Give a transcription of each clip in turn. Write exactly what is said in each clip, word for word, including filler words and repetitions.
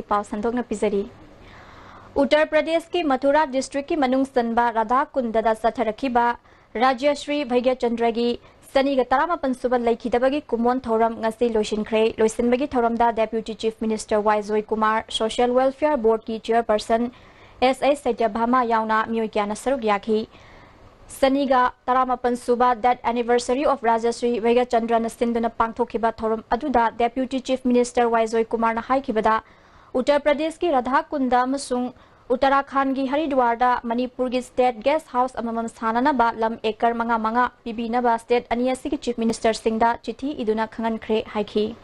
ꯄꯥꯎ ꯁꯟꯗꯣꯛꯅ ꯄꯤꯖꯔꯤ꯫ ꯎꯠꯇꯔ ꯄ꯭ꯔꯗꯦꯁꯀꯤ ꯃꯊꯨꯔꯥ ꯗꯤꯁꯇ꯭ꯔꯤꯛꯀꯤ ꯃꯅꯨꯡ ꯆꯟꯕ ꯔꯥꯙꯥ ꯀꯨꯟꯗꯗ ꯆꯠꯊꯔꯛꯈꯤꯕ ꯔꯥꯖ꯭ꯌ ꯁ꯭ꯔꯤ ꯚꯩꯒ꯭ꯌꯆꯟꯗ꯭ꯔꯒꯤ ꯆꯅꯤꯒ ꯇꯔꯥꯃꯥꯄꯟ ꯁꯨꯕ ꯂꯩꯈꯤꯗꯕꯒꯤ ꯀꯨꯝꯑꯣꯟ ꯊꯧꯔꯝ ꯉꯁꯤ ꯂꯣꯏꯁꯤꯟꯈ꯭ꯔꯦ꯫ ꯂꯣꯏꯁꯤꯟꯕꯒꯤ ꯊꯧꯔꯝꯗ Deputy Chief Minister Y Joykumar, Social Welfare Boardꯀꯤ Chairperson S I ꯁꯇ꯭ꯌꯚꯥꯃꯥ ꯌꯥꯎꯅ ꯃꯤꯑꯣꯏ ꯀꯌꯥꯅ ꯁꯔꯨꯛ ꯌꯥꯈꯤ꯫ ꯆꯅꯤꯒ ꯇꯔꯥꯃꯥꯄꯟ ꯁꯨꯕ Death Anniversary of ꯔꯥꯖꯥ ꯁ꯭ꯔꯤ ꯚꯩꯒ꯭ꯌꯆꯟꯗ꯭ꯔꯅ ꯁꯤꯟꯗꯨꯅ ꯄꯥꯡꯊꯣꯛꯈꯤꯕ ꯊꯧꯔꯝ ꯑꯗꯨꯗ Deputy Chief Minister ꯋꯥꯏ ꯖꯣꯏꯀꯨꯃꯥꯔꯅ ꯍꯥꯏꯈꯤꯕꯗ, ꯎꯠꯇꯔ ꯄ꯭ꯔꯗꯦꯁꯀꯤ ꯔꯥꯙꯥ ꯀꯨꯟꯗ ꯑꯃꯁꯨꯡ ꯎꯠꯇꯔꯥꯈꯥꯟꯒꯤ ꯍꯔꯤꯗ꯭ꯋꯥꯔꯗ ꯃꯅꯤꯄꯨꯔꯒꯤ State Guest House ꯑꯃꯃꯝ ꯁꯥꯅꯅꯕ ꯂꯝ acre ꯃꯉꯥ ꯃꯉꯥ ꯄꯤꯕꯤꯅꯕ state ꯑꯅꯤ ꯑꯁꯤꯒꯤ Chief Ministerꯁꯤꯡꯗ ꯆꯤꯊꯤ ꯏꯗꯨꯅ ꯈꯪꯍꯟꯈ꯭ꯔꯦ ꯍꯥꯏꯈꯤ꯫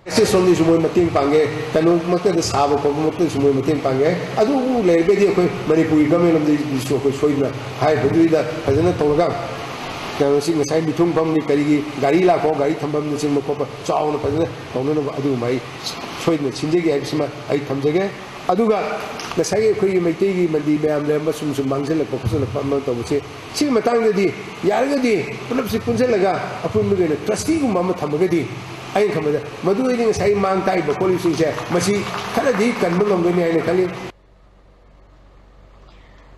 ꯑꯦꯁ ꯑꯦꯁ ꯁꯣꯝꯗꯁꯨ ꯃꯣꯏ ꯃꯇꯦꯡ ꯄꯥꯡꯉꯦ, ꯀꯩꯅꯣꯃꯛꯇꯗ ꯁꯥꯕ ꯈꯣꯠꯄꯃꯛꯇꯁꯨ ꯃꯣꯏ ꯃꯇꯦꯡ ꯄꯥꯡꯉꯦ꯫ ꯑꯗꯨꯕꯨ ꯂꯩꯔꯒꯗꯤ ꯑꯩꯈꯣꯏ ꯃꯅꯤꯄꯨꯔꯒꯤ government ꯂꯣꯝꯗꯒꯤꯁꯨ ꯑꯩꯈꯣꯏ ꯁꯣꯏꯗꯅ ꯍꯥꯏꯔꯤꯕꯗꯨꯗ ꯐꯖꯅ ꯇꯧꯔꯒ, ꯀꯩꯅꯣꯁꯤ ꯉꯁꯥꯏ ꯃꯤꯊꯨꯡꯐꯝꯒꯤ ꯀꯔꯤꯒꯤ ꯒꯥꯔꯤ ꯂꯥꯛꯄ, ꯒꯥꯔꯤ ꯊꯝꯐꯝꯅꯆꯤꯡꯕ ꯈꯣꯠꯄ ꯆꯥꯎꯅ ꯐꯖꯅ ꯇꯧꯅꯅꯕ ꯑꯗꯨꯒꯨꯝꯕ ꯑꯩ ꯁꯣꯏꯗꯅ ꯁꯤꯟꯖꯒꯦ ꯍꯥꯏꯕꯁꯤꯃ ꯑꯩ ꯊꯝꯖꯒꯦ꯫ ꯑꯗꯨꯒ ꯉꯁꯥꯏꯒꯤ ꯑꯩꯈꯣꯏꯒꯤ ꯃꯩꯇꯩꯒꯤ ꯃꯟꯗꯤ ꯃꯌꯥꯝ ꯂꯩꯔꯝꯕ, ꯁꯨꯝ ꯁꯨꯝ ꯃꯥꯡꯁꯤꯜꯂꯛꯄ ꯈꯣꯠꯆꯜꯂꯛꯄ ꯑꯃ ꯇꯧꯕꯁꯦ, ꯁꯤꯒꯤ ꯃꯇꯥꯡꯗꯗꯤ ꯌꯥꯔꯒꯗꯤ ꯄꯨꯂꯞꯁꯤ ꯄꯨꯟꯁꯤꯜꯂꯒ ꯑꯄꯨꯟꯕꯒꯤ ꯑꯣꯏꯅ trusteeꯒꯨꯝꯕ ꯑꯃ ꯊꯝꯃꯒꯗꯤ, ꯑꯩꯅ ꯈꯟꯕꯗ ꯃꯗꯨ ꯑꯣꯏꯔꯗꯤ ꯉꯁꯥꯏ ꯃꯥꯡ ꯇꯥꯛꯏꯕ ꯈꯣꯠꯂꯤꯕꯁꯤꯡꯁꯦ ꯃꯁꯤ ꯈꯔꯗꯤ ꯀꯟꯕ ꯉꯝꯒꯅꯤ ꯍꯥꯏꯅ ꯈꯜꯂꯤ꯫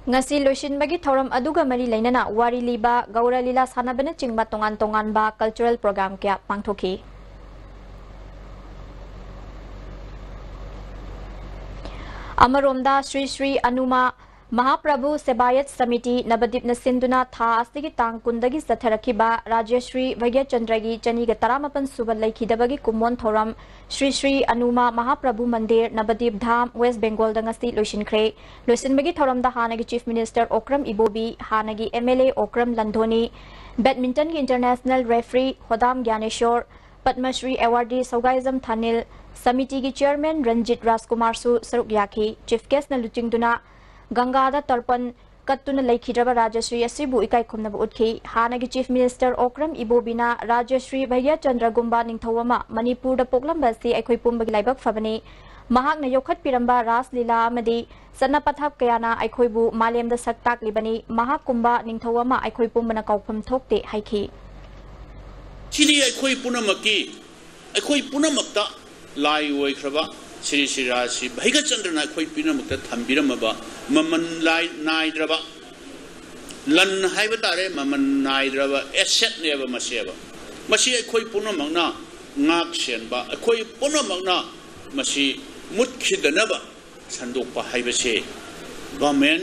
ꯉꯁꯤ ꯂꯣꯏꯁꯤꯟꯕꯒꯤ ꯊꯧꯔꯝ ꯑꯗꯨꯒ ꯃꯔꯤ ꯂꯩꯅꯅ ꯋꯥꯔꯤ ꯂꯤꯕ, ꯒꯧꯔ ꯂꯤꯂꯥ ꯁꯥꯟꯅꯕꯅꯆꯤꯡꯕ ꯇꯣꯉꯥꯟ ꯇꯣꯉꯥꯟꯕ cultural program ꯀꯌꯥ ꯄꯥꯡꯊꯣꯛꯈꯤ꯫ ꯑꯃꯔꯣꯝꯗ ꯁ꯭ꯔꯤ ꯁ꯭ꯔꯤ ꯑꯅꯨꯃꯥ ꯃꯍꯥꯄ꯭ꯔꯚꯨ ꯁꯦꯕꯥꯌꯠ ꯁꯃꯤꯇꯤ ꯅꯕꯗꯤꯞꯅ ꯁꯤꯟꯗꯨꯅ ꯊꯥ ꯑꯁꯤꯒꯤ ꯇꯥꯡ ꯀꯨꯟꯗꯒꯤ ꯆꯠꯊꯔꯛꯈꯤꯕ ꯔꯥꯖ꯭ꯌ ꯁ꯭ꯔꯤ ꯚꯩꯒ꯭ꯌꯆꯟꯗ꯭ꯔꯒꯤ ꯆꯅꯤꯒ ꯇꯔꯥꯃꯥꯄꯟ ꯁꯨꯕ ꯂꯩꯈꯤꯗꯕꯒꯤ ꯀꯨꯝꯑꯣꯟ ꯊꯧꯔꯝ ꯁ꯭ꯔꯤ ꯁ꯭ꯔꯤ ꯑꯅꯨꯃꯥ ꯃꯍꯥꯄ꯭ꯔꯚꯨ ꯃꯟꯗꯤꯔ, ꯅꯕꯗꯤꯞ ꯙꯥꯝ, ꯋꯦꯁ ꯕꯦꯡꯒꯣꯜꯗ ꯉꯁꯤ ꯂꯣꯏꯁꯤꯟꯈ꯭ꯔꯦ꯫ ꯂꯣꯏꯁꯤꯟꯕꯒꯤ ꯊꯧꯔꯝꯗ ꯍꯥꯟꯅꯒꯤ Chief Minister ꯑꯣꯀ꯭ꯔꯝ ꯏꯕꯣꯕꯤ, ꯍꯥꯟꯅꯒꯤ M L A Okram ꯂꯟꯙꯣꯅꯤ, badmintonꯒꯤ international referee ꯍꯣꯗꯥꯝ ꯒ꯭ꯌꯥꯅꯦꯁꯣꯔ, Padma Shri awardee ꯁꯧꯒꯥꯏꯖꯝ ꯊꯥꯅꯤꯜ, ꯁꯃꯤꯇꯤꯒꯤ chairman Ranjit ꯔꯥꯖꯀꯨꯃꯥꯔꯁꯨ ꯁꯔꯨꯛ ꯌꯥꯈꯤ꯫ Chief guestꯅ ꯂꯨꯆꯤꯡꯗꯨꯅ ꯒꯪꯒꯥꯗ ꯇꯔꯄꯟ ꯀꯠꯇꯨꯅ ꯂꯩꯈꯤꯗ꯭ꯔꯕ ꯔꯥꯖ꯭ꯌ ꯁ꯭ꯔꯤ ꯑꯁꯤꯕꯨ ꯏꯀꯥꯏ ꯈꯨꯝꯅꯕ ꯎꯠꯈꯤ꯫ ꯍꯥꯟꯅꯒꯤ Chief Minister ꯑꯣꯀ꯭ꯔꯝ ꯏꯕꯣꯕꯤꯅ ꯔꯥꯖ꯭ꯌ ꯁ꯭ꯔꯤ ꯚꯩꯒ꯭ꯌꯆꯟꯗ꯭ꯔꯒꯨꯝꯕ ꯅꯤꯡꯊꯧ ꯑꯃ ꯃꯅꯤꯄꯨꯔꯗ ꯄꯣꯛꯂꯝꯕ ꯑꯁꯤ ꯑꯩꯈꯣꯏ ꯄꯨꯝꯕꯒꯤ ꯂꯥꯏꯕꯛ ꯐꯕꯅꯤ꯫ ꯃꯍꯥꯛꯅ ꯌꯣꯛꯈꯠꯄꯤꯔꯝꯕ ꯔꯥꯁ ꯂꯤꯂꯥ ꯑꯃꯗꯤ ꯆꯠꯅ ꯄꯊꯥꯞ ꯀꯌꯥꯅ ꯑꯩꯈꯣꯏꯕꯨ ꯃꯥꯂꯦꯝꯗ ꯁꯛ ꯇꯥꯛꯂꯤꯕꯅꯤ꯫ ꯃꯍꯥꯛꯀꯨꯝꯕ ꯅꯤꯡꯊꯧ ꯑꯃ ꯑꯩꯈꯣꯏ ꯄꯨꯝꯕꯅ ꯀꯥꯎꯐꯝ ꯊꯣꯛꯇꯦ ꯍꯥꯏꯈꯤ꯫ ꯁꯤꯗꯤ ꯑꯩꯈꯣꯏ ꯄꯨꯝꯅꯃꯛꯀꯤ, ꯑꯩꯈꯣꯏ ꯄꯨꯝꯅꯃꯛꯇ ꯂꯥꯏ ꯑꯣꯏꯈ꯭ꯔꯕ ꯁ꯭ꯔꯤ ꯁ꯭ꯔꯤ ꯔꯥꯖ ꯁ꯭ꯔꯤ ꯚꯩꯒ꯭ꯌꯥꯆꯟꯗ꯭ꯔꯅ ꯑꯩꯈꯣꯏ ꯄꯨꯝꯅꯃꯛꯇ ꯊꯝꯕꯤꯔꯝꯃꯕ ꯃꯃꯜ ꯂꯥꯏ-, ꯅꯥꯏꯗ꯭ꯔꯕ ꯂꯟ ꯍꯥꯏꯕ ꯇꯥꯔꯦ, ꯃꯃꯜ ꯅꯥꯏꯗ꯭ꯔꯕ ꯑꯦꯁꯦꯠꯅꯦꯕ ꯃꯁꯤꯕ꯫ ꯃꯁꯤ ꯑꯩꯈꯣꯏ ꯄꯨꯝꯅꯃꯛꯅ ꯉꯥꯛ ꯁꯦꯟꯕ, ꯑꯩꯈꯣꯏ ꯄꯨꯝꯅꯃꯛꯅ ꯃꯁꯤ ꯃꯨꯠꯈꯤꯗꯅꯕ ꯁꯟꯗꯣꯛꯄ ꯍꯥꯏꯕꯁꯦ ꯒꯚꯔꯟꯃꯦꯟ,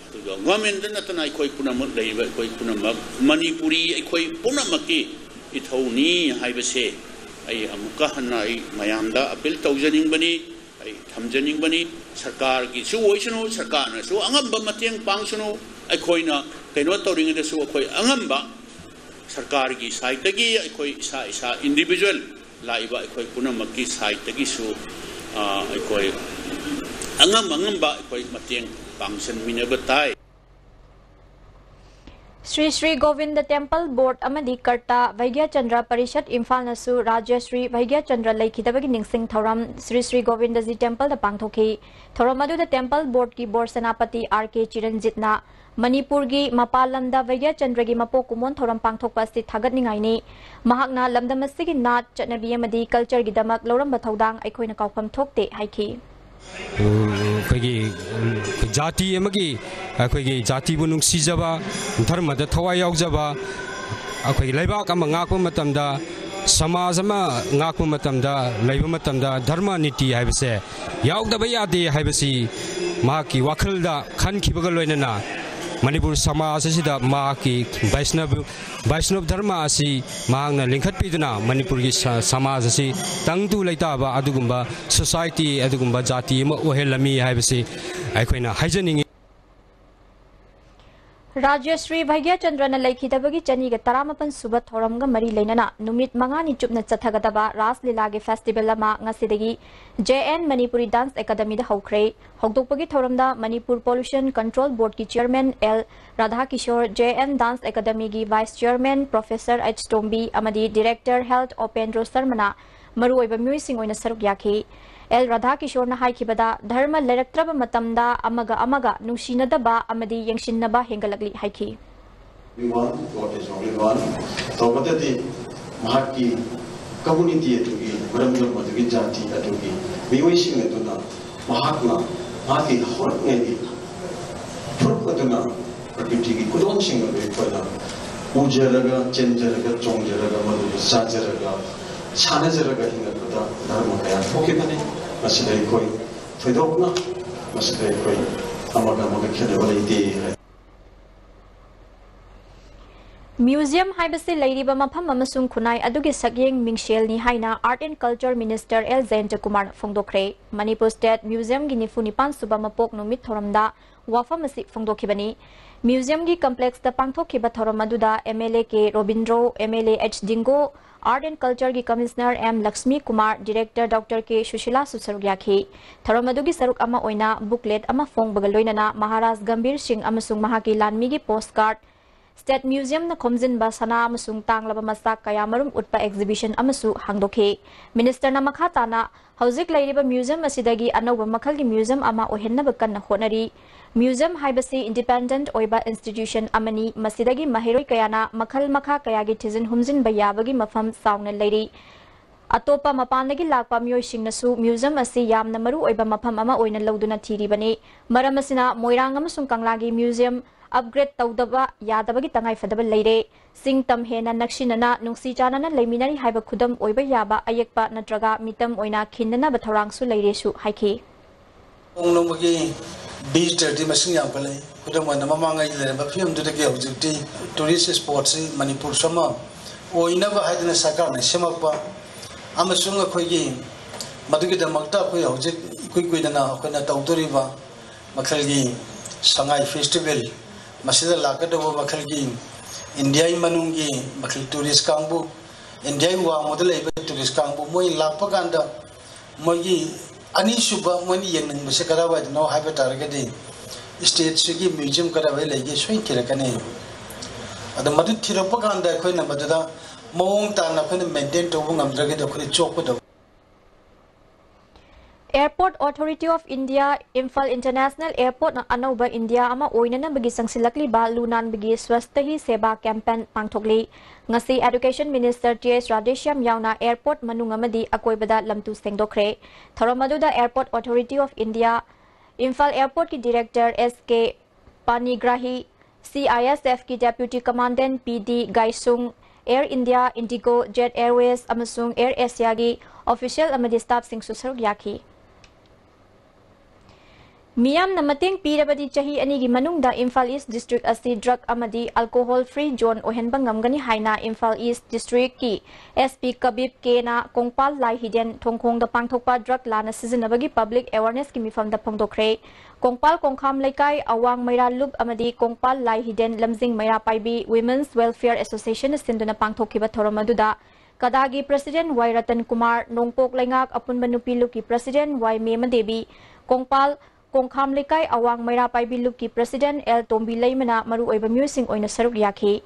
ꯑꯗꯨꯒ ꯒꯚꯔꯟꯃꯦꯟꯗ ꯅꯠꯇꯅ ꯑꯩꯈꯣꯏ ꯄꯨꯝꯅꯃꯛ ꯂꯩꯔꯤꯕ ꯑꯩꯈꯣꯏ ꯄꯨꯝꯅꯃꯛ ꯃꯅꯤꯄꯨꯔꯤ ꯑꯩꯈꯣꯏ ꯄꯨꯝꯅꯃꯛꯀꯤ ꯏꯊꯧꯅꯤ ꯍꯥꯏꯕꯁꯦ ꯑꯩ ꯑꯃꯨꯛꯀ ꯍꯟꯅ ꯑꯩ ꯃꯌꯥꯝꯗ ꯑꯄꯤꯜ ꯇꯧꯖꯅꯤꯡꯕꯅꯤ, ꯑꯩ ꯊꯝꯖꯅꯤꯡꯕꯅꯤ꯫ ꯁꯔꯀꯥꯔꯒꯤꯁꯨ ꯑꯣꯏꯁꯅꯨ, ꯁꯔꯀꯥꯔꯅꯁꯨ ꯑꯉꯝꯕ ꯃꯇꯦꯡ ꯄꯥꯡꯁꯅꯨ, ꯑꯩꯈꯣꯏꯅ ꯀꯩꯅꯣ ꯇꯧꯔꯤꯉꯩꯗꯁꯨ ꯑꯩꯈꯣꯏ ꯑꯉꯝꯕ ꯁꯔꯀꯥꯔꯒꯤ ꯁꯥꯏꯠꯇꯒꯤ ꯑꯩꯈꯣꯏ ꯏꯁꯥ ꯏꯁꯥ ꯏꯟꯗꯤꯕꯤꯖꯨꯋꯦꯜ ꯂꯥꯛꯏꯕ ꯑꯩꯈꯣꯏ ꯄꯨꯝꯅꯃꯛꯀꯤ ꯁꯥꯏꯠꯇꯒꯤꯁꯨ, ꯑ, ꯑꯩꯈꯣꯏ ꯑꯉꯝ ꯑꯉꯝꯕ ꯑꯩꯈꯣꯏ ꯃꯇꯦꯡ ꯄꯥꯡꯁꯤꯟꯃꯤꯟꯅꯕ ꯇꯥꯏ꯫ ꯁ꯭ꯔꯤ ꯁ꯭ꯔꯤ ꯒꯣꯕꯤꯟꯗ ꯇꯦꯝꯄꯜ ꯕꯣꯔꯗ ꯑꯃꯗꯤ ꯀꯔꯇꯥ ꯚꯩꯒ꯭ꯌꯥꯆꯟꯗ꯭ꯔ ꯄꯔꯤꯁꯠ ꯏꯝꯐꯥꯜꯅꯁꯨ ꯔꯥꯖ꯭ꯌ ꯁ꯭ꯔꯤ ꯚꯩꯒ꯭ꯌꯥꯆꯟꯗ꯭ꯔ ꯂꯩꯈꯤꯗꯕꯒꯤ ꯅꯤꯡꯁꯤꯡ ꯊꯧꯔꯝ ꯁ꯭ꯔꯤ ꯁ꯭ꯔꯤ ꯒꯣꯕꯤꯟꯗꯖꯤ ꯇꯦꯝꯄꯜꯗ ꯄꯥꯡꯊꯣꯛꯈꯤ꯫ ꯊꯧꯔꯝ ꯑꯗꯨꯗ ꯇꯦꯝꯄꯜ ꯕꯣꯔꯗꯀꯤ ꯕꯣꯔꯗ ꯁꯦꯅꯥꯄꯇꯤ ꯑꯥꯔ ꯀꯦ ꯆꯤꯔꯟꯖꯤꯠꯅ ꯃꯅꯤꯄꯨꯔꯒꯤ ꯃꯄꯥꯟ ꯂꯝꯗ ꯚꯩꯒ꯭ꯌꯥꯆꯟꯗ꯭ꯔꯒꯤ ꯃꯄꯣꯛ ꯀꯨꯝꯑꯣꯟ ꯊꯧꯔꯝ ꯄꯥꯡꯊꯣꯛꯄ ꯑꯁꯤ ꯊꯥꯒꯠꯅꯤꯡꯉꯥꯏꯅꯤ꯫ ꯃꯍꯥꯛꯅ ꯂꯝꯗꯝ ꯑꯁꯤꯒꯤ ꯅꯥꯠ, ꯆꯠꯅꯕꯤ ꯑꯃꯗꯤ ꯀꯜꯆꯔꯒꯤꯗꯃꯛ ꯂꯧꯔꯝꯕ ꯊꯧꯗꯥꯡ ꯑꯩꯈꯣꯏꯅ ꯀꯥꯎꯐꯝ ꯊꯣꯛꯇꯦ ꯍꯥꯏꯈꯤ꯫ ꯑꯩꯈꯣꯏꯒꯤ ꯖꯥꯇꯤ ꯑꯃꯒꯤ, ꯑꯩꯈꯣꯏꯒꯤ ꯖꯥꯇꯤꯕꯨ ꯅꯨꯡꯁꯤꯖꯕ, ꯙꯔꯃꯗ ꯊꯋꯥꯏ ꯌꯥꯎꯖꯕ, ꯑꯩꯈꯣꯏꯒꯤ ꯂꯩꯕꯥꯛ ꯑꯃ ꯉꯥꯛꯄ ꯃꯇꯝꯗ, ꯁꯃꯥꯖ ꯑꯃ ꯉꯥꯛꯄ ꯃꯇꯝꯗ, ꯂꯩꯕ ꯃꯇꯝꯗ ꯙꯔꯃ ꯅꯤꯇꯤ ꯍꯥꯏꯕꯁꯦ ꯌꯥꯎꯗꯕ ꯌꯥꯗꯦ ꯍꯥꯏꯕꯁꯤ ꯃꯍꯥꯛꯀꯤ ꯋꯥꯈꯜꯗ ꯈꯟꯈꯤꯕꯒ ꯂꯣꯏꯅꯅ ꯃꯅꯤꯄꯨꯔ ꯁꯃꯥꯖ ꯑꯁꯤꯗ ꯃꯍꯥꯛꯀꯤ ꯕꯩꯁꯅꯕ ꯕꯩꯁꯅꯕ ꯙꯔꯃ ꯑꯁꯤ ꯃꯍꯥꯛꯅ ꯂꯤꯡꯈꯠꯄꯤꯗꯨꯅ ꯃꯅꯤꯄꯨꯔꯒꯤ ꯁ-, ꯁꯃꯥꯖ ꯑꯁꯤ ꯇꯪꯗꯨ ꯂꯩꯇꯥꯕ ꯑꯗꯨꯒꯨꯝꯕ ꯁꯣꯁꯥꯏꯇꯤ, ꯑꯗꯨꯒꯨꯝꯕ ꯖꯥꯇꯤ ꯑꯃ ꯑꯣꯏꯍꯜꯂꯝꯃꯤ ꯍꯥꯏꯕꯁꯤ ꯑꯩꯈꯣꯏꯅ ꯍꯥꯏꯖꯅꯤꯡꯏ꯫ ꯔꯥꯖ꯭ꯌ ꯁ꯭ꯔꯤ ꯚꯩꯒ꯭ꯌꯥꯆꯟꯗ꯭ꯔꯅ ꯂꯩꯈꯤꯗꯕꯒꯤ ꯆꯅꯤꯒ ꯇꯔꯥꯃꯥꯄꯟ ꯁꯨꯕ ꯊꯧꯔꯝꯒ ꯃꯔꯤ ꯂꯩꯅꯅ ꯅꯨꯃꯤꯠ ꯃꯉꯥꯅꯤ ꯆꯨꯞꯅ ꯆꯠꯊꯒꯗꯕ ꯔꯥꯁ ꯂꯤꯂꯥꯒꯤ ꯐꯦꯁꯇꯤꯚꯦꯜ ꯑꯃ ꯉꯁꯤꯗꯒꯤ ꯖꯦ ꯑꯦꯟ ꯃꯅꯤꯄꯨꯔꯤ ꯗꯥꯟꯁ ꯑꯦꯀꯥꯗꯃꯤꯗ ꯍꯧꯈ꯭ꯔꯦ꯫ ꯍꯧꯗꯣꯛꯄꯒꯤ ꯊꯧꯔꯝꯗ ꯃꯅꯤꯄꯨꯔ ꯄꯣꯂꯨꯁꯟ ꯀꯟꯇ꯭ꯔꯣꯜ ꯕꯣꯔꯗꯀꯤ chairman L Radhakishore, J N dance ꯑꯦꯀꯥꯗꯃꯤꯒꯤ vice chairman professor H Tombi ꯑꯃꯗꯤ ꯗꯤꯔꯦꯛꯇꯔ ꯍꯦꯜꯊ ꯎꯄꯦꯟꯗ꯭ꯔꯣ ꯁꯔꯃꯅ ꯃꯔꯨꯑꯣꯏꯕ ꯃꯤꯑꯣꯏꯁꯤꯡ ꯑꯣꯏꯅ ꯁꯔꯨꯛ ꯌꯥꯈꯤ꯫ ꯑꯦꯜ ꯔꯥꯙꯥꯀꯤꯁꯣꯔꯅ ꯍꯥꯏꯈꯤꯕꯗ, ꯙꯔꯃ ꯂꯩꯔꯛꯇ꯭ꯔꯕ ꯃꯇꯝꯗ ꯑꯃꯒ ꯑꯃꯒ ꯅꯨꯡꯁꯤꯅꯗꯕ ꯑꯃꯗꯤ ꯌꯦꯡꯁꯤꯟꯅꯕ ꯍꯦꯟꯒꯠꯂꯛꯂꯤ ꯍꯥꯏꯈꯤ꯫ Everyone, God is only one. ꯇꯧꯕꯇꯗꯤ ꯃꯍꯥꯛꯀꯤ ꯀꯝꯃ꯭ꯌꯨꯅꯤꯇꯤ ꯑꯗꯨꯒꯤ, ꯃꯔꯝꯗꯝ ꯑꯗꯨꯒꯤ, ꯖꯥꯇꯤ ꯑꯗꯨꯒꯤ ꯃꯤꯑꯣꯏꯁꯤꯡ ꯑꯗꯨꯅ ꯃꯍꯥꯛꯅ ꯃꯍꯥꯛꯀꯤ ꯍꯧꯔꯛꯉꯩꯒꯤ ꯐꯨꯔꯨꯞ ꯑꯗꯨꯅ ꯄ꯭ꯔꯀ꯭ꯔꯤꯇꯤꯒꯤ ꯈꯨꯗꯣꯜꯁꯤꯡ ꯑꯗꯨ ꯑꯩꯈꯣꯏꯅ ꯎꯖꯔꯒ, ꯆꯦꯟꯖꯔꯒ, ꯆꯣꯡꯖꯔꯒ, ꯃꯗꯨꯕꯨ ꯆꯥꯖꯔꯒ, ꯁꯥꯟꯅꯖꯔꯒ ꯍꯤꯡꯂꯛꯄꯗ ꯙꯔꯃ ꯀꯌꯥ ꯊꯣꯛꯈꯤꯕꯅꯤ꯫ ꯃꯁꯤꯗ ꯑꯩꯈꯣꯏ ꯊꯣꯏꯗꯣꯛꯅ, ꯃꯁꯤꯗ ꯑꯩꯈꯣꯏ ꯑꯃꯒ ꯑꯃꯒ ꯈꯦꯠꯅꯕ ꯂꯩꯇꯦ ꯍꯥꯏ꯫ ꯃ꯭ꯌꯨꯖꯤꯌꯝ ꯍꯥꯏꯕꯁꯤ ꯂꯩꯔꯤꯕ ꯃꯐꯝ ꯑꯃꯁꯨꯡ ꯈꯨꯟꯅꯥꯏ ꯑꯗꯨꯒꯤ ꯁꯛꯌꯦꯡ ꯃꯤꯡꯁꯦꯜꯅꯤ ꯍꯥꯏꯅ Art and Culture Minister L ꯖꯌꯟꯇꯀꯨꯃꯥꯔꯅ ꯐꯣꯡꯗꯣꯛꯈ꯭ꯔꯦ꯫ ꯃꯅꯤꯄꯨꯔ ꯁ꯭ꯇꯦꯠ ꯃ꯭ꯌꯨꯖꯤꯌꯝꯒꯤ ꯅꯤꯐꯨ ꯅꯤꯄꯥꯟ ꯁꯨꯕ ꯃꯄꯣꯛ ꯅꯨꯃꯤꯠ ꯊꯧꯔꯝꯗ ꯋꯥꯐꯝ ꯑꯁꯤ ꯐꯣꯡꯗꯣꯛꯈꯤꯕꯅꯤ꯫ ꯃ꯭ꯌꯨꯖꯤꯌꯝꯒꯤ ꯀꯝꯄ꯭ꯂꯦꯛꯁꯇ ꯄꯥꯡꯊꯣꯛꯈꯤꯕ ꯊꯧꯔꯝ ꯑꯗꯨꯗ MLA K Robindro, MLA H ꯗꯤꯡꯒꯣ, Art and Cultureꯒꯤ Commissioner M Lakshmi Kumar, Director Doctor ꯀꯦ ꯁꯨꯁꯤꯂꯥꯁꯨ ꯁꯔꯨꯛ ꯌꯥꯈꯤ꯫ ꯊꯧꯔꯝ ꯑꯗꯨꯒꯤ ꯁꯔꯨꯛ ꯑꯃ ꯑꯣꯏꯅ booklet ꯑꯃ ꯐꯣꯡꯕꯒ ꯂꯣꯏꯅꯅ ꯃꯍꯥꯔꯥꯖ ꯒꯝꯚꯤꯔ ꯁꯤꯡ ꯑꯃꯁꯨꯡ ꯃꯍꯥꯛꯀꯤ ꯂꯥꯟꯃꯤꯒꯤ postcard, State Museumꯅ ꯈꯣꯝꯖꯤꯟꯕ ꯁꯅꯥ ꯑꯃꯁꯨꯡ ꯇꯥꯡꯂꯕ ꯃꯆꯥꯛ ꯀꯌꯥ ꯃꯔꯨꯝ ꯎꯠꯄ exhibition ꯑꯃꯁꯨ ꯍꯥꯡꯗꯣꯛꯈꯤ꯫ Ministerꯅ ꯃꯈꯥ ꯇꯥꯅ, ꯍꯧꯖꯤꯛ ꯂꯩꯔꯤꯕ museum ꯑꯁꯤꯗꯒꯤ ꯑꯅꯧꯕ ꯃꯈꯜꯒꯤ museum ꯑꯃ ꯑꯣꯏꯍꯟꯅꯕ ꯀꯟꯅ ꯍꯣꯠꯅꯔꯤ꯫ Museum ꯍꯥꯏꯕꯁꯤ independent ꯑꯣꯏꯕ institution ꯑꯃꯅꯤ, ꯃꯁꯤꯗꯒꯤ ꯃꯍꯩꯔꯣꯏ ꯀꯌꯥꯅ ꯃꯈꯜ ꯃꯈꯥ ꯀꯌꯥꯒꯤ ꯊꯤꯖꯤꯟ ꯍꯨꯝꯖꯤꯟꯕ ꯌꯥꯕꯒꯤ ꯃꯐꯝ ꯆꯥꯎꯅ ꯂꯩꯔꯤ꯫ ꯑꯇꯣꯞꯄ ꯃꯄꯥꯟꯗꯒꯤ ꯂꯥꯛꯄ ꯃꯤꯑꯣꯏꯁꯤꯡꯅꯁꯨ museum ꯑꯁꯤ ꯌꯥꯝꯅ ꯃꯔꯨ ꯑꯣꯏꯕ ꯃꯐꯝ ꯑꯃ ꯑꯣꯏꯅ ꯂꯧꯗꯨꯅ ꯊꯤꯔꯤꯕꯅꯤ꯫ ꯃꯔꯝ ꯑꯁꯤꯅ, ꯃꯣꯏꯔꯥꯡ ꯑꯃꯁꯨꯡ ꯀꯪꯂꯥꯒꯤ museum upgrade ꯇꯧꯗꯕ ꯌꯥꯗꯕꯒꯤ ꯇꯉꯥꯏꯐꯗꯕ ꯂꯩꯔꯦ꯫ ꯆꯤꯡ ꯇꯝ ꯍꯦꯟꯅ ꯅꯛꯁꯤꯟꯅꯅ, ꯅꯨꯡꯁꯤ ꯆꯥꯟꯅꯅ ꯂꯩꯃꯤꯟꯅꯔꯤ ꯍꯥꯏꯕ ꯈꯨꯗꯝ ꯑꯣꯏꯕ ꯌꯥꯕ ꯑꯌꯦꯛꯄ ꯅꯠꯇ꯭ꯔꯒ ꯃꯤꯇꯝ ꯑꯣꯏꯅ ꯈꯤꯟꯅꯅꯕ ꯊꯧꯔꯥꯡꯁꯨ ꯂꯩꯔꯦꯁꯨ ꯍꯥꯏꯈꯤ꯫ ꯅꯣꯡꯃ ꯅꯣꯡꯃꯒꯤ visitorꯗꯤ ꯃꯁꯤꯡ ꯌꯥꯝꯈꯠꯂꯛꯏ꯫ ꯈꯨꯗꯝ ꯑꯣꯏꯅ, ꯃꯃꯥꯡꯉꯩ ꯂꯩꯔꯝꯕ ꯐꯤꯕꯝꯗꯨꯗꯒꯤ ꯍꯧꯖꯤꯛꯇꯤ tourist spotꯁꯤ ꯃꯅꯤꯄꯨꯔꯁꯨ ꯑꯃ ꯑꯣꯏꯅꯕ ꯍꯥꯏꯗꯅ ꯁꯔꯀꯥꯔꯅ ꯁꯦꯝꯃꯛꯄ ꯑꯃꯁꯨꯡ ꯑꯩꯈꯣꯏꯒꯤ ꯃꯗꯨꯒꯤꯗꯃꯛꯇ ꯑꯩꯈꯣꯏ ꯍꯧꯖꯤꯛ ꯏꯀꯨꯏ ꯀꯨꯏꯗꯅ ꯑꯩꯈꯣꯏꯅ ꯇꯧꯗꯣꯔꯤꯕ ꯃꯈꯜꯒꯤ ꯁꯉꯥꯏ festival, ꯃꯁꯤꯗ ꯂꯥꯛꯀꯗꯧꯕ ꯃꯈꯜꯒꯤ ꯏꯟꯗꯤꯌꯥꯒꯤ ꯃꯅꯨꯡꯒꯤ ꯃꯈꯜ tourist ꯀꯥꯡꯕꯨ, ꯏꯟꯗꯤꯌꯥꯒꯤ ꯋꯥꯡꯃꯗ ꯂꯩꯕ tourist ꯀꯥꯡꯕꯨ, ꯃꯣꯏ ꯂꯥꯛꯄ ꯀꯥꯟꯗ ꯃꯣꯏꯒꯤ ꯑꯅꯤꯁꯨꯕ ꯃꯣꯏꯅ ꯌꯦꯡꯅꯤꯡꯕꯁꯦ ꯀꯗꯥꯏꯋꯥꯏꯗꯅꯣ ꯍꯥꯏꯕ ꯇꯥꯔꯒꯗꯤ, stateꯁꯤꯒꯤ museum ꯀꯗꯥꯏꯋꯥꯏ ꯂꯩꯒꯦ ꯁꯣꯏꯅ ꯊꯤꯔꯛꯀꯅꯤ꯫ ꯑꯗꯣ ꯃꯗꯨ ꯊꯤꯔꯛꯄ ꯀꯥꯟꯗ ꯑꯩꯈꯣꯏꯅ ꯃꯗꯨꯗ ꯃꯑꯣꯡ ꯇꯥꯅ ꯑꯩꯈꯣꯏꯅ maintain ꯇꯧꯕ ꯉꯝꯗ꯭ꯔꯒꯗꯤ ꯑꯩꯈꯣꯏꯅ ꯆꯣꯞꯀꯗꯕ꯫ Airport Authority of India, Imphal International Airport ꯅ ꯑꯅꯧꯕ ꯏꯟꯗꯤꯌꯥ ꯑꯃ ꯑꯣꯏꯅꯅꯕꯒꯤ ꯆꯪꯁꯤꯜꯂꯛꯂꯤꯕ ꯂꯨ ꯅꯥꯟꯕꯒꯤ Swasthya Hi Seva campaign ꯄꯥꯡꯊꯣꯛꯂꯤ꯫ ꯉꯁꯤ Education Minister T S Radheshyam ꯌꯥꯎꯅ airport ꯃꯅꯨꯡ ꯑꯃꯗꯤ ꯑꯀꯣꯏꯕꯗ ꯂꯝꯇꯨ ꯁꯦꯡꯗꯣꯛꯈ꯭ꯔꯦ꯫ ꯊꯧꯔꯝ ꯑꯗꯨꯗ Airport Authority of India, Imphal Airport ꯀꯤ Director S K Panigrahi, C I S F ꯀꯤ Deputy Commandant P D Gaisung, Air India, IndiGo, Jet Airways ꯑꯃꯁꯨꯡ Air Asia ꯒꯤ official ꯑꯃꯗꯤ staff ꯁꯤꯡꯁꯨ ꯁꯔꯨꯛ ꯌꯥꯈꯤ꯫ ꯃꯤꯌꯥꯝꯅ ꯃꯇꯦꯡ ꯄꯤꯔꯕꯗꯤ ꯆꯍꯤ ꯑꯅꯤꯒꯤ ꯃꯅꯨꯡꯗ ꯏꯝꯐꯥꯜ ꯏꯁ ꯗꯤꯁꯇ꯭ꯔꯤꯛ ꯑꯁꯤ drug ꯑꯃꯗꯤ alcohol free zone ꯑꯣꯏꯍꯟꯕ ꯉꯝꯒꯅꯤ ꯍꯥꯏꯅ ꯏꯝꯐꯥꯜ ꯏꯁ ꯗꯤꯁꯇ꯭ꯔꯤꯛꯀꯤ S P ꯀꯕꯤꯞ ꯀꯦꯅ ꯀꯣꯡꯄꯥꯜ ꯂꯥꯏ ꯍꯤꯗꯦꯟ ꯊꯣꯡꯈꯣꯡꯗ ꯄꯥꯡꯊꯣꯛꯄ drug ꯂꯥꯟꯅ ꯁꯤꯖꯤꯟꯅꯕꯒꯤ public awareness ꯀꯤ ꯃꯤꯐꯝꯗ ꯐꯣꯡꯗꯣꯛꯈ꯭ꯔꯦ꯫ ꯀꯣꯡꯄꯥꯜ ꯀꯣꯡꯈꯥꯝ ꯂꯩꯀꯥꯏ ꯑꯋꯥꯡ ꯃꯩꯔꯥ ꯂꯨꯞ ꯑꯃꯗꯤ ꯀꯣꯡꯄꯥꯜ ꯂꯥꯏ ꯍꯤꯗꯦꯟ ꯂꯝꯖꯤꯡ ꯃꯩꯔꯥ ꯄꯥꯏꯕꯤ Women's Welfare Association ꯅ ꯁꯤꯟꯗꯨꯅ ꯄꯥꯡꯊꯣꯛꯈꯤꯕ ꯊꯧꯔꯝ ꯑꯗꯨꯗ ꯀꯗꯥꯒꯤ President ꯋꯥꯏ ꯔꯇꯟ ꯀꯨꯃꯥꯔ, ꯅꯣꯡꯄꯣꯛ ꯂꯩꯉꯥꯛ ꯑꯄꯨꯟꯕ ꯅꯨꯄꯤ ꯂꯨꯞꯀꯤ President ꯋꯥꯏ ꯃꯦꯃ ꯗꯦꯕꯤ, ꯀꯣꯡꯄꯥꯜ ꯀꯣꯡꯈꯥꯝ ꯂꯩꯀꯥꯏ ꯑꯋꯥꯡ ꯃꯩꯔꯥ ꯄꯥꯏꯕꯤ ꯂꯨꯞꯀꯤ President ꯑꯦꯜ ꯇꯣꯝꯕꯤ ꯂꯩꯃꯅ ꯃꯔꯨꯑꯣꯏꯕ ꯃꯤꯑꯣꯏꯁꯤꯡ ꯑꯣꯏꯅ ꯁꯔꯨꯛ ꯌꯥꯈꯤ꯫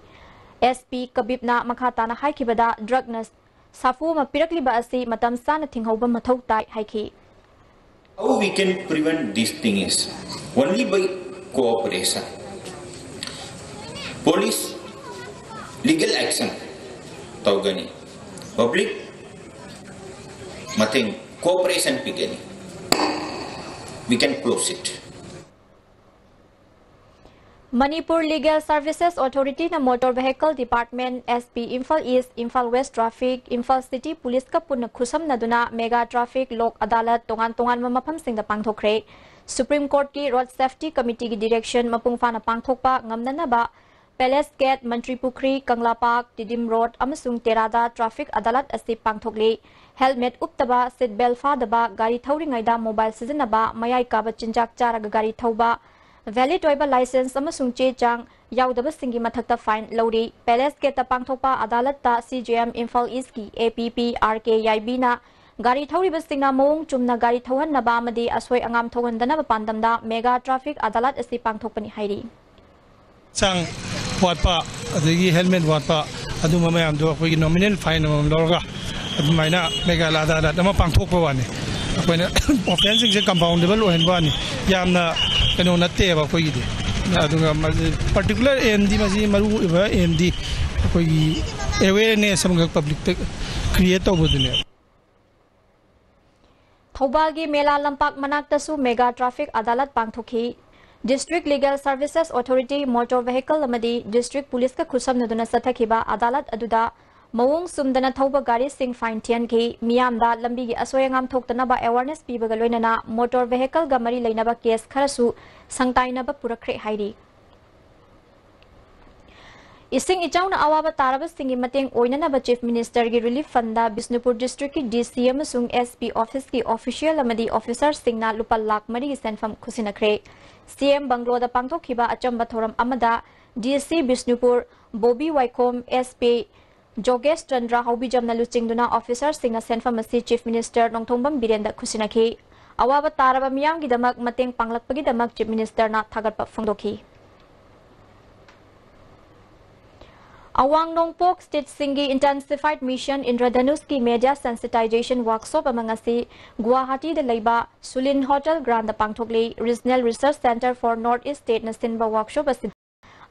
S P ꯀꯕꯤꯞꯅ ꯃꯈꯥ ꯇꯥꯅ ꯍꯥꯏꯈꯤꯕꯗ, drug ꯅ ꯁꯥꯐꯨ ꯑꯃ ꯄꯤꯔꯛꯂꯤꯕ ꯑꯁꯤ ꯃꯇꯝ ꯆꯥꯅ ꯊꯤꯡꯍꯧꯕ ꯃꯊꯧ ꯇꯥꯏ ꯍꯥꯏꯈꯤ꯫ How we can prevent this thing is only by cooperation. Police legal action ꯇꯧꯒꯅꯤ꯫ Public ꯃꯇꯦꯡ, cooperation ꯄꯤꯒꯅꯤ꯫ We can close it. Manipur Legal Services Authority ꯅ Motor Vehicle Department, S P Imphal East, Imphal West Traffic, Imphal City Police ꯀ ꯄꯨꯟꯅ ꯈꯨꯠꯁꯝꯅꯗꯨꯅ mega traffic ꯂꯣꯛ ꯑꯗꯥꯂꯠ ꯇꯣꯉꯥꯟ ꯇꯣꯉꯥꯟꯕ ꯃꯐꯝꯁꯤꯡꯗ ꯄꯥꯡꯊꯣꯛꯈ꯭ꯔꯦ꯫ Supreme Court ꯀꯤ Road Safety Committee ꯒꯤ direction ꯃꯄꯨꯡ ꯐꯥꯅ ꯄꯥꯡꯊꯣꯛꯄ ꯉꯝꯅꯅꯕ Palace Gate, ꯃꯟꯇ꯭ꯔꯤ ꯄꯨꯈ꯭ꯔꯤ, ꯀꯪꯂꯥ ꯄꯥꯔꯛ, ꯇꯤꯗꯤꯝ ꯔꯣꯗ ꯑꯃꯁꯨꯡ ꯇꯦꯔꯥꯗ traffic ꯑꯗꯥꯂꯠ ꯑꯁꯤ ꯄꯥꯡꯊꯣꯛꯂꯤ꯫ Helmet ꯎꯞꯇꯕ, seat belt ꯐꯥꯗꯕ, ꯒꯥꯔꯤ ꯊꯧꯔꯤꯉꯩꯗ mobile ꯁꯤꯖꯤꯟꯅꯕ, ꯃꯌꯥꯏ ꯀꯥꯕ ꯆꯤꯟꯖꯥꯛ ꯆꯥꯔꯒ ꯒꯥꯔꯤ ꯊꯧꯕ, valid ꯑꯣꯏꯕ license ꯑꯃꯁꯨꯡ ꯆꯦ ꯆꯥꯡ ꯌꯥꯎꯗꯕꯁꯤꯡꯒꯤ ꯃꯊꯛꯇ fine ꯂꯧꯔꯤ꯫ Palace Gate ꯇ ꯄꯥꯡꯊꯣꯛꯄ ꯑꯗꯥꯂꯠꯇ C J M Imphal East ꯀꯤ A P P R K ꯌꯥꯏꯕꯤꯅ ꯒꯥꯔꯤ ꯊꯧꯔꯤꯕꯁꯤꯡꯅ ꯃꯑꯣꯡ ꯆꯨꯝꯅ ꯒꯥꯔꯤ ꯊꯧꯍꯟꯅꯕ ꯑꯃꯗꯤ ꯑꯁꯣꯏ ꯑꯉꯥꯝ ꯊꯣꯛꯍꯟꯗꯅꯕ ꯄꯥꯟꯗꯝꯗ mega traffic ꯑꯗꯥꯂꯠ ꯑꯁꯤ ꯄꯥꯡꯊꯣꯛꯄꯅꯤ ꯍꯥꯏꯔꯤ꯫ ꯍꯛꯆꯥꯡ ꯋꯥꯠꯄ, ꯑꯗꯒꯤ helmet ꯋꯥꯠꯄ, ꯑꯗꯨꯝꯕ ꯃꯌꯥꯝꯗꯣ ꯑꯩꯈꯣꯏꯒꯤ nominal fine ꯑꯃꯃꯝ ꯂꯧꯔꯒ ꯑꯗꯨꯃꯥꯏꯅ mega ꯑꯗꯥꯂꯠ ꯑꯃ ꯄꯥꯡꯊꯣꯛꯄ ꯋꯥꯅꯤ꯫ ꯑꯩꯈꯣꯏꯅ ꯑꯣꯐꯦꯟꯁꯁꯤꯡꯁꯦ ꯀꯝꯄꯥꯎꯟꯗꯦꯕꯜ ꯑꯣꯏꯍꯟꯕ ꯋꯥꯅꯤ, ꯌꯥꯝꯅ ꯀꯩꯅꯣ ꯅꯠꯇꯦꯕ ꯑꯩꯈꯣꯏꯒꯤꯗꯤ꯫ ꯑꯗꯨꯒ ꯄꯥꯔꯇꯤꯀꯨꯂꯔ ꯑꯦꯝꯗꯤ, ꯃꯁꯤ ꯃꯔꯨ ꯑꯣꯏꯕ ꯑꯦꯝꯗꯤ ꯑꯩꯈꯣꯏꯒꯤ ꯑꯦꯋꯦꯔꯅꯦꯁ ꯑꯃꯈꯛ ꯄꯕ꯭ꯂꯤꯛꯇ ꯀ꯭ꯔꯤꯌꯦꯠ ꯇꯧꯕꯗꯨꯅꯦꯕ꯫ ꯊꯧꯕꯥꯜꯒꯤ ꯃꯦꯂꯥ ꯂꯝꯄꯥꯛ ꯃꯅꯥꯛꯇꯁꯨ ꯃꯦꯒꯥ ꯇ꯭ꯔꯥꯐꯤꯛ ꯑꯗꯥꯂꯠ ꯄꯥꯡꯊꯣꯛꯈꯤ꯫ District legal services authority, motor vehicle ꯑꯃꯗꯤ ꯗꯤꯁꯇ꯭ꯔꯤꯛ ꯄꯨꯂꯤꯁꯀ ꯈꯨꯠꯁꯝꯅꯗꯨꯅ ꯆꯠꯊꯈꯤꯕ ꯑꯗꯥꯂꯠ ꯑꯗꯨꯗ ꯃꯑꯣꯡ ꯆꯨꯝꯗꯅ ꯊꯧꯕ ꯒꯥꯔꯤꯁꯤꯡ ꯐꯥꯏꯟ ꯊꯤꯍꯟꯈꯤ꯫ ꯃꯤꯌꯥꯝꯗ ꯂꯝꯕꯤꯒꯤ ꯑꯁꯣꯏ ꯑꯉꯥꯝ ꯊꯣꯛꯇꯅꯕ ꯑꯦꯋꯥꯔꯅꯦꯁ ꯄꯤꯕꯒ ꯂꯣꯏꯅꯅ ꯃꯣꯇꯣꯔ ꯚꯦꯍꯤꯀꯜꯒ ꯃꯔꯤ ꯂꯩꯅꯕ ꯀꯦꯁ ꯈꯔꯁꯨ ꯁꯪꯇꯥꯏꯅꯕ ꯄꯨꯔꯛꯈ꯭ꯔꯦ ꯍꯥꯏꯔꯤ꯫ ꯏꯁꯤꯡ ꯏꯆꯥꯎꯅ ꯑꯋꯥꯕ ꯇꯥꯔꯕꯁꯤꯡꯒꯤ ꯃꯇꯦꯡ ꯑꯣꯏꯅꯅꯕ ꯆꯤꯐ ꯃꯤꯅꯤꯁꯇꯔꯒꯤ ꯔꯤꯂꯤꯐ ꯐꯟꯗ ꯕꯤꯁꯅꯨꯄꯨꯔ ꯗꯤꯁꯇ꯭ꯔꯤꯛꯀꯤ ꯗꯤ ꯁꯤ ꯑꯃꯁꯨꯡ ꯑꯦꯁ ꯄꯤ ꯑꯣꯐꯤꯁꯀꯤ ꯑꯣꯐꯤꯁꯤꯌꯦꯜ ꯑꯃꯗꯤ ꯑꯣꯐꯤꯁꯥꯔꯁꯤꯡꯅ ꯂꯨꯄꯥ ꯂꯥꯈ ꯃꯔꯤꯒꯤ ꯁꯦꯟꯐꯝ ꯈꯨꯠꯁꯤꯟꯅꯈ꯭ꯔꯦ꯫ ꯁꯤ ꯑꯦꯝ ꯕꯪꯒ꯭ꯂꯣꯗ ꯄꯥꯡꯊꯣꯛꯈꯤꯕ ꯑꯆꯝꯕ ꯊꯧꯔꯝ ꯑꯃꯗ ꯗꯤ ꯁꯤ ꯕꯤꯁꯅꯨꯄꯨꯔ ꯕꯣꯕꯤ ꯋꯥꯏꯈꯣꯝ, ꯑꯦꯁ ꯄꯤ ꯖꯣꯒꯦꯁ ꯆꯟꯗ꯭ꯔ ꯍꯥꯎꯕꯤꯖꯝꯅ ꯂꯨꯆꯤꯡꯗꯨꯅ ꯑꯣꯐꯤꯁꯥꯔꯁꯤꯡꯅ ꯁꯦꯟꯐꯝ ꯑꯁꯤ ꯆꯤꯐ ꯃꯤꯅꯤꯁꯇꯔ ꯅꯣꯡꯊꯣꯝꯕꯝ ꯕꯤꯔꯦꯟꯗ ꯈꯨꯠꯁꯤꯟꯅꯈꯤ꯫ ꯑꯋꯥꯕ ꯇꯥꯔꯕ ꯃꯤꯌꯥꯝꯒꯤꯗꯃꯛ ꯃꯇꯦꯡ ꯄꯥꯡꯂꯛꯄꯒꯤꯗꯃꯛ ꯆꯤꯐ ꯃꯤꯅꯤꯁꯇꯔꯅ ꯊꯥꯒꯠꯄ ꯐꯣꯡꯗꯣꯛꯈꯤ꯫ ꯑꯋꯥꯡ ꯅꯣꯡꯄꯣꯛ ꯁ꯭ꯇꯦꯠꯁꯤꯡꯒꯤ ꯏꯟꯇꯦꯟꯁꯤꯐꯥꯏꯗ ꯃꯤꯁꯟ ꯏꯟꯗ꯭ꯔꯙꯅꯨꯁꯀꯤ ꯃꯦꯗꯤꯌꯥ ꯁꯦꯟꯁꯤꯇꯥꯏꯖꯦꯁꯟ ꯋꯥꯔꯛꯁꯣꯞ ꯑꯃ ꯉꯁꯤ ꯒꯨꯋꯥꯍꯥꯇꯤꯗ ꯂꯩꯕ ꯁꯨꯂꯤꯟ ꯍꯣꯇꯦꯜ ꯒ꯭ꯔꯥꯟꯗ ꯄꯥꯡꯊꯣꯛꯂꯤ꯫ Regional research centre for north east ꯁ꯭ꯇꯦꯠꯅ ꯁꯤꯟꯕ ꯋꯥꯔꯛꯁꯣꯞ ꯑꯁꯤ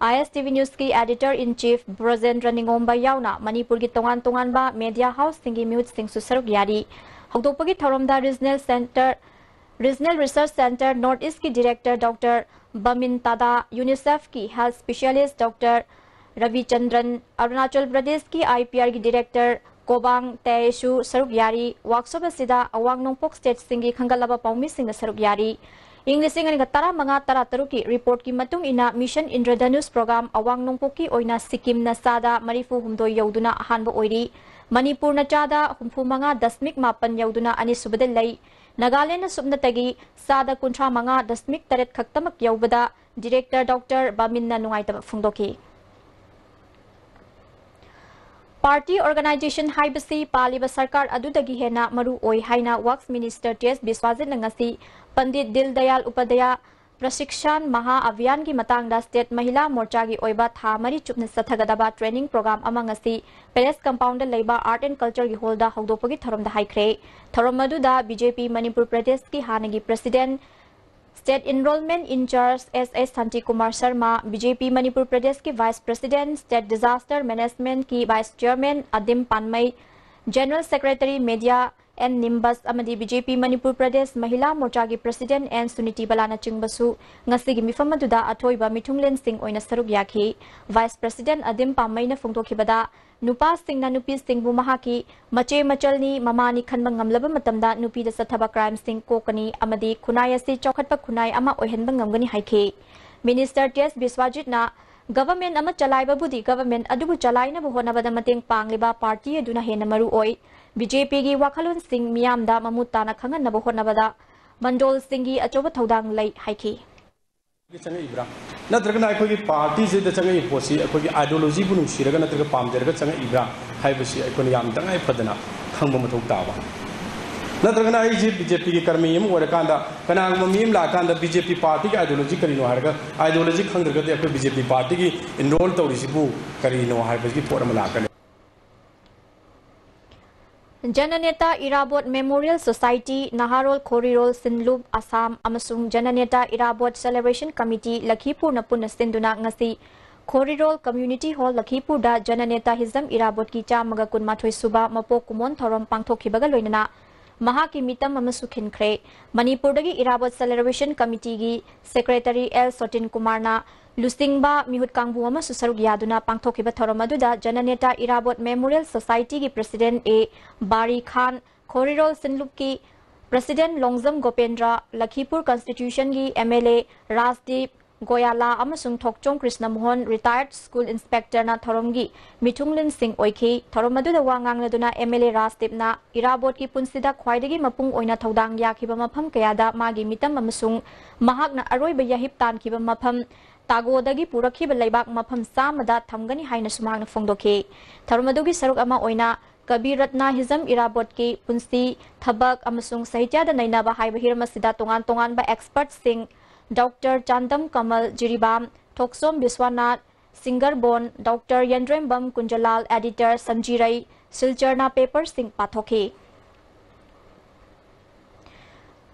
ꯑꯥꯏ ꯑꯦꯁ ꯇꯤ ꯚꯤ ꯅ꯭ꯌꯨꯁꯀꯤ editor in chief Brojendra Ningomba ꯌꯥꯎꯅ ꯃꯅꯤꯄꯨꯔꯒꯤ ꯇꯣꯉꯥꯟ ꯇꯣꯉꯥꯟꯕ ꯃꯦꯗꯤꯌꯥ ꯍꯥꯎꯁꯁꯤꯡꯒꯤ ꯃꯤꯍꯨꯠꯁꯤꯡꯁꯨ ꯁꯔꯨꯛ ꯌꯥꯔꯤ꯫ ꯍꯧꯗꯣꯛꯄꯒꯤ ꯊꯧꯔꯝꯗ regional centre regional research centre north ꯏꯁꯀꯤ ꯗꯤꯔꯦꯛꯇꯔ ꯗꯣꯛꯇꯔ ꯕꯃꯤꯟ ꯇꯥꯗꯥ, ꯌꯨꯅꯤꯁꯦꯐꯀꯤ health specialist doctor Rabichandran, Arunachal ꯄ꯭ꯔꯗꯦꯁꯀꯤ ꯑꯥꯏ ꯄꯤ ꯑꯥꯔꯒꯤ ꯗꯤꯔꯦꯛꯇꯔ ꯀꯣꯕꯥꯡ ꯇꯦꯁꯨ ꯁꯔꯨꯛ ꯌꯥꯔꯤ꯫ ꯋꯥꯔꯛꯁꯣꯞ ꯑꯁꯤꯗ ꯑꯋꯥꯡ ꯅꯣꯡꯄꯣꯛ ꯁ꯭ꯇꯦꯠꯁꯤꯡꯒꯤ ꯈꯟꯒꯠꯂꯕ ꯄꯥꯎꯃꯤꯁꯤꯡꯅ ꯁꯔꯨꯛ ꯌꯥꯔꯤ꯫ ꯏꯪ ꯂꯤꯁꯤꯡ ꯑꯅꯤꯒ ꯇꯔꯥꯃꯉꯥ ꯇꯔꯥꯇꯔꯨꯛꯀꯤ ꯔꯤꯄꯣꯔꯠꯀꯤ ꯃꯇꯨꯡ ꯏꯟꯅ, ꯃꯤꯁꯟ ꯏꯟꯗ꯭ꯔꯙꯅꯨꯁ ꯄ꯭ꯔꯣꯒ꯭ꯔꯥꯝ ꯑꯋꯥꯡ ꯅꯣꯡꯄꯣꯛꯀꯤ ꯑꯣꯏꯅ ꯁꯤꯛꯀꯤꯝꯅ ꯆꯥꯗ ꯃꯔꯤꯐꯨ ꯍꯨꯝꯗꯣꯏ ꯌꯧꯗꯨꯅ ꯑꯍꯥꯟꯕ ꯑꯣꯏꯔꯤ꯫ ꯃꯅꯤꯄꯨꯔꯅ ꯆꯥꯗ ꯍꯨꯝꯐꯨ ꯃꯉꯥ ꯗꯁꯃꯤꯛ ꯃꯥꯄꯟ ꯌꯧꯗꯨꯅ ꯑꯅꯤꯁꯨꯕꯗ ꯂꯩ꯫ ꯅꯥꯒꯥꯂꯦꯟꯗ ꯁꯨꯞꯅꯇꯒꯤ ꯆꯥꯗ ꯀꯨꯟꯊ꯭ꯔꯥ ꯃꯉꯥ ꯗꯁꯃꯤꯛ ꯇꯔꯦꯠ ꯈꯛꯇꯃꯛ ꯌꯧꯕꯗ ꯗꯤꯔꯦꯛꯇꯔ ꯗꯣꯛꯇꯔ ꯕꯥꯃꯤꯟꯅ ꯅꯨꯡꯉꯥꯏꯇꯕ ꯐꯣꯡꯗꯣꯛꯈꯤ꯫ ꯄꯥꯔꯇꯤ ꯑꯣꯔꯒꯅꯥꯏꯖꯦꯁꯟ ꯍꯥꯏꯕꯁꯤ ꯄꯥꯜꯂꯤꯕ ꯁꯔꯀꯥꯔ ꯑꯗꯨꯗꯒꯤ ꯍꯦꯟꯅ ꯃꯔꯨ ꯑꯣꯏ ꯍꯥꯏꯅ ꯋꯥꯔꯛꯁ ꯃꯤꯅꯤꯁꯇꯔ ꯇꯤ ꯑꯦꯁ ꯕꯤꯁ꯭ꯋꯥꯖꯤꯠꯅ ꯉꯁꯤ ꯄꯟꯗꯤꯠ ꯗꯤꯟ ꯗꯌꯥꯜ ꯎꯄꯥꯙ꯭ꯌꯥꯌ ꯄ꯭ꯔꯁꯤꯛꯁꯥꯟ ꯃꯍꯥ ꯑꯚꯤꯌꯥꯟꯒꯤ ꯃꯇꯥꯡꯗ ꯁ꯭ꯇꯦꯠ ꯃꯍꯤꯂꯥ ꯃꯣꯔꯆꯥꯒꯤ ꯑꯣꯏꯕ ꯊꯥ ꯃꯔꯤ ꯆꯨꯞꯅ ꯆꯠꯊꯒꯗꯕ ꯇ꯭ꯔꯦꯅꯤꯡ ꯄ꯭ꯔꯣꯒ꯭ꯔꯥꯝ ꯑꯃ ꯉꯁꯤ ꯄꯦꯂꯦꯁ ꯀꯝꯄꯥꯎꯟꯗ ꯂꯩꯕ ꯑꯥꯔꯠ ꯑꯦꯟ ꯀꯜꯆꯔꯒꯤ ꯍꯣꯜꯗ ꯍꯧꯗꯣꯛꯄꯒꯤ ꯊꯧꯔꯝꯗ ꯍꯥꯏꯈ꯭ꯔꯦ꯫ ꯊꯧꯔꯝ ꯑꯗꯨꯗ ꯕꯤ ꯖꯦ ꯄꯤ ꯃꯅꯤꯄꯨꯔ ꯄ꯭ꯔꯗꯦꯁꯀꯤ ꯍꯥꯟꯅꯒꯤ president, state enrolment in charge S S Shanti Kumar Sharma, B J P Manipur ꯄ꯭ꯔꯗꯦꯁꯀꯤ ꯚꯥꯏꯁ ꯄ꯭ꯔꯁꯤꯗꯦꯟ, ꯁ꯭ꯇꯦꯠ ꯗꯤꯖꯥꯁꯇꯔ ꯃꯦꯅꯦꯖꯃꯦꯟꯠꯀꯤ vice chairman Adim Panmei, general secretary media N Nimbus ꯑꯃꯗꯤ B J P Manipur Pradesh Mahila ꯃꯣꯔꯆꯥꯒꯤ ꯄ꯭ꯔꯁꯤꯗꯦꯟ ꯑꯦꯟ ꯁꯨꯅꯤꯇꯤ ꯕꯂꯥꯅꯆꯤꯡꯕꯁꯨ ꯉꯁꯤꯒꯤ ꯃꯤꯐꯝ ꯑꯗꯨꯗ ꯑꯊꯣꯏꯕ ꯃꯤꯊꯨꯡꯂꯦꯟꯁꯤꯡ ꯑꯣꯏꯅ ꯁꯔꯨꯛ ꯌꯥꯈꯤ꯫ ꯚꯥꯏꯁ ꯄ꯭ꯔꯁꯤꯗꯦꯟ ꯑꯗꯤꯝ ꯄꯥꯝꯃꯩꯅ ꯐꯣꯡꯗꯣꯛꯈꯤꯕꯗ, ꯅꯨꯄꯥꯁꯤꯡꯅ ꯅꯨꯄꯤꯁꯤꯡꯕꯨ ꯃꯍꯥꯛꯀꯤ ꯃꯆꯦ ꯃꯆꯜꯅꯤ, ꯃꯃꯥꯅꯤ ꯈꯟꯕ ꯉꯝꯂꯕ ꯃꯇꯝꯗ ꯅꯨꯄꯤꯗ ꯆꯠꯊꯕ ꯀ꯭ꯔꯥꯏꯝꯁꯤꯡ ꯀꯣꯛꯀꯅꯤ ꯑꯃꯗꯤ ꯈꯨꯟꯅꯥꯏ ꯑꯁꯤ ꯆꯥꯎꯈꯠꯄ ꯈꯨꯟꯅꯥꯏ ꯑꯃ ꯑꯣꯏꯍꯟꯕ ꯉꯝꯒꯅꯤ ꯍꯥꯏꯈꯤ꯫ ꯃꯤꯅꯤꯁꯇꯔ ꯇꯤ ꯑꯦꯁ ꯕꯤꯁ꯭ꯋꯥꯖꯤꯠꯅ, ꯒꯚꯔꯟꯃꯦꯟꯠ ꯑꯃ ꯆꯂꯥꯏꯕꯕꯨꯗꯤ ꯒꯚꯔꯟꯃꯦꯟꯠ ꯑꯗꯨꯕꯨ ꯆꯂꯥꯏꯅꯕ ꯍꯣꯠꯅꯕꯗ ꯃꯇꯦꯡ ꯄꯥꯡꯂꯤꯕ ꯄꯥꯔꯇꯤ ꯑꯗꯨꯅ ꯍꯦꯟꯅ ꯃꯔꯨ ꯑꯣꯏ꯫ ꯕꯤ ꯖꯦ ꯄꯤꯒꯤ ꯋꯥꯈꯜꯂꯣꯟꯁꯤꯡ ꯃꯤꯌꯥꯝꯗ ꯃꯃꯨꯠ ꯇꯥꯅ ꯈꯪꯍꯟꯅꯕ ꯍꯣꯠꯅꯕꯗ ꯃꯟꯗꯣꯜꯁꯤꯡꯒꯤ ꯑꯆꯧꯕ ꯊꯧꯗꯥꯡ ꯂꯩ ꯍꯥꯏꯈꯤ꯫ ꯆꯪꯉꯛꯏꯕ꯭ꯔꯥ? ꯅꯠꯇ꯭ꯔꯒꯅ ꯑꯩꯈꯣꯏꯒꯤ ꯄꯥꯔꯇꯤꯁꯤꯗ ꯆꯪꯉꯛꯏꯕ ꯄꯣꯠꯁꯤ ꯑꯩꯈꯣꯏꯒꯤ ideologyꯕꯨ ꯅꯨꯡꯁꯤꯔꯒ ꯅꯠꯇ꯭ꯔꯒ ꯄꯥꯝꯖꯔꯒ ꯆꯪꯉꯛꯏꯕ꯭ꯔꯥ ꯍꯥꯏꯕꯁꯤ ꯑꯩꯈꯣꯏꯅ ꯌꯥꯝ ꯇꯉꯥꯏ ꯐꯗꯅ ꯈꯪꯕ ꯃꯊꯧ ꯇꯥꯕ꯫ ꯅꯠꯇ꯭ꯔꯒꯅ ꯑꯩꯁꯦ ꯕꯤ ꯖꯦ ꯄꯤꯒꯤ ꯀꯔꯃꯤ ꯑꯃ ꯑꯣꯏꯔꯀꯥꯟꯗ ꯀꯅꯥꯒꯨꯝꯕ ꯃꯤ ꯑꯃ ꯂꯥꯛꯑꯀꯥꯟꯗ ꯕꯤ ꯖꯦ ꯄꯤ ꯄꯥꯔꯇꯤꯒꯤ ideology ꯀꯔꯤꯅꯣ ꯍꯥꯏꯔꯒ, ideology ꯈꯪꯗ꯭ꯔꯒꯗꯤ ꯑꯩꯈꯣꯏ ꯕꯤ ꯖꯦ ꯄꯤ ꯄꯥꯔꯇꯤꯒꯤ enroll ꯇꯧꯔꯤꯁꯤꯕꯨ ꯀꯔꯤꯅꯣ ꯍꯥꯏꯕꯒꯤ ꯄꯣꯠ ꯑꯃ ꯂꯥꯛꯀꯅꯤ꯫ ꯖꯅꯅꯦꯇꯥ ꯏꯔꯥꯕꯣꯠ ꯃꯦꯃꯣꯔꯤꯌꯦꯜ ꯁꯣꯁꯥꯏꯇꯤ, ꯅꯍꯥꯔꯣꯜ ꯈꯣꯔꯤꯔꯣꯜ ꯁꯤꯟꯂꯨꯞ ꯑꯁꯥꯝ ꯑꯃꯁꯨꯡ ꯖꯅꯅꯦꯇꯥ ꯏꯔꯥꯕꯣꯠ ꯁꯦꯂꯦꯕ꯭ꯔꯦꯁꯟ ꯀꯃꯤꯇꯤ ꯂꯈꯤꯄꯨꯔꯅ ꯄꯨꯟꯅ ꯁꯤꯟꯗꯨꯅ ꯉꯁꯤ ꯈꯣꯔꯤꯔꯣꯜ ꯀꯝꯃ꯭ꯌꯨꯅꯤꯇꯤ ꯍꯣꯜ ꯂꯈꯤꯄꯨꯔꯗ ꯖꯅꯅꯦꯇꯥ ꯍꯤꯖꯝ ꯏꯔꯥꯕꯣꯠꯀꯤ ꯆꯥꯝꯃꯒ ꯀꯨꯟꯃꯥꯊꯣꯏ ꯁꯨꯕ ꯃꯄꯣꯛ ꯀꯨꯝꯑꯣꯟ ꯊꯧꯔꯝ ꯄꯥꯡꯊꯣꯛꯈꯤꯕꯒ ꯂꯣꯏꯅꯅ ꯃꯍꯥꯛꯀꯤ ꯃꯤꯇꯝ ꯑꯃꯁꯨ ꯈꯤꯟꯈ꯭ꯔꯦ꯫ ꯃꯅꯤꯄꯨꯔꯗꯒꯤ ꯏꯔꯥꯕꯣꯠ ꯁꯦꯂꯦꯕ꯭ꯔꯦꯁꯟ ꯀꯃꯤꯇꯤꯒꯤ ꯁꯦꯀ꯭ꯔꯦꯇꯔꯤ ꯑꯦꯜ ꯁꯣꯇꯤꯟ ꯀꯨꯃꯥꯔꯅ ꯂꯨꯆꯤꯡꯕ ꯃꯤꯍꯨꯠ ꯀꯥꯡꯕꯨ ꯑꯃꯁꯨ ꯁꯔꯨꯛ ꯌꯥꯗꯨꯅ ꯄꯥꯡꯊꯣꯛꯈꯤꯕ ꯊꯧꯔꯝ ꯑꯗꯨꯗ ꯖꯅꯅꯦꯇꯥ ꯏꯔꯥꯕꯣꯠ ꯃꯦꯃꯣꯔꯤꯌꯦꯜ ꯁꯣꯁꯥꯏꯇꯤꯒꯤ ꯄ꯭ꯔꯁꯤꯗꯦꯟ ꯑꯦ ꯕꯥꯔꯤ ꯈꯥꯟ, ꯈꯣꯔꯤꯔꯣꯜ ꯁꯤꯟꯂꯨꯞꯀꯤ ꯄ꯭ꯔꯁꯤꯗꯦꯟ ꯂꯣꯡꯖꯝ ꯒꯣꯄꯦꯟꯗ꯭ꯔ, ꯂꯈꯤꯄꯨꯔ ꯀꯟꯁꯇꯤꯇ꯭ꯌꯨꯁꯟꯒꯤ M L A Rajdeep Goala ꯑꯃꯁꯨꯡ ꯊꯣꯛꯆꯣꯝ ꯀ꯭ꯔꯤꯁꯅ ꯃꯣꯍꯟ, ꯔꯤꯇꯥꯌꯔꯗ ꯁ꯭ꯀꯨꯜ ꯏꯟꯁꯄꯦꯛꯇꯔꯅ ꯊꯧꯔꯝꯒꯤ ꯃꯤꯊꯨꯡꯂꯦꯟꯁꯤꯡ ꯑꯣꯏꯈꯤ꯫ ꯊꯧꯔꯝ ꯑꯗꯨꯗ ꯋꯥ ꯉꯥꯡꯂꯗꯨꯅ ꯑꯦꯝ ꯑꯦꯜ ꯑꯦ ꯔꯥꯖꯗꯤꯞꯅ ꯏꯔꯥꯕꯣꯠꯀꯤ ꯄꯨꯟꯁꯤꯗ ꯈ꯭ꯋꯥꯏꯗꯒꯤ ꯃꯄꯨꯡ ꯑꯣꯏꯅ ꯊꯧꯗꯥꯡ ꯌꯥꯈꯤꯕ ꯃꯐꯝ ꯀꯌꯥꯗ ꯃꯥꯒꯤ ꯃꯤꯇꯝ ꯑꯃꯁꯨꯡ ꯃꯍꯥꯛꯅ ꯑꯔꯣꯏꯕ ꯌꯥꯍꯤꯞ ꯇꯥꯟꯈꯤꯕ ꯃꯐꯝ ꯇꯥꯒꯣꯗꯒꯤ ꯄꯨꯔꯛꯈꯤꯕ ꯂꯩꯕꯥꯛ ꯃꯐꯝ ꯆꯥꯝꯃꯗ ꯊꯝꯒꯅꯤ ꯍꯥꯏꯅꯁꯨ ꯃꯍꯥꯛꯅ ꯐꯣꯡꯗꯣꯛꯈꯤ꯫ ꯊꯧꯔꯝ ꯑꯗꯨꯒꯤ ꯁꯔꯨꯛ ꯑꯃ ꯑꯣꯏꯅ ꯀꯕꯤꯔ ꯔꯠꯅ ꯍꯤꯖꯝ ꯏꯔꯥꯕꯣꯠꯀꯤ ꯄꯨꯟꯁꯤ, ꯊꯕꯛ ꯑꯃꯁꯨꯡ ꯁꯥꯍꯤꯇ꯭ꯌꯗ ꯅꯩꯅꯕ ꯍꯥꯏꯕ ꯍꯤꯔꯝ ꯑꯁꯤꯗ ꯇꯣꯉꯥꯟ ꯇꯣꯉꯥꯟꯕ ꯑꯦꯛꯁꯄꯔꯠꯁꯤꯡ, ꯗꯣꯛꯇꯔ ꯆꯥꯟꯗꯝ ꯀꯃꯜ ꯖꯤꯔꯤꯕꯥꯝ, ꯊꯣꯛꯆꯣꯝ ꯕꯤꯁ꯭ꯋꯥꯅꯥꯊ, ꯁꯤꯡꯒꯔꯕꯣꯟ, ꯗꯣꯛꯇꯔ ꯌꯦꯟꯗ꯭ꯔꯦꯝꯕꯝ ꯀꯨꯟꯖꯂꯥꯜ, ꯑꯦꯗꯤꯇꯔ ꯁꯝꯖꯤꯔꯩ ꯁꯤꯜꯆꯔꯅ ꯄꯦꯄꯔꯁꯤꯡ ꯄꯥꯊꯣꯛꯈꯤ꯫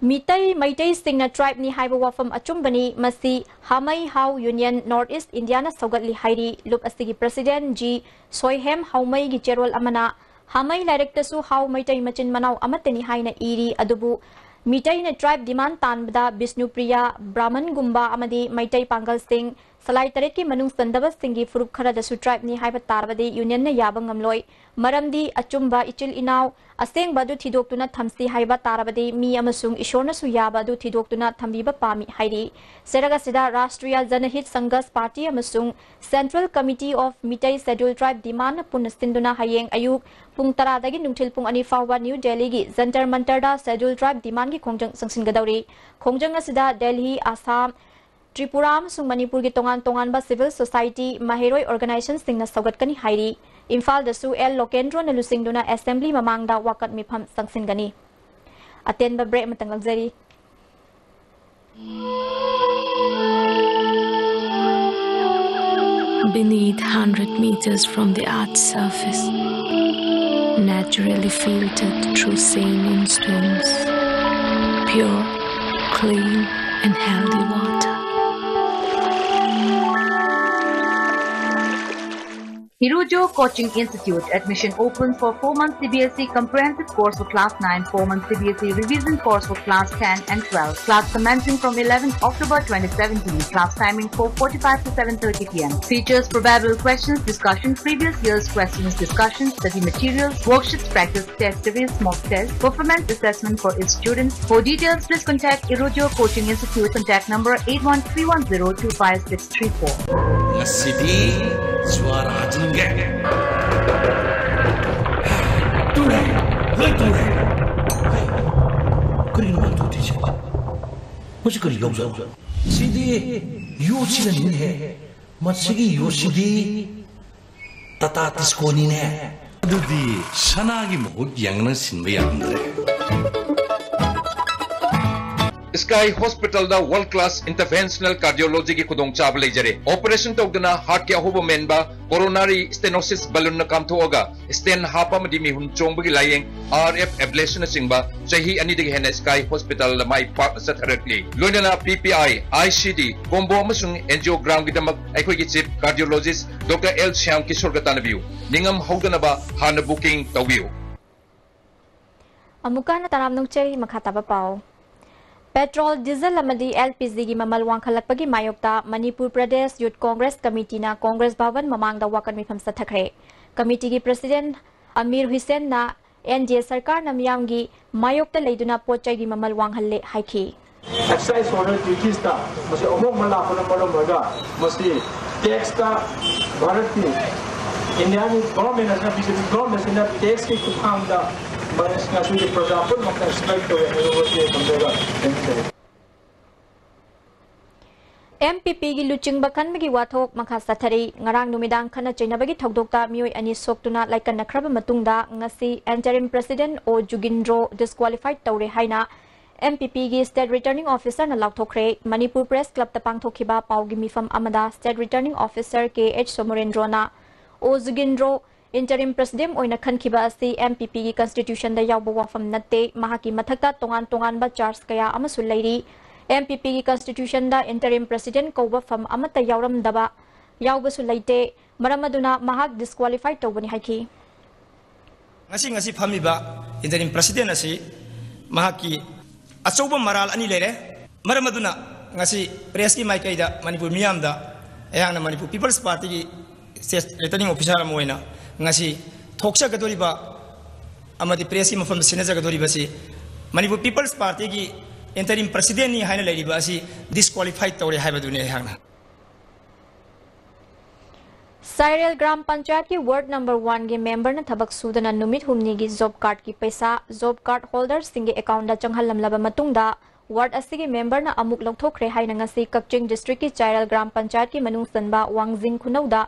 ꯃꯤꯇꯩ, ꯃꯩꯇꯩꯁꯤꯡꯅ ꯇ꯭ꯔꯥꯏꯕꯅꯤ ꯍꯥꯏꯕ ꯋꯥꯐꯝ ꯑꯆꯨꯝꯕꯅꯤ꯫ ꯃꯁꯤ ꯍꯥꯃꯩ ꯍꯥꯎ ꯌꯨꯅꯤꯌꯟ ꯅꯣꯔꯠ ꯏꯁ ꯏꯟꯗꯤꯌꯥꯅ ꯁꯧꯒꯠꯂꯤ ꯍꯥꯏꯔꯤ꯫ ꯂꯨꯞ ꯑꯁꯤꯒꯤ ꯄ꯭ꯔꯁꯤꯗꯦꯟ ꯖꯤ ꯁꯣꯏꯍꯦꯝ ꯍꯥꯎꯃꯩꯒꯤ ꯆꯦꯔꯣꯜ ꯑꯃꯅ ꯍꯥꯃꯩ ꯂꯥꯏꯔꯤꯛꯇꯁꯨ ꯍꯥꯎ ꯃꯩꯇꯩ ꯃꯆꯤꯟ ꯃꯅꯥꯎ ꯑꯃꯠꯇꯅꯤ ꯍꯥꯏꯅ ꯏꯔꯤ꯫ ꯑꯗꯨꯕꯨ ꯃꯤꯇꯩꯅ ꯇ꯭ꯔꯥꯏꯕ ꯗꯤꯃꯥꯟ ꯇꯥꯟꯕꯗ ꯕꯤꯁꯅꯨꯄ꯭ꯔꯤꯌꯥ, ꯕ꯭ꯔꯥꯍꯃꯟꯒꯨꯝꯕ ꯑꯃꯗꯤ ꯃꯩꯇꯩ ꯄꯥꯡꯒꯜꯁꯤꯡ, ꯁꯂꯥꯏ ꯇꯔꯦꯠꯀꯤ ꯃꯅꯨꯡ ꯆꯟꯗꯕꯁꯤꯡꯒꯤ ꯐꯨꯔꯨꯞ ꯈꯔꯗꯁꯨ ꯇ꯭ꯔꯥꯏꯕꯅꯤ ꯍꯥꯏꯕ ꯇꯥꯔꯕꯗꯤ ꯌꯨꯅꯤꯌꯟꯅ ꯌꯥꯕ ꯉꯝꯂꯣꯏ꯫ ꯃꯔꯝꯗꯤ ꯑꯆꯨꯝꯕ ꯏꯆꯤꯜ ꯏꯅꯥꯎ ꯑꯁꯦꯡꯕ ꯑꯗꯨ ꯊꯤꯗꯣꯛꯇꯨꯅ ꯊꯝꯁꯤ ꯍꯥꯏꯕ ꯇꯥꯔꯕꯗꯤ ꯃꯤ ꯑꯃꯁꯨꯡ ꯏꯁꯣꯔꯅꯁꯨ ꯌꯥꯕ ꯑꯗꯨ ꯊꯤꯗꯣꯛꯇꯨꯅ ꯊꯝꯕꯤꯕ ꯄꯥꯝꯃꯤ ꯍꯥꯏꯔꯤ꯫ ꯆꯦꯔꯛ ꯑꯁꯤꯗ ꯔꯥꯁꯇ꯭ꯔꯤꯌꯥ ꯖꯅꯍꯤꯠ ꯁꯪꯘꯁ ꯄꯥꯔꯇꯤ ꯑꯃꯁꯨꯡ Central Committee of Meitei Scheduled Tribe Demand ꯅ ꯄꯨꯟꯅ ꯁꯤꯟꯗꯨꯅ ꯍꯌꯦꯡ ꯑꯌꯨꯛ ꯄꯨꯡ ꯇꯔꯥꯗꯒꯤ ꯅꯨꯡꯊꯤꯜ ꯄꯨꯡ ꯑꯅꯤ ꯐꯥꯎꯕ ꯅ꯭ꯌꯨ ꯗꯦꯜꯂꯤꯒꯤ ꯖꯟꯇꯔ ꯃꯟꯇꯔꯗ Scheduled Tribe Demand ꯒꯤ ꯈꯣꯡꯖꯪ ꯆꯪꯁꯤꯟꯒꯗꯧꯔꯤ꯫ ꯈꯣꯡꯖꯪ ꯑꯁꯤꯗ ꯗꯦꯜꯍꯤ, ꯑꯁꯥꯝ, ꯇ꯭ꯔꯤꯄꯨꯔꯥ ꯑꯃꯁꯨꯡ ꯃꯅꯤꯄꯨꯔꯒꯤ ꯇꯣꯉꯥꯟ ꯇꯣꯉꯥꯟꯕ civil society, ꯃꯍꯩꯔꯣꯏ organization ꯁꯤꯡꯅ ꯁꯧꯒꯠꯀꯅꯤ ꯍꯥꯏꯔꯤ꯫ ꯏꯝꯐꯥꯜꯗꯁꯨ ꯑꯦꯜ ꯂꯣꯀꯦꯟꯗ꯭ꯔꯣꯅ ꯂꯨꯆꯤꯡꯗꯨꯅ assembly ꯃꯃꯥꯡꯗ ꯋꯥꯀꯠ ꯃꯤꯐꯝ ꯆꯪꯁꯤꯟꯒꯅꯤ꯫ ꯑꯇꯦꯟꯕ break ꯑꯃꯇꯪ ꯂꯧꯖꯔꯤ꯫ Beneath hundred meters from the earth's surface, naturally filtered through saline stones, pure, clean, and healthy water. Hirojo Coaching Institute. Admission open for four months C B S E comprehensive course for class nine, four months C B S E revision course for class ten and twelve. Class commencing from eleventh October twenty seventeen. Class timing four forty-five to seven thirty p m. Features probable questions, discussion, previous year's questions, discussion, study materials, worksheets, practice test series, mock test, performance assessment for its students. For details, please contact Hirojo Coaching Institute. Contact number eight one three one zero two five six three four. ꯉꯁꯤꯗꯤ ꯖ꯭ꯋꯥꯔ ꯍꯥꯖꯤꯟꯒꯦ꯫ ꯇꯨꯔꯦ, ꯂꯣꯏ ꯇꯨꯔꯦ꯫ ꯀꯔꯤꯅꯣ ꯃꯥ ꯇꯨꯗ꯭ꯔꯤꯁꯦ? ꯃꯁꯤ ꯀꯔꯤ ꯌꯣꯠꯖꯥꯠꯅꯣ? ꯁꯤꯗꯤ ꯌꯣꯠꯁꯤꯅꯅꯤꯅꯦꯍꯦ꯫ ꯃꯁꯤꯒꯤ ꯌꯣꯠꯁꯤꯗꯤ ꯇꯥꯇꯥ ꯇꯤꯁꯀꯣꯅꯤꯅꯦ꯫ ꯑꯗꯨꯗꯤ ꯁꯅꯥꯒꯤ ꯃꯍꯨꯠ ꯌꯦꯡꯅ ꯁꯤꯟꯕ ꯌꯥꯔꯝꯗ꯭ꯔꯦ꯫ Sky Hospitalꯗ World Class Interventional Cardiologyꯒꯤ ꯈꯨꯗꯣꯡꯆꯥꯕ ꯂꯩꯖꯔꯦ꯫ Operation ꯇꯧꯗꯅ heartꯀꯤ ꯑꯍꯣꯕ ꯃꯦꯟꯕ, coronary stenosis balloonꯅ ꯀꯥꯝꯊꯣꯛꯑꯒ stent ꯍꯥꯞꯄ ꯑꯃꯗꯤ ꯃꯤꯍꯨꯟ ꯆꯣꯡꯕꯒꯤ ꯂꯥꯌꯦꯡ, RF ablationꯅꯆꯤꯡꯕ ꯆꯍꯤ ꯑꯅꯤꯗꯒꯤ ꯍꯦꯟꯅ Sky Hospitalꯗ ꯃꯥꯏ ꯄꯥꯛꯅ ꯆꯠꯊꯔꯛꯂꯤ꯫ ꯂꯣꯏꯅꯅ PPI, ICD, combo ꯑꯃꯁꯨꯡ angiogramꯒꯤꯗꯃꯛ ꯑꯩꯈꯣꯏꯒꯤ Chief Cardiologist Doctor L Shyam ꯀꯤꯁꯣꯔꯒ ꯇꯥꯟꯅꯕꯤꯌꯨ꯫ ꯅꯤꯡꯉꯝ ꯍꯧꯗꯅꯕ ꯍꯥꯟꯅ booking ꯇꯧꯕꯤꯌꯨ꯫ ꯑꯃꯨꯛꯀ ꯍꯟꯅ ꯇꯔꯥꯝꯅ ꯑꯣꯛꯆꯔꯤ꯫ ꯃꯈꯥ ꯇꯥꯕ ꯄꯥꯎ꯫ Petrol, diesel ꯑꯃꯗꯤ LPGꯒꯤ ꯃꯃꯜ ꯋꯥꯡꯈꯠꯂꯛꯄꯒꯤ ꯃꯥꯌꯣꯛꯇ ꯃꯅꯤꯄꯨꯔ ꯄ꯭ꯔꯗꯦꯁ ꯌꯨꯊ ꯀꯣꯡꯒ꯭ꯔꯦꯁ ꯀꯃꯤꯇꯤꯅ ꯀꯣꯡꯒ꯭ꯔꯦꯁ ꯚꯕꯟ ꯃꯃꯥꯡꯗ ꯋꯥꯀꯠ ꯃꯤꯐꯝ ꯆꯠꯊꯈ꯭ꯔꯦ꯫ ꯀꯃꯤꯇꯤꯒꯤ ꯄ꯭ꯔꯁꯤꯗꯦꯟꯠ ꯑꯃꯤꯔ ꯍꯨꯁꯦꯟꯅ NDA ꯁꯔꯀꯥꯔꯅ ꯃꯤꯌꯥꯝꯒꯤ ꯃꯥꯌꯣꯛꯇ ꯂꯩꯗꯨꯅ ꯄꯣꯠ ꯆꯩꯒꯤ ꯃꯃꯜ ꯋꯥꯡꯍꯜꯂꯦ ꯍꯥꯏꯈꯤ꯫ Excise order duties ꯇ ꯃꯁꯤ ꯑꯍꯣꯡꯕ ꯂꯥꯛꯄꯅ ꯃꯔꯝ ꯑꯣꯏꯔꯒ ꯃꯁꯤ tax ꯇ ꯚꯥꯔꯠꯀꯤ, ꯏꯟꯗꯤꯌꯥꯒꯤ government ꯑꯁꯤꯅ, BJP government ꯑꯁꯤꯅ tax ꯀꯤ ꯈꯨꯠꯊꯥꯡꯗ ꯃꯁꯤ ꯉꯁꯤꯒꯤ ꯄ꯭ꯔꯖꯥ ꯄꯨꯝꯅꯃꯛꯇ exploit ꯇꯧꯋꯦ ꯍꯥꯏꯕ ꯋꯥꯐꯝ ꯊꯝꯖꯔꯒ ꯊꯝꯖꯔꯤ꯫ MPPꯒꯤ ꯂꯨꯆꯤꯡꯕ ꯈꯟꯕꯒꯤ ꯋꯥꯊꯣꯛ ꯃꯈꯥ ꯆꯠꯊꯔꯤ꯫ ꯉꯔꯥꯡ ꯅꯨꯃꯤꯗꯥꯡ ꯈꯠꯅ ꯆꯩꯅꯕꯒꯤ ꯊꯧꯗꯣꯛꯇ ꯃꯤꯑꯣꯏ ꯑꯅꯤ ꯁꯣꯛꯇꯨꯅ ꯂꯥꯏꯀꯠꯅꯈ꯭ꯔꯕ ꯃꯇꯨꯡꯗ ꯉꯁꯤ interim president O ꯖꯨꯒꯤꯟꯗ꯭ꯔꯣ disqualified ꯇꯧꯔꯦ ꯍꯥꯏꯅ MPPꯒꯤ state returning officerꯅ ꯂꯥꯎꯊꯣꯛꯈ꯭ꯔꯦ꯫ ꯃꯅꯤꯄꯨꯔ Press Clubꯇ ꯄꯥꯡꯊꯣꯛꯈꯤꯕ ꯄꯥꯎꯒꯤ ꯃꯤꯐꯝ ꯑꯃꯗ state returning officer K H ꯁꯣꯃꯣꯔꯦꯟꯗ꯭ꯔꯣꯅ, ꯑꯣ ꯖꯨꯒꯤꯟꯗ꯭ꯔꯣ interim president ꯑꯣꯏꯅ ꯈꯟꯈꯤꯕ ꯑꯁꯤ MPPꯒꯤ constitutionꯗ ꯌꯥꯎꯕ ꯋꯥꯐꯝ ꯅꯠꯇꯦ꯫ ꯃꯍꯥꯛꯀꯤ ꯃꯊꯛꯇ ꯇꯣꯉꯥꯟ ꯇꯣꯉꯥꯟꯕ charge ꯀꯌꯥ ꯑꯃꯁꯨ ꯂꯩꯔꯤ꯫ MPPꯒꯤ constitutionꯗ interim president ꯀꯧꯕ ꯐꯝ ꯑꯃꯠꯇ ꯌꯥꯎꯔꯝꯗꯕ, ꯌꯥꯎꯕꯁꯨ ꯂꯩꯇꯦ꯫ ꯃꯔꯝ ꯑꯗꯨꯅ ꯃꯍꯥꯛ disqualified ꯇꯧꯕꯅꯤ ꯍꯥꯏꯈꯤ꯫ ꯉꯁꯤ, ꯉꯁꯤ ꯐꯝꯃꯤꯕ interim president ꯑꯁꯤ ꯃꯍꯥꯛꯀꯤ ꯑꯆꯧꯕ ꯃꯔꯥꯜ ꯑꯅꯤ ꯂꯩꯔꯦ꯫ ꯃꯔꯝ ꯑꯗꯨꯅ ꯉꯁꯤ pressꯀꯤ ꯃꯥꯏꯀꯩꯗ ꯃꯅꯤꯄꯨꯔ ꯃꯤꯌꯥꯝꯗ ꯑꯩꯍꯥꯛꯅ Manipur People's Partyꯒꯤ state returning officer ꯑꯃ ꯑꯣꯏꯅ ꯉꯁꯤ ꯊꯣꯛꯆꯒꯗꯧꯔꯤꯕ ꯑꯃꯗꯤ pressꯀꯤ ꯃꯐꯝꯗ ꯁꯤꯟꯅꯖꯒꯗꯧꯔꯤꯕꯁꯤ ꯃꯅꯤꯄꯨꯔ People's Partyꯒꯤ interim presidentꯅꯤ ꯍꯥꯏꯅ ꯂꯩꯔꯤꯕ ꯑꯁꯤ disqualified ꯇꯧꯔꯦ ꯍꯥꯏꯕꯗꯨꯅꯤ ꯑꯩꯍꯥꯛꯅ꯫ ꯁꯥꯏꯔꯦꯜ ꯒ꯭ꯔꯥꯝ ꯄꯟꯆꯥꯌꯠꯀꯤ ward number oneꯒꯤ memberꯅ ꯊꯕꯛ ꯁꯨꯗꯅ ꯅꯨꯃꯤꯠ ꯍꯨꯝꯅꯤꯒꯤ job cardꯀꯤ ꯄꯩꯁꯥ job card holderꯁꯤꯡꯒꯤ accountꯇ ꯆꯪꯍꯜꯂꯝꯂꯕ ꯃꯇꯨꯡꯗ, ward ꯑꯁꯤꯒꯤ memberꯅ ꯑꯃꯨꯛ ꯂꯧꯊꯣꯛꯈ꯭ꯔꯦ ꯍꯥꯏꯅ ꯉꯁꯤ ꯀꯛꯆꯤꯡ districtꯀꯤ ꯆꯥꯏꯔꯦꯜ ꯒ꯭ꯔꯥꯝ ꯄꯟꯆꯥꯌꯠꯀꯤ ꯃꯅꯨꯡ ꯆꯟꯕ ꯋꯥꯡꯖꯤꯡ ꯈꯨꯅꯧꯗ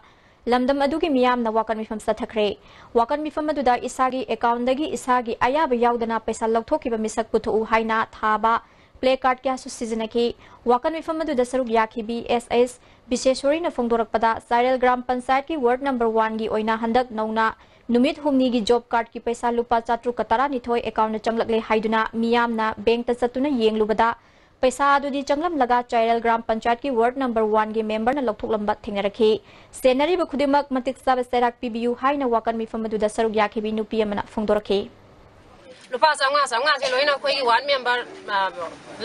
ꯂꯝꯗꯝ ꯑꯗꯨꯒꯤ ꯃꯤꯌꯥꯝꯅ ꯋꯥꯀꯠ ꯃꯤꯐꯝ ꯆꯠꯊꯈ꯭ꯔꯦ꯫ ꯋꯥꯀꯠ ꯃꯤꯐꯝ ꯑꯗꯨꯗ ꯏꯁꯥꯒꯤ accountꯗꯒꯤ ꯏꯁꯥꯒꯤ ꯑꯌꯥꯕ ꯌꯥꯎꯗꯅ ꯄꯩꯁꯥ ꯂꯧꯊꯣꯛꯈꯤꯕ ꯃꯤꯁꯛ ꯄꯨꯊꯣꯛꯎ ꯍꯥꯏꯅ ꯊꯥꯕ ꯄ꯭ꯂꯦ ꯀꯥꯔꯗ ꯀꯌꯥꯁꯨ ꯁꯤꯖꯤꯟꯅꯈꯤ꯫ ꯋꯥꯀꯠ ꯃꯤꯐꯝ ꯑꯗꯨꯗ ꯁꯔꯨꯛ ꯌꯥꯈꯤꯕꯤ ꯑꯦꯁ ꯑꯦꯁ ꯕꯤꯁꯦꯁꯣꯔꯤꯅ ꯐꯣꯡꯗꯣꯔꯛꯄꯗ, ꯆꯥꯏꯔꯦꯜ ꯒ꯭ꯔꯥꯝ ꯄꯟꯆꯥꯌꯠꯀꯤ ꯋꯥꯔꯗ ꯅꯝꯕꯔ ꯋꯥꯟꯒꯤ ꯑꯣꯏꯅ ꯍꯟꯗꯛ ꯅꯧꯅ ꯅꯨꯃꯤꯠ ꯍꯨꯝꯅꯤꯒꯤ ꯖꯣꯕ ꯀꯥꯔꯗꯀꯤ ꯄꯩꯁꯥ ꯂꯨꯄꯥ ꯆꯥꯇ꯭ꯔꯨꯛꯀ ꯇꯔꯥꯅꯤꯊꯣꯏ ꯑꯦꯀꯥꯎꯟꯗ ꯆꯪꯂꯛꯂꯦ ꯍꯥꯏꯗꯨꯅ ꯃꯤꯌꯥꯝꯅ ꯕꯦꯡꯛꯇ ꯆꯠꯇꯨꯅ ꯌꯦꯡꯂꯨꯕꯗ, ꯄꯩꯁꯥ ꯑꯗꯨꯗꯤ ꯆꯪꯂꯝꯂꯒ ꯆꯥꯏꯔꯦꯜ ꯒ꯭ꯔꯥꯝ ꯄꯟꯆꯥꯌꯠꯀꯤ ꯋꯥꯔꯗ ꯅꯝꯕꯔ ꯋꯥꯟꯒꯤ ꯃꯦꯝꯕꯔꯅ ꯂꯧꯊꯣꯛꯂꯝꯕ ꯊꯦꯡꯅꯔꯛꯈꯤ꯫ ꯁꯦꯟꯅꯔꯤꯕ ꯈꯨꯗꯤꯡꯃꯛ ꯃꯇꯤꯛ ꯆꯥꯕ ꯆꯩꯔꯥꯛ ꯄꯤꯕꯤꯌꯨ ꯍꯥꯏꯅ ꯋꯥꯀꯠ ꯃꯤꯐꯝ ꯑꯗꯨꯗ ꯁꯔꯨꯛ ꯌꯥꯈꯤꯕꯤ ꯅꯨꯄꯤ ꯑꯃꯅ ꯐꯣꯡꯗꯣꯔꯛꯈꯤ꯫ ꯂꯨꯄꯥ ꯆꯥꯝꯃꯉꯥ, ꯆꯥꯝꯃꯉꯥꯁꯦ ꯂꯣꯏꯅ ꯑꯩꯈꯣꯏꯒꯤ ꯋꯥꯔꯗ ꯃꯦꯝꯕꯔ, ꯑ,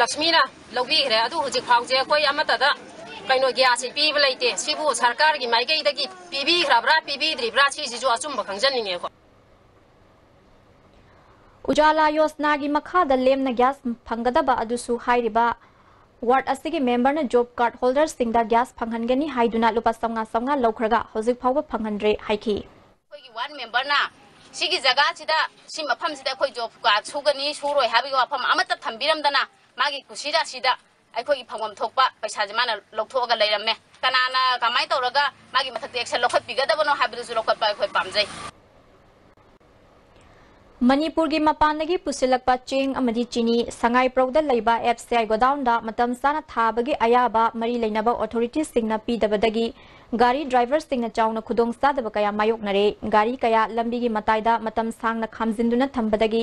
ꯂꯛꯁꯃꯤꯅ ꯂꯧꯕꯤꯈ꯭ꯔꯦ꯫ ꯑꯗꯨ ꯍꯧꯖꯤꯛ ꯐꯥꯎꯁꯦ ꯑꯩꯈꯣꯏ ꯑꯃꯠꯇꯗ ꯀꯩꯅꯣ ꯒ꯭ꯌꯥꯁꯁꯦ ꯄꯤꯕ ꯂꯩꯇꯦ꯫ ꯁꯤꯕꯨ ꯁꯔꯀꯥꯔꯒꯤ ꯃꯥꯏꯀꯩꯗꯒꯤ ꯄꯤꯕꯤꯈ꯭ꯔꯕ꯭ꯔꯥ, ꯄꯤꯕꯤꯗ꯭ꯔꯤꯕ꯭ꯔꯥ, ꯁꯤꯁꯤꯁꯨ ꯑꯆꯨꯝꯕ ꯈꯪꯖꯅꯤꯡꯉꯦꯀꯣ꯫ ꯎꯖꯥꯂꯥ ꯌꯣꯖꯅꯥꯒꯤ ꯃꯈꯥꯗ ꯂꯦꯝꯅ ꯒ꯭ꯌꯥꯁ ꯐꯪꯒꯗꯕ ꯑꯗꯨꯁꯨ ꯍꯥꯏꯔꯤꯕ ꯋꯥꯔꯗ ꯑꯁꯤꯒꯤ ꯃꯦꯝꯕꯔꯅ ꯖꯣꯕ ꯀꯥꯔꯗ ꯍꯣꯜꯗꯔꯁꯤꯡꯗ ꯒ꯭ꯌꯥꯁ ꯐꯪꯍꯟꯒꯅꯤ ꯍꯥꯏꯗꯨꯅ ꯂꯨꯄꯥ ꯆꯥꯝꯃꯉꯥ ꯆꯥꯝꯃꯉꯥ ꯂꯧꯈ꯭ꯔꯒ ꯍꯧꯖꯤꯛ ꯐꯥꯎꯕ ꯐꯪꯍꯟꯗ꯭ꯔꯦ ꯍꯥꯏꯈꯤ꯫ ꯑꯩꯈꯣꯏꯒꯤ ꯋꯥꯔꯗ ꯃꯦꯝꯕꯔꯅ ꯁꯤꯒꯤ ꯖꯒꯥꯁꯤꯗ, ꯁꯤ ꯃꯐꯝꯁꯤꯗ ꯑꯩꯈꯣꯏ ꯖꯣꯕ ꯀꯥꯔꯗ ꯁꯨꯒꯅꯤ, ꯁꯨꯔꯣꯏ ꯍꯥꯏꯕꯒꯤ ꯋꯥꯐꯝ ꯑꯃꯠꯇ ꯊꯝꯕꯤꯔꯝꯗꯅ, ꯃꯥꯒꯤ ꯀꯨꯁꯤꯔꯥꯁꯤꯗ ꯑꯩꯈꯣꯏꯒꯤ ꯐꯪꯐꯝ ꯊꯣꯛꯄ ꯄꯩꯁꯥꯁꯦ ꯃꯥꯅ ꯂꯧꯊꯣꯛꯑꯒ ꯂꯩꯔꯝꯃꯦ꯫ ꯀꯅꯥꯅ ꯀꯃꯥꯏꯅ ꯇꯧꯔꯒ ꯃꯥꯒꯤ ꯃꯊꯛꯇ ꯑꯦꯛꯁꯟ ꯂꯧꯈꯠꯄꯤꯒꯗꯕꯅꯣ ꯍꯥꯏꯕꯗꯨꯁꯨ ꯂꯧꯈꯠꯄ ꯑꯩꯈꯣꯏ ꯄꯥꯝꯖꯩ꯫ ꯃꯅꯤꯄꯨꯔꯒꯤ ꯃꯄꯥꯟꯗꯒꯤ ꯄꯨꯁꯤꯜꯂꯛꯄ ꯆꯦꯡ ꯑꯃꯗꯤ ꯆꯤꯅꯤ ꯁꯉꯥꯏꯄ꯭ꯔꯧꯗ ꯂꯩꯕ ꯑꯦꯐ ꯁꯤ ꯑꯥꯏ ꯒꯣꯗꯥꯎꯟꯗ ꯃꯇꯝ ꯆꯥꯅ ꯊꯥꯕꯒꯤ ꯑꯌꯥꯕ ꯃꯔꯤ ꯂꯩꯅꯕ ꯑꯣꯊꯣꯔꯤꯇꯤꯁꯤꯡꯅ ꯄꯤꯗꯕꯗꯒꯤ ꯒꯥꯔꯤ ꯗ꯭ꯔꯥꯏꯚꯔꯁꯤꯡꯅ ꯆꯥꯎꯅ ꯈꯨꯗꯣꯡꯆꯥꯗꯕ ꯀꯌꯥ ꯃꯥꯌꯣꯛꯅꯔꯦ꯫ ꯒꯥꯔꯤ ꯀꯌꯥ ꯂꯝꯕꯤꯒꯤ ꯃꯇꯥꯏꯗ ꯃꯇꯝ ꯁꯥꯡꯅ ꯈꯥꯝꯖꯤꯟꯗꯨꯅ ꯊꯝꯕꯗꯒꯤ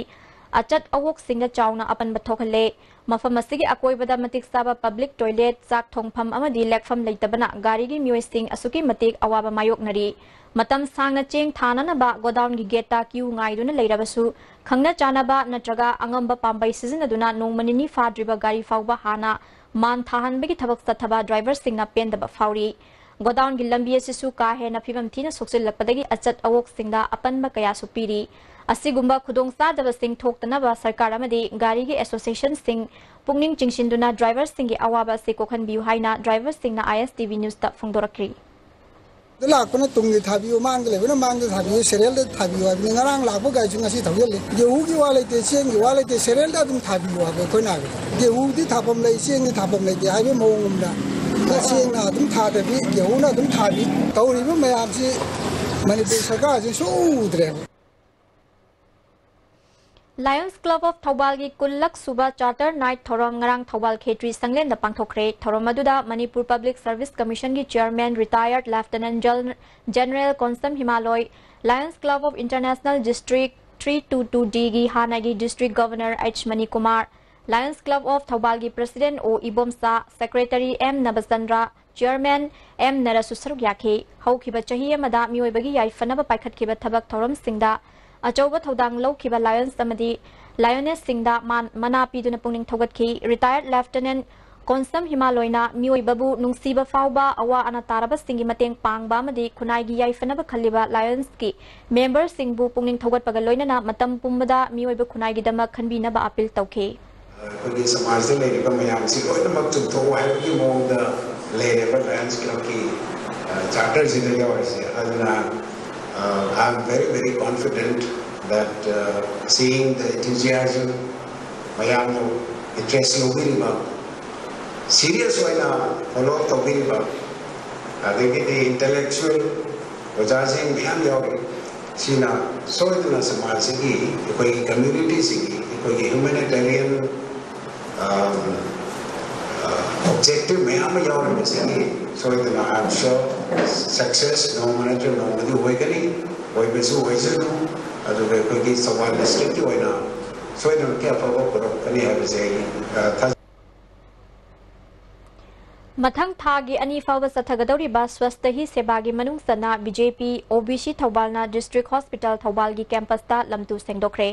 ꯑꯆꯠ ꯑꯋꯣꯛꯁꯤꯡꯗ ꯆꯥꯎꯅ ꯑꯄꯟꯕ ꯊꯣꯛꯍꯜꯂꯦ꯫ ꯃꯐꯝ ꯑꯁꯤꯒꯤ ꯑꯀꯣꯏꯕꯗ ꯃꯇꯤꯛ ꯆꯥꯕ ꯄꯕ꯭ꯂꯤꯛ ꯇꯣꯏꯂꯦꯠ, ꯆꯥꯛ ꯊꯣꯡꯐꯝ ꯑꯃꯗꯤ ꯂꯦꯛꯐꯝ ꯂꯩꯇꯕꯅ ꯒꯥꯔꯤꯒꯤ ꯃꯤꯑꯣꯏꯁꯤꯡ ꯑꯁꯨꯛꯀꯤ ꯃꯇꯤꯛ ꯑꯋꯥꯕ ꯃꯥꯌꯣꯛꯅꯔꯤ꯫ ꯃꯇꯝ ꯁꯥꯡꯅ ꯆꯦꯡ ꯊꯥꯅꯅꯕ ꯒꯣꯗꯥꯎꯟꯒꯤ ꯒꯦꯠꯇ ꯀ꯭ꯌꯨ ꯉꯥꯏꯗꯨꯅ ꯂꯩꯔꯕꯁꯨ, ꯈꯪꯅ ꯆꯥꯟꯅꯕ ꯅꯠꯇ꯭ꯔꯒ ꯑꯉꯝꯕ ꯄꯥꯝꯕꯩ ꯁꯤꯖꯤꯟꯅꯗꯨꯅ ꯅꯣꯡꯃ ꯅꯤꯅꯤ ꯐꯥꯗ꯭ꯔꯤꯕ ꯒꯥꯔꯤ ꯐꯥꯎꯕ ꯍꯥꯟꯅ ꯃꯥꯟ ꯊꯥꯍꯟꯕꯒꯤ ꯊꯕꯛ ꯆꯠꯊꯕ ꯗ꯭ꯔꯥꯏꯚꯔꯁꯤꯡꯅ ꯄꯦꯟꯗꯕ ꯐꯥꯎꯔꯤ꯫ ꯒꯣꯗꯥꯎꯟꯒꯤ ꯂꯝꯕꯤ ꯑꯁꯤꯁꯨ ꯀꯥ ꯍꯦꯟꯅ ꯐꯤꯕꯝ ꯊꯤꯅ ꯁꯣꯛꯆꯤꯜꯂꯛꯄꯗꯒꯤ ꯑꯆꯠ ꯑꯋꯣꯛꯁꯤꯡꯗ ꯑꯄꯟꯕ ꯀꯌꯥꯁꯨ ꯄꯤꯔꯤ꯫ ꯑꯁꯤꯒꯨꯝꯕ ꯈꯨꯗꯣꯡꯆꯥꯗꯕꯁꯤꯡ ꯊꯣꯛꯇꯅꯕ ꯁꯔꯀꯥꯔ ꯑꯃꯗꯤ ꯒꯥꯔꯤꯒꯤ ꯑꯦꯁꯣꯁꯤꯌꯦꯁꯟꯁꯤꯡ ꯄꯨꯛꯅꯤꯡ ꯆꯤꯡꯁꯤꯟꯗꯨꯅ ꯗ꯭ꯔꯥꯏꯚꯔꯁꯤꯡꯒꯤ ꯑꯋꯥꯕ ꯑꯁꯤ ꯀꯣꯛꯍꯟꯕꯤꯌꯨ ꯍꯥꯏꯅ ꯗ꯭ꯔꯥꯏꯚꯔꯁꯤꯡꯅ ꯑꯥꯏ ꯑꯦꯁ ꯇꯤ ꯚꯤ ꯅ꯭ꯌꯨꯁꯇ ꯐꯣꯡꯗꯣꯔꯛꯈ꯭ꯔꯤ꯫ ꯑꯗ ꯂꯥꯛꯄꯅ ꯇꯨꯡꯒꯤ ꯊꯥꯕꯤꯌꯨ, ꯃꯥꯡꯗ ꯂꯩꯕꯅ ꯃꯥꯡꯗ ꯊꯥꯕꯤꯌꯨ, ꯁꯦꯔꯤꯌꯦꯜꯗ ꯊꯥꯕꯤꯌꯨ ꯍꯥꯏꯕꯅꯤ꯫ ꯉꯔꯥꯡ ꯂꯥꯛꯄ ꯒꯥꯔꯤꯁꯨ ꯉꯁꯤ ꯊꯧꯖꯤꯜꯂꯤ꯫ ꯒꯦꯍꯨꯒꯤ ꯋꯥ ꯂꯩꯇꯦ, ꯆꯦꯡꯒꯤ ꯋꯥ ꯂꯩꯇꯦ, ꯁꯦꯔꯤꯌꯦꯜꯗ ꯑꯗꯨꯝ ꯊꯥꯕꯤꯌꯨ ꯍꯥꯏꯕ ꯑꯩꯈꯣꯏꯅ ꯍꯥꯏꯕꯗ꯫ ꯒꯦꯍꯨꯗꯤ ꯊꯥꯐꯝ ꯂꯩ, ꯆꯦꯡꯗꯤ ꯊꯥꯐꯝ ꯂꯩꯇꯦ ꯍꯥꯏꯕꯒꯤ ꯃꯑꯣꯡ ꯑꯃꯗ, ꯆꯦꯡꯅ ꯑꯗꯨꯝ ꯊꯥꯗꯕꯤ, ꯒꯦꯍꯨꯅ ꯑꯗꯨꯝ ꯊꯥꯕꯤ ꯇꯧꯔꯤꯕ ꯃꯌꯥꯝꯁꯤ ꯃꯅꯤꯄꯨꯔ ꯁꯔꯀꯥꯔꯁꯤ ꯁꯨꯛꯎ ꯎꯗ꯭ꯔꯦꯕ꯫ Lions Club of ꯊꯧꯕꯥꯜꯒꯤ ꯀꯨꯟꯂꯛ ꯁꯨꯕ Charter Night ꯊꯧꯔꯝ ꯉꯔꯥꯡ ꯊꯧꯕꯥꯜ ꯈꯦꯇ꯭ꯔꯤ ꯁꯪꯂꯦꯟꯗ ꯄꯥꯡꯊꯣꯛꯈ꯭ꯔꯦ꯫ ꯊꯧꯔꯝ ꯑꯗꯨꯗ ꯃꯅꯤꯄꯨꯔ Public Service Commission ꯒꯤ Chairman Retired Lieutenant Gen-, General Konsam ꯍꯤꯃꯥꯂꯣꯏ, Lions Club of International District three two two D ꯒꯤ ꯍꯥꯟꯅꯒꯤ District Governor H Manikumar, Lions Club of ꯊꯧꯕꯥꯜꯒꯤ President ꯑꯣ ꯏꯕꯣꯝꯆꯥ, Secretary ꯑꯦꯝ ꯅꯕꯆꯟꯗ꯭ꯔ, Chairman M ꯅꯔꯁꯨ ꯁꯔꯨꯛ ꯌꯥꯈꯤ꯫ ꯍꯧꯈꯤꯕ ꯆꯍꯤ ꯑꯃꯗ ꯃꯤꯑꯣꯏꯕꯒꯤ ꯌꯥꯏꯐꯅꯕ ꯄꯥꯏꯈꯠꯈꯤꯕ ꯊꯕꯛ ꯊꯧꯔꯝꯁꯤꯡꯗ ꯑꯆꯧꯕ ꯊꯧꯗꯥꯡ ꯂꯧꯈꯤꯕ Lions ꯑꯃꯗꯤ Lioness ꯁꯤꯡꯗ ꯃꯥꯟ-, ꯃꯅꯥ ꯄꯤꯗꯨꯅ ꯄꯨꯛꯅꯤꯡ ꯊꯧꯒꯠꯈꯤ꯫ Retired Lieutenant ꯀꯣꯟꯁꯝ ꯍꯤꯃꯥꯂꯣꯏꯅ ꯃꯤꯑꯣꯏꯕꯕꯨ ꯅꯨꯡꯁꯤꯕ ꯐꯥꯎꯕ, ꯑꯋꯥ ꯑꯅꯥ ꯇꯥꯔꯕꯁꯤꯡꯒꯤ ꯃꯇꯦꯡ ꯄꯥꯡꯕ ꯑꯃꯗꯤ ꯈꯨꯟꯅꯥꯏꯒꯤ ꯌꯥꯏꯐꯅꯕ ꯈꯜꯂꯤꯕ Lions ꯀꯤ member ꯁꯤꯡꯕꯨ ꯄꯨꯛꯅꯤꯡ ꯊꯧꯒꯠꯄꯒ ꯂꯣꯏꯅꯅ ꯃꯇꯝ ꯄꯨꯝꯕꯗ ꯃꯤꯑꯣꯏꯕ ꯈꯨꯟꯅꯥꯏꯒꯤꯗꯃꯛ ꯈꯟꯕꯤꯅꯕ appeal ꯇꯧꯈꯤ꯫ ꯑꯩꯈꯣꯏꯒꯤ ꯁꯃꯥꯖꯗ ꯂꯩꯔꯤꯕ ꯃꯌꯥꯝꯁꯤ ꯂꯣꯏꯅꯃꯛ ꯆꯨꯝꯊꯣꯛꯑꯣ ꯍꯥꯏꯕꯒꯤ ꯃꯑꯣꯡꯗ ꯂꯩꯔꯦꯕ Lions Club ꯀꯤ, ꯑ, charter ꯁꯤꯗ ꯌꯥꯎꯔꯤꯁꯦ꯫ ꯑꯗꯨꯅ, ꯑ, I am very, very confident that, uh, seeing the enthusiasm, ꯃꯌꯥꯝꯅ interest ꯂꯧꯕꯤꯔꯤꯕ, serious ꯑꯣꯏꯅ follow up ꯇꯧꯕꯤꯔꯤꯕ, ꯑꯗꯒꯤꯗꯤ intellectual ꯑꯣꯖꯥꯁꯤꯡ ꯃꯌꯥꯝ ꯌꯥꯎꯔꯤ꯫ ꯁꯤꯅ ꯁꯣꯏꯗꯅ ꯁꯃꯥꯖꯁꯤꯒꯤ, ꯑꯩꯈꯣꯏꯒꯤ community ꯁꯤꯒꯤ, ꯑꯩꯈꯣꯏꯒꯤ humanitarian, ꯑꯝ, ꯑ, objective ꯃꯌꯥꯝ ꯑꯃ ꯌꯥꯎꯔꯤꯕꯁꯤꯒꯤ ꯁꯣꯏꯗꯅ, I am sure, success ꯅꯣꯡꯃ ꯅꯠꯇ꯭ꯔꯒ ꯅꯣꯡꯃꯗꯤ ꯑꯣꯏꯒꯅꯤ, ꯑꯣꯏꯕꯁꯨ ꯑꯣꯏꯁꯅꯨ꯫ ꯑꯗꯨꯒ ꯑꯩꯈꯣꯏꯒꯤ ꯊꯧꯕꯥꯜ district ꯀꯤ ꯑꯣꯏꯅ ꯁꯣꯏꯗꯅꯃꯛꯀꯤ ꯑꯐꯕ ꯄꯨꯔꯛꯀꯅꯤ ꯍꯥꯏꯕꯁꯦ ꯑꯩ, ꯑ, ꯊꯥꯖꯩ꯫ ꯃꯊꯪ ꯊꯥꯒꯤ ꯑꯅꯤ ꯐꯥꯎꯕ ꯆꯠꯊꯒꯗꯧꯔꯤꯕ ꯁ꯭ꯋꯁꯇ ꯍꯤ ꯁꯦꯕꯥꯒꯤ ꯃꯅꯨꯡ ꯆꯟꯅ B J P O B C ꯊꯧꯕꯥꯜꯅ District Hospital ꯊꯧꯕꯥꯜꯒꯤ campus ꯇ ꯂꯝꯇꯨ ꯁꯦꯡꯗꯣꯛꯈ꯭ꯔꯦ꯫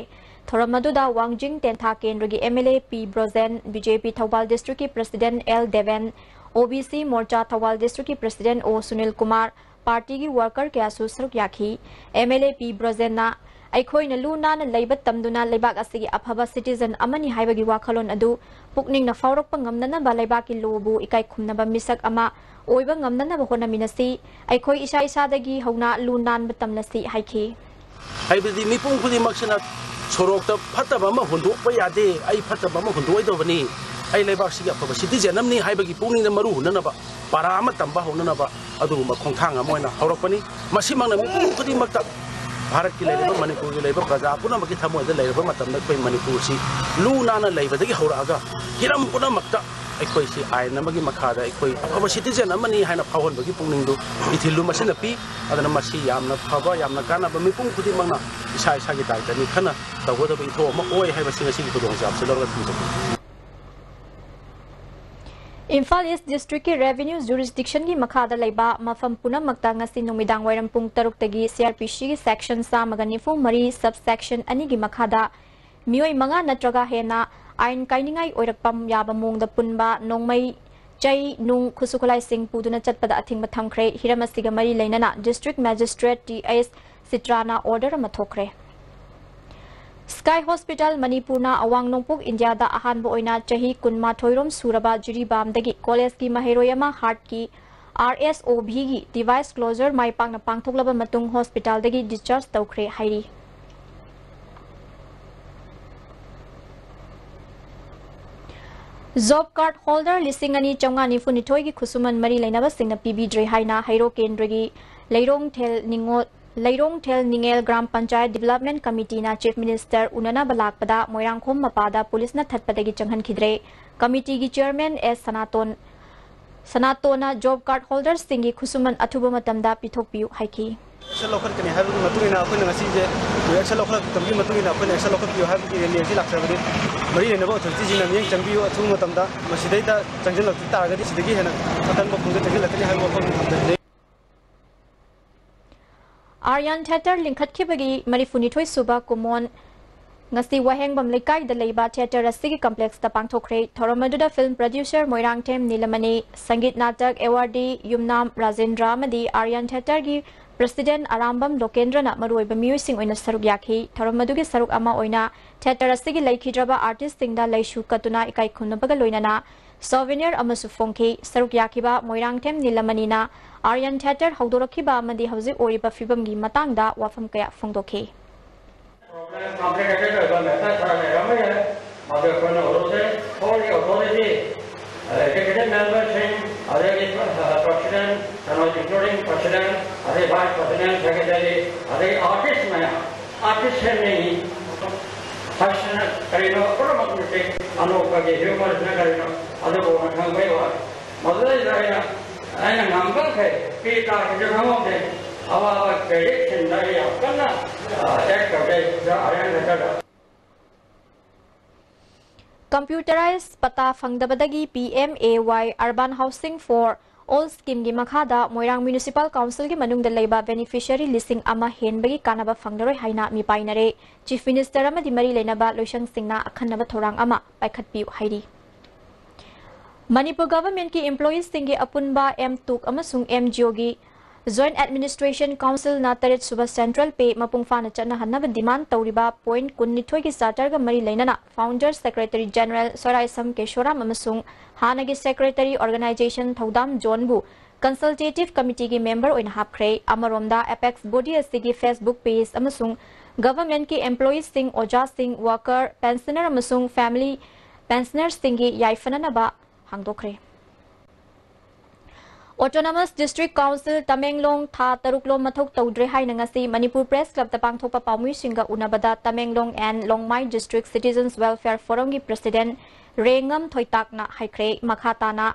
ꯊꯧꯔꯝ ꯑꯗꯨꯗ ꯋꯥꯡꯖꯤꯡ ꯇꯦꯟꯊꯥ ꯀꯦꯟꯗ꯭ꯔꯒꯤ M L A P Brojen, B J P Thoubal district ꯀꯤ President L Deben, O B C ꯃꯣꯔꯆꯥ Thoubal district ꯀꯤ President ꯑꯣ ꯁꯨꯅꯤꯜ ꯀꯨꯃꯥꯔ, party ꯒꯤ worker ꯀꯌꯥꯁꯨ ꯁꯔꯨꯛ ꯌꯥꯈꯤ꯫ M L A ꯄꯤ ꯕ꯭ꯔꯣꯖꯦꯟꯅ ꯑꯩꯈꯣꯏꯅ ꯂꯨ ꯅꯥꯟꯅ ꯂꯩꯕ ꯇꯝꯗꯨꯅ ꯂꯩꯕꯥꯛ ꯑꯁꯤꯒꯤ ꯑꯐꯕ citizen ꯑꯃꯅꯤ ꯍꯥꯏꯕꯒꯤ ꯋꯥꯈꯜꯂꯣꯟ ꯑꯗꯨ ꯄꯨꯛꯅꯤꯡꯅ ꯐꯥꯎꯔꯛꯄ ꯉꯝꯅꯅꯕ ꯂꯩꯕꯥꯛꯀꯤ ꯂꯣꯕꯨ ꯏꯀꯥꯏ ꯈꯨꯝꯅꯕ ꯃꯤꯁꯛ ꯑꯃ ꯑꯣꯏꯕ ꯉꯝꯅꯅꯕ ꯍꯣꯠꯅꯃꯤꯟꯅꯁꯤ꯫ ꯑꯩꯈꯣꯏ ꯏꯁꯥ ꯏꯁꯥꯗꯒꯤ ꯍꯧꯅ ꯂꯨ ꯅꯥꯟꯕ ꯇꯝꯂꯁꯤ ꯍꯥꯏꯈꯤ꯫ ꯍꯥꯏꯕꯗꯤ ꯃꯤꯄꯨꯝ ꯈꯨꯗꯤꯡꯃꯛꯁꯤꯅ ꯁꯣꯔꯣꯛꯇ ꯐꯠꯇꯕ ꯑꯃ ꯍꯨꯟꯗꯣꯛꯄ ꯌꯥꯗꯦ, ꯑꯩ ꯐꯠꯇꯕ ꯑꯃ ꯍꯨꯟꯗꯣꯛꯑꯣꯏꯗꯧꯕꯅꯤ, ꯑꯩ ꯂꯩꯕꯥꯛꯁꯤꯒꯤ ꯑꯐꯕ citizen ꯑꯃꯅꯤ ꯍꯥꯏꯕꯒꯤ ꯄꯨꯛꯅꯤꯡꯗ ꯃꯔꯨ ꯍꯨꯟꯅꯅꯕ, ꯄꯔꯥ ꯑꯃ ꯇꯝꯕ ꯍꯧꯅꯅꯕ ꯑꯗꯨꯒꯨꯝꯕ ꯈꯣꯡꯊꯥꯡ ꯑꯃ ꯑꯣꯏꯅ ꯍꯧꯔꯛꯄꯅꯤ꯫ ꯃꯁꯤꯃꯛꯅ ꯃꯤꯄꯨꯝ ꯈꯨꯗꯤꯡꯃꯛꯇ ꯚꯥꯔꯠꯀꯤ ꯂꯩꯔꯤꯕ, ꯃꯅꯤꯄꯨꯔꯒꯤ ꯂꯩꯔꯤꯕ ꯄ꯭ꯔꯖꯥ ꯄꯨꯝꯅꯃꯛꯀꯤ ꯊꯃꯣꯏꯗ ꯂꯩꯔꯕ ꯃꯇꯝꯗ, ꯑꯩꯈꯣꯏ ꯃꯅꯤꯄꯨꯔꯁꯤ ꯂꯨ ꯅꯥꯟꯅ ꯂꯩꯕꯗꯒꯤ ꯍꯧꯔꯛꯑꯒ ꯍꯤꯔꯝ ꯄꯨꯝꯅꯃꯛꯇ ꯑꯩꯈꯣꯏꯁꯤ ꯑꯥꯏꯟ ꯑꯃꯒꯤ ꯃꯈꯥꯗ ꯑꯩꯈꯣꯏ ꯑꯐꯕ citizen ꯑꯃꯅꯤ ꯍꯥꯏꯅ ꯐꯥꯎꯍꯟꯕꯒꯤ ꯄꯨꯛꯅꯤꯡꯗꯨ ꯏꯊꯤꯜ ꯂꯨꯝ ꯑꯁꯤꯅ ꯄꯤ꯫ ꯑꯗꯨꯅ ꯃꯁꯤ ꯌꯥꯝꯅ ꯐꯕ, ꯌꯥꯝꯅ ꯀꯥꯟꯅꯕ, ꯃꯤꯄꯨꯝ ꯈꯨꯗꯤꯡꯃꯛꯅ ꯏꯁꯥ ꯏꯁꯥꯒꯤ ꯗꯥꯏꯇꯅꯤ ꯈꯟꯅ ꯇꯧꯒꯗꯕ ꯏꯊꯧ ꯑꯃ ꯑꯣꯏ ꯍꯥꯏꯕꯁꯤ ꯉꯁꯤꯒꯤ ꯈꯨꯗꯣꯡꯆꯥꯕꯁꯤ ꯂꯧꯔꯒ ꯊꯝꯖꯒꯦ꯫ ꯏꯝꯐꯥꯜ ꯏꯁ ꯗꯤꯁꯇ꯭ꯔꯤꯛꯀꯤ ꯔꯦꯚꯤꯅ꯭ꯌꯨ ꯖꯨꯔꯤꯁꯗꯤꯛꯁꯟꯒꯤ ꯃꯈꯥꯗ ꯂꯩꯕ ꯃꯐꯝ ꯄꯨꯝꯅꯃꯛꯇ ꯉꯁꯤ ꯅꯨꯃꯤꯗꯥꯡ ꯋꯥꯏꯔꯝ ꯄꯨꯡ ꯇꯔꯨꯛꯇꯒꯤ C R P Cꯒꯤ section ꯆꯥꯝꯃꯒ ꯅꯤꯐꯨ ꯃꯔꯤ, subsection ꯑꯅꯤꯒꯤ ꯃꯈꯥꯗ ꯃꯤꯑꯣꯏ ꯃꯉꯥ ꯅꯠꯇ꯭ꯔꯒ ꯍꯦꯟꯅ ꯑꯥꯏꯟ ꯀꯥꯏꯅꯤꯡꯉꯥꯏ ꯑꯣꯏꯔꯛꯄ ꯌꯥꯕ ꯃꯑꯣꯡꯗ ꯄꯨꯟꯕ ꯅꯣꯡꯃꯩ, ꯆꯩ, ꯅꯨꯡ, ꯈꯨꯠꯁꯨ ꯈꯨꯠꯂꯥꯏꯁꯤꯡ ꯄꯨꯗꯨꯅ ꯆꯠꯄꯗ ꯑꯊꯤꯡꯕ ꯊꯝꯈ꯭ꯔꯦ꯫ ꯍꯤꯔꯝ ꯑꯁꯤꯒ ꯃꯔꯤ ꯂꯩꯅꯅ District Magistrate T S ꯁꯤꯇ꯭ꯔꯥꯅ order ꯑꯃ ꯊꯣꯛꯈ꯭ꯔꯦ꯫ Sky Hospital ꯃꯅꯤꯄꯨꯔꯅ ꯑꯋꯥꯡ ꯅꯣꯡꯄꯣꯛ ꯏꯟꯗꯤꯌꯥꯗ ꯑꯍꯥꯟꯕ ꯑꯣꯏꯅ ꯆꯍꯤ ꯀꯨꯟꯃꯥꯊꯣꯏꯔꯣꯝ ꯁꯨꯔꯕ ꯖꯤꯔꯤꯕꯥꯝꯗꯒꯤ college ꯀꯤ ꯃꯍꯩꯔꯣꯏ ꯑꯃ heart ꯀꯤ R S O B ꯒꯤ device closure ꯃꯥꯏ ꯄꯥꯛꯅ ꯄꯥꯡꯊꯣꯛꯂꯕ ꯃꯇꯨꯡ hospital ꯗꯒꯤ discharge ꯇꯧꯈ꯭ꯔꯦ ꯍꯥꯏꯔꯤ꯫ Job card holder ꯂꯤꯁꯤꯡ ꯑꯅꯤ ꯆꯥꯝꯃꯉꯥ ꯅꯤꯐꯨꯅꯤꯊꯣꯏꯒꯤ ꯈꯨꯠꯁꯨꯃꯟ ꯃꯔꯤ ꯂꯩꯅꯕꯁꯤꯡꯅ ꯄꯤꯕꯤꯗ꯭ꯔꯦ ꯍꯥꯏꯅ ꯍꯩꯔꯣꯛ ꯀꯦꯟꯗ꯭ꯔꯒꯤ ꯂꯩꯔꯣꯡꯊꯦꯜ ꯅꯤꯉꯣꯜ, ꯂꯩꯔꯣꯡꯊꯦꯜ ꯅꯤꯉꯦꯜ Gram Panchayat Development Committee ꯅ Chief Minister ꯎꯅꯅꯕ ꯂꯥꯛꯄꯗ ꯃꯣꯏꯔꯥꯡꯈꯣꯝ ꯃꯄꯥꯗ police ꯅ ꯊꯠꯄꯗꯒꯤ ꯆꯪꯍꯟꯈꯤꯗ꯭ꯔꯦ꯫ Committee ꯒꯤ Chairman S ꯁꯅꯥꯇꯣꯟ, ꯁꯅꯥꯇꯣꯟꯅ job card holder ꯁꯤꯡꯒꯤ ꯈꯨꯠꯁꯨꯃꯟ ꯑꯊꯨꯕ ꯃꯇꯝꯗ ꯄꯤꯊꯣꯛꯄꯤꯌꯨ ꯍꯥꯏꯈꯤ꯫ Action ꯂꯧꯈꯠꯀꯅꯤ ꯍꯥꯏꯕꯒꯤ ꯃꯇꯨꯡ ꯏꯟꯅ ꯑꯩꯈꯣꯏꯅ ꯉꯁꯤꯁꯦ action ꯂꯧꯈꯠꯂꯛꯄꯒꯤ ꯃꯇꯨꯡ ꯏꯟꯅ ꯑꯩꯈꯣꯏꯅ action ꯂꯧꯈꯠꯄꯤꯌꯨ ꯍꯥꯏꯕꯒꯤ rally ꯑꯁꯤ ꯂꯥꯛꯆꯕꯅꯤ꯫ ꯃꯔꯤ ꯂꯩꯅꯕ authority ꯁꯤꯡꯅ ꯃꯤꯠꯌꯦꯡ ꯆꯪꯕꯤꯌꯨ, ꯑꯊꯨꯕ ꯃꯇꯝꯗ ꯃꯁꯤꯗꯩꯗ ꯆꯪꯁꯤꯜꯂꯛꯇ ꯇꯥꯔꯒꯗꯤ ꯁꯤꯗꯒꯤ ꯍꯦꯟꯅ ꯑꯀꯟꯕ ꯈꯣꯡꯖꯪ ꯆꯪꯁꯤꯜꯂꯛꯀꯅꯤ ꯍꯥꯏꯕ ꯋꯥꯐꯝ ꯊꯝꯖꯔꯤ꯫ Aryan Theatre ꯂꯤꯡꯈꯠꯈꯤꯕꯒꯤ ꯃꯔꯤꯐꯨꯅꯤꯊꯣꯏ ꯁꯨꯕ ꯀꯨꯝꯑꯣꯟ ꯉꯁꯤ ꯋꯥꯍꯦꯡꯕꯝ ꯂꯩꯀꯥꯏꯗ ꯂꯩꯕ theatre ꯑꯁꯤꯒꯤ complex ꯇ ꯄꯥꯡꯊꯣꯛꯈ꯭ꯔꯦ꯫ ꯊꯧꯔꯝ ꯑꯗꯨꯗ film producer Moirangthem ꯅꯤꯂꯃꯅꯤ, Sangeet Natak awardee ꯌꯨꯝꯅꯥꯝ ꯔꯥꯖꯦꯟꯗ꯭ꯔ ꯑꯃꯗꯤ Aryan Theatre ꯒꯤ president ꯑꯔꯥꯝꯕꯝ ꯂꯣꯀꯦꯟꯗ꯭ꯔꯅ ꯃꯔꯨꯑꯣꯏꯕ ꯃꯤꯑꯣꯏꯁꯤꯡ ꯑꯣꯏꯅ ꯁꯔꯨꯛ ꯌꯥꯈꯤ꯫ ꯊꯧꯔꯝ ꯑꯗꯨꯒꯤ ꯁꯔꯨꯛ ꯑꯃ ꯑꯣꯏꯅ theatre ꯑꯁꯤꯒꯤ ꯂꯩꯈꯤꯗ꯭ꯔꯕ artist ꯁꯤꯡꯗ ꯂꯩꯁꯨ ꯀꯠꯇꯨꯅ ꯏꯀꯥꯏ ꯈꯨꯝꯅꯕꯒ ꯂꯣꯏꯅꯅ souvenir ꯑꯃꯁꯨ ꯐꯣꯡꯈꯤ꯫ ꯁꯔꯨꯛ ꯌꯥꯈꯤꯕ ꯃꯣꯏꯔꯥꯡꯊꯦꯝ ꯅꯤꯂꯃꯅꯤꯅ Aryan Theatre ꯍꯧꯗꯣꯔꯛꯈꯤꯕ ꯑꯃꯗꯤ ꯍꯧꯖꯤꯛ ꯑꯣꯏꯔꯤꯕ ꯐꯤꯕꯝꯒꯤ ꯃꯇꯥꯡꯗ ꯋꯥꯐꯝ ꯀꯌꯥ ꯐꯣꯡꯗꯣꯛꯈꯤ꯫ Problem complicated ꯑꯣꯏꯕ matter ꯈꯔ ꯂꯩꯔꯝꯕ ꯌꯥꯏ꯫ ꯃꯗꯨ ꯑꯩꯈꯣꯏꯅ ꯎꯔꯨꯗ꯭ꯔꯦ꯫ All the authority, executive member ꯁꯤꯡ, ꯑꯗꯒꯤ president, ꯀꯩꯅꯣ, including president, ꯑꯗꯩ ꯄ꯭ꯔꯁꯤꯗꯦꯟ, ꯁꯦꯀ꯭ꯔꯦꯇꯔꯤ, ꯑꯗꯩ ꯑꯥꯔꯇꯤꯁ ꯃꯌꯥꯝ, ꯑꯥꯔꯇꯤꯁ ꯁꯦꯝꯅꯤꯡꯉꯤ, ꯐꯦꯁꯟꯅ ꯀꯔꯤꯅꯣ ꯄꯨꯝꯅꯃꯛ ꯃꯇꯤꯛ ꯑꯅꯣꯛꯄꯒꯤ ꯍ꯭ꯌꯨꯃꯔꯁꯅ ꯀꯔꯤꯅꯣ ꯑꯗꯨꯕꯨ ꯈꯪꯕꯩ ꯋꯥꯅꯤ꯫ ꯃꯗꯨꯗꯩꯗ ꯑꯩꯅ, ꯑꯩꯅ ꯉꯝꯕꯈꯩ ꯄꯤ ꯇꯥꯈꯤꯁꯨ ꯈꯪꯍꯧꯗꯦ꯫ ꯑꯋꯥꯕ ꯀ꯭ꯔꯦꯗꯤꯠꯁꯤꯡꯗ ꯑꯩ ꯌꯥꯝ ꯀꯟꯅ ꯑꯦꯛ ꯇꯧꯖꯩ ꯑꯔꯌꯟ ꯊꯦꯇꯔꯗ꯫ ꯀꯝꯄ꯭ꯌꯨꯇꯔꯥꯏꯖ ꯄꯇꯥ ꯐꯪꯗꯕꯗꯒꯤ P M A Y Urban Housing for All Scheme ꯒꯤ ꯃꯈꯥꯗ ꯃꯣꯏꯔꯥꯡ Municipal Council ꯒꯤ ꯃꯅꯨꯡꯗ ꯂꯩꯕ beneficiary ꯂꯤꯁꯤꯡ ꯑꯃ ꯍꯦꯟꯕꯒꯤ ꯀꯥꯟꯅꯕ ꯐꯪꯂꯔꯣꯏ ꯍꯥꯏꯅ ꯃꯤꯄꯥꯏꯅꯔꯦ꯫ Chief Minister ꯑꯃꯗꯤ ꯃꯔꯤ ꯂꯩꯅꯕ ꯂꯣꯏꯁꯪꯁꯤꯡꯅ ꯑꯈꯟꯅꯕ ꯊꯧꯔꯥꯡ ꯑꯃ ꯄꯥꯏꯈꯠꯄꯤꯌꯨ ꯍꯥꯏꯔꯤ꯫ ꯃꯅꯤꯄꯨꯔ Government ꯀꯤ employee ꯁꯤꯡꯒꯤ ꯑꯄꯨꯟꯕ M TUC ꯑꯃꯁꯨꯡ M G O ꯒꯤ Joint Administration Council ꯅ ꯇꯔꯦꯠ ꯁꯨꯕ Central Pay ꯃꯄꯨꯡ ꯐꯥꯅ ꯆꯠꯅꯍꯟꯅꯕ demand ꯇꯧꯔꯤꯕ point ꯀꯨꯟꯅꯤꯊꯣꯏꯒꯤ Charter ꯒ ꯃꯔꯤ ꯂꯩꯅꯅ Founder Secretary General ꯁꯣꯏꯔꯥꯏꯁꯝ ꯀꯦꯁꯣꯔꯥꯝ ꯑꯃꯁꯨꯡ ꯍꯥꯟꯅꯒꯤ Secretary Organization ꯊꯧꯗꯥꯝ ꯖꯣꯟꯕꯨ Consultative Committee ꯒꯤ member ꯑꯣꯏꯅ ꯍꯥꯞꯈ꯭ꯔꯦ꯫ ꯑꯃꯔꯣꯝꯗ, apex body ꯑꯁꯤꯒꯤ Facebook page ꯑꯃꯁꯨꯡ Government ꯀꯤ employee ꯁꯤꯡ, ꯑꯣꯖꯥꯁꯤꯡ, worker, pensioner ꯑꯃꯁꯨꯡ family pensioner ꯁꯤꯡꯒꯤ ꯌꯥꯏꯐꯅꯅꯕ ꯍꯥꯡꯗꯣꯛꯈ꯭ꯔꯦ꯫ Autonomous District Council ꯇꯃꯦꯡꯂꯣꯡ ꯊꯥ ꯇꯔꯨꯛ ꯂꯣꯝ ꯃꯊꯧ ꯇꯧꯗ꯭ꯔꯦ ꯍꯥꯏꯅ ꯉꯁꯤ ꯃꯅꯤꯄꯨꯔ Press Club ꯇ ꯄꯥꯡꯊꯣꯛꯄ ꯄꯥꯎꯃꯤꯁꯤꯡꯒ ꯎꯅꯕꯗ Tamenglong and ꯂꯣꯡꯃꯥꯏ District Citizens Welfare Forum ꯒꯤ President ꯔꯦꯉꯝ ꯊꯣꯏꯇꯥꯛꯅ ꯍꯥꯏꯈ꯭ꯔꯦ꯫ ꯃꯈꯥ ꯇꯥꯅ,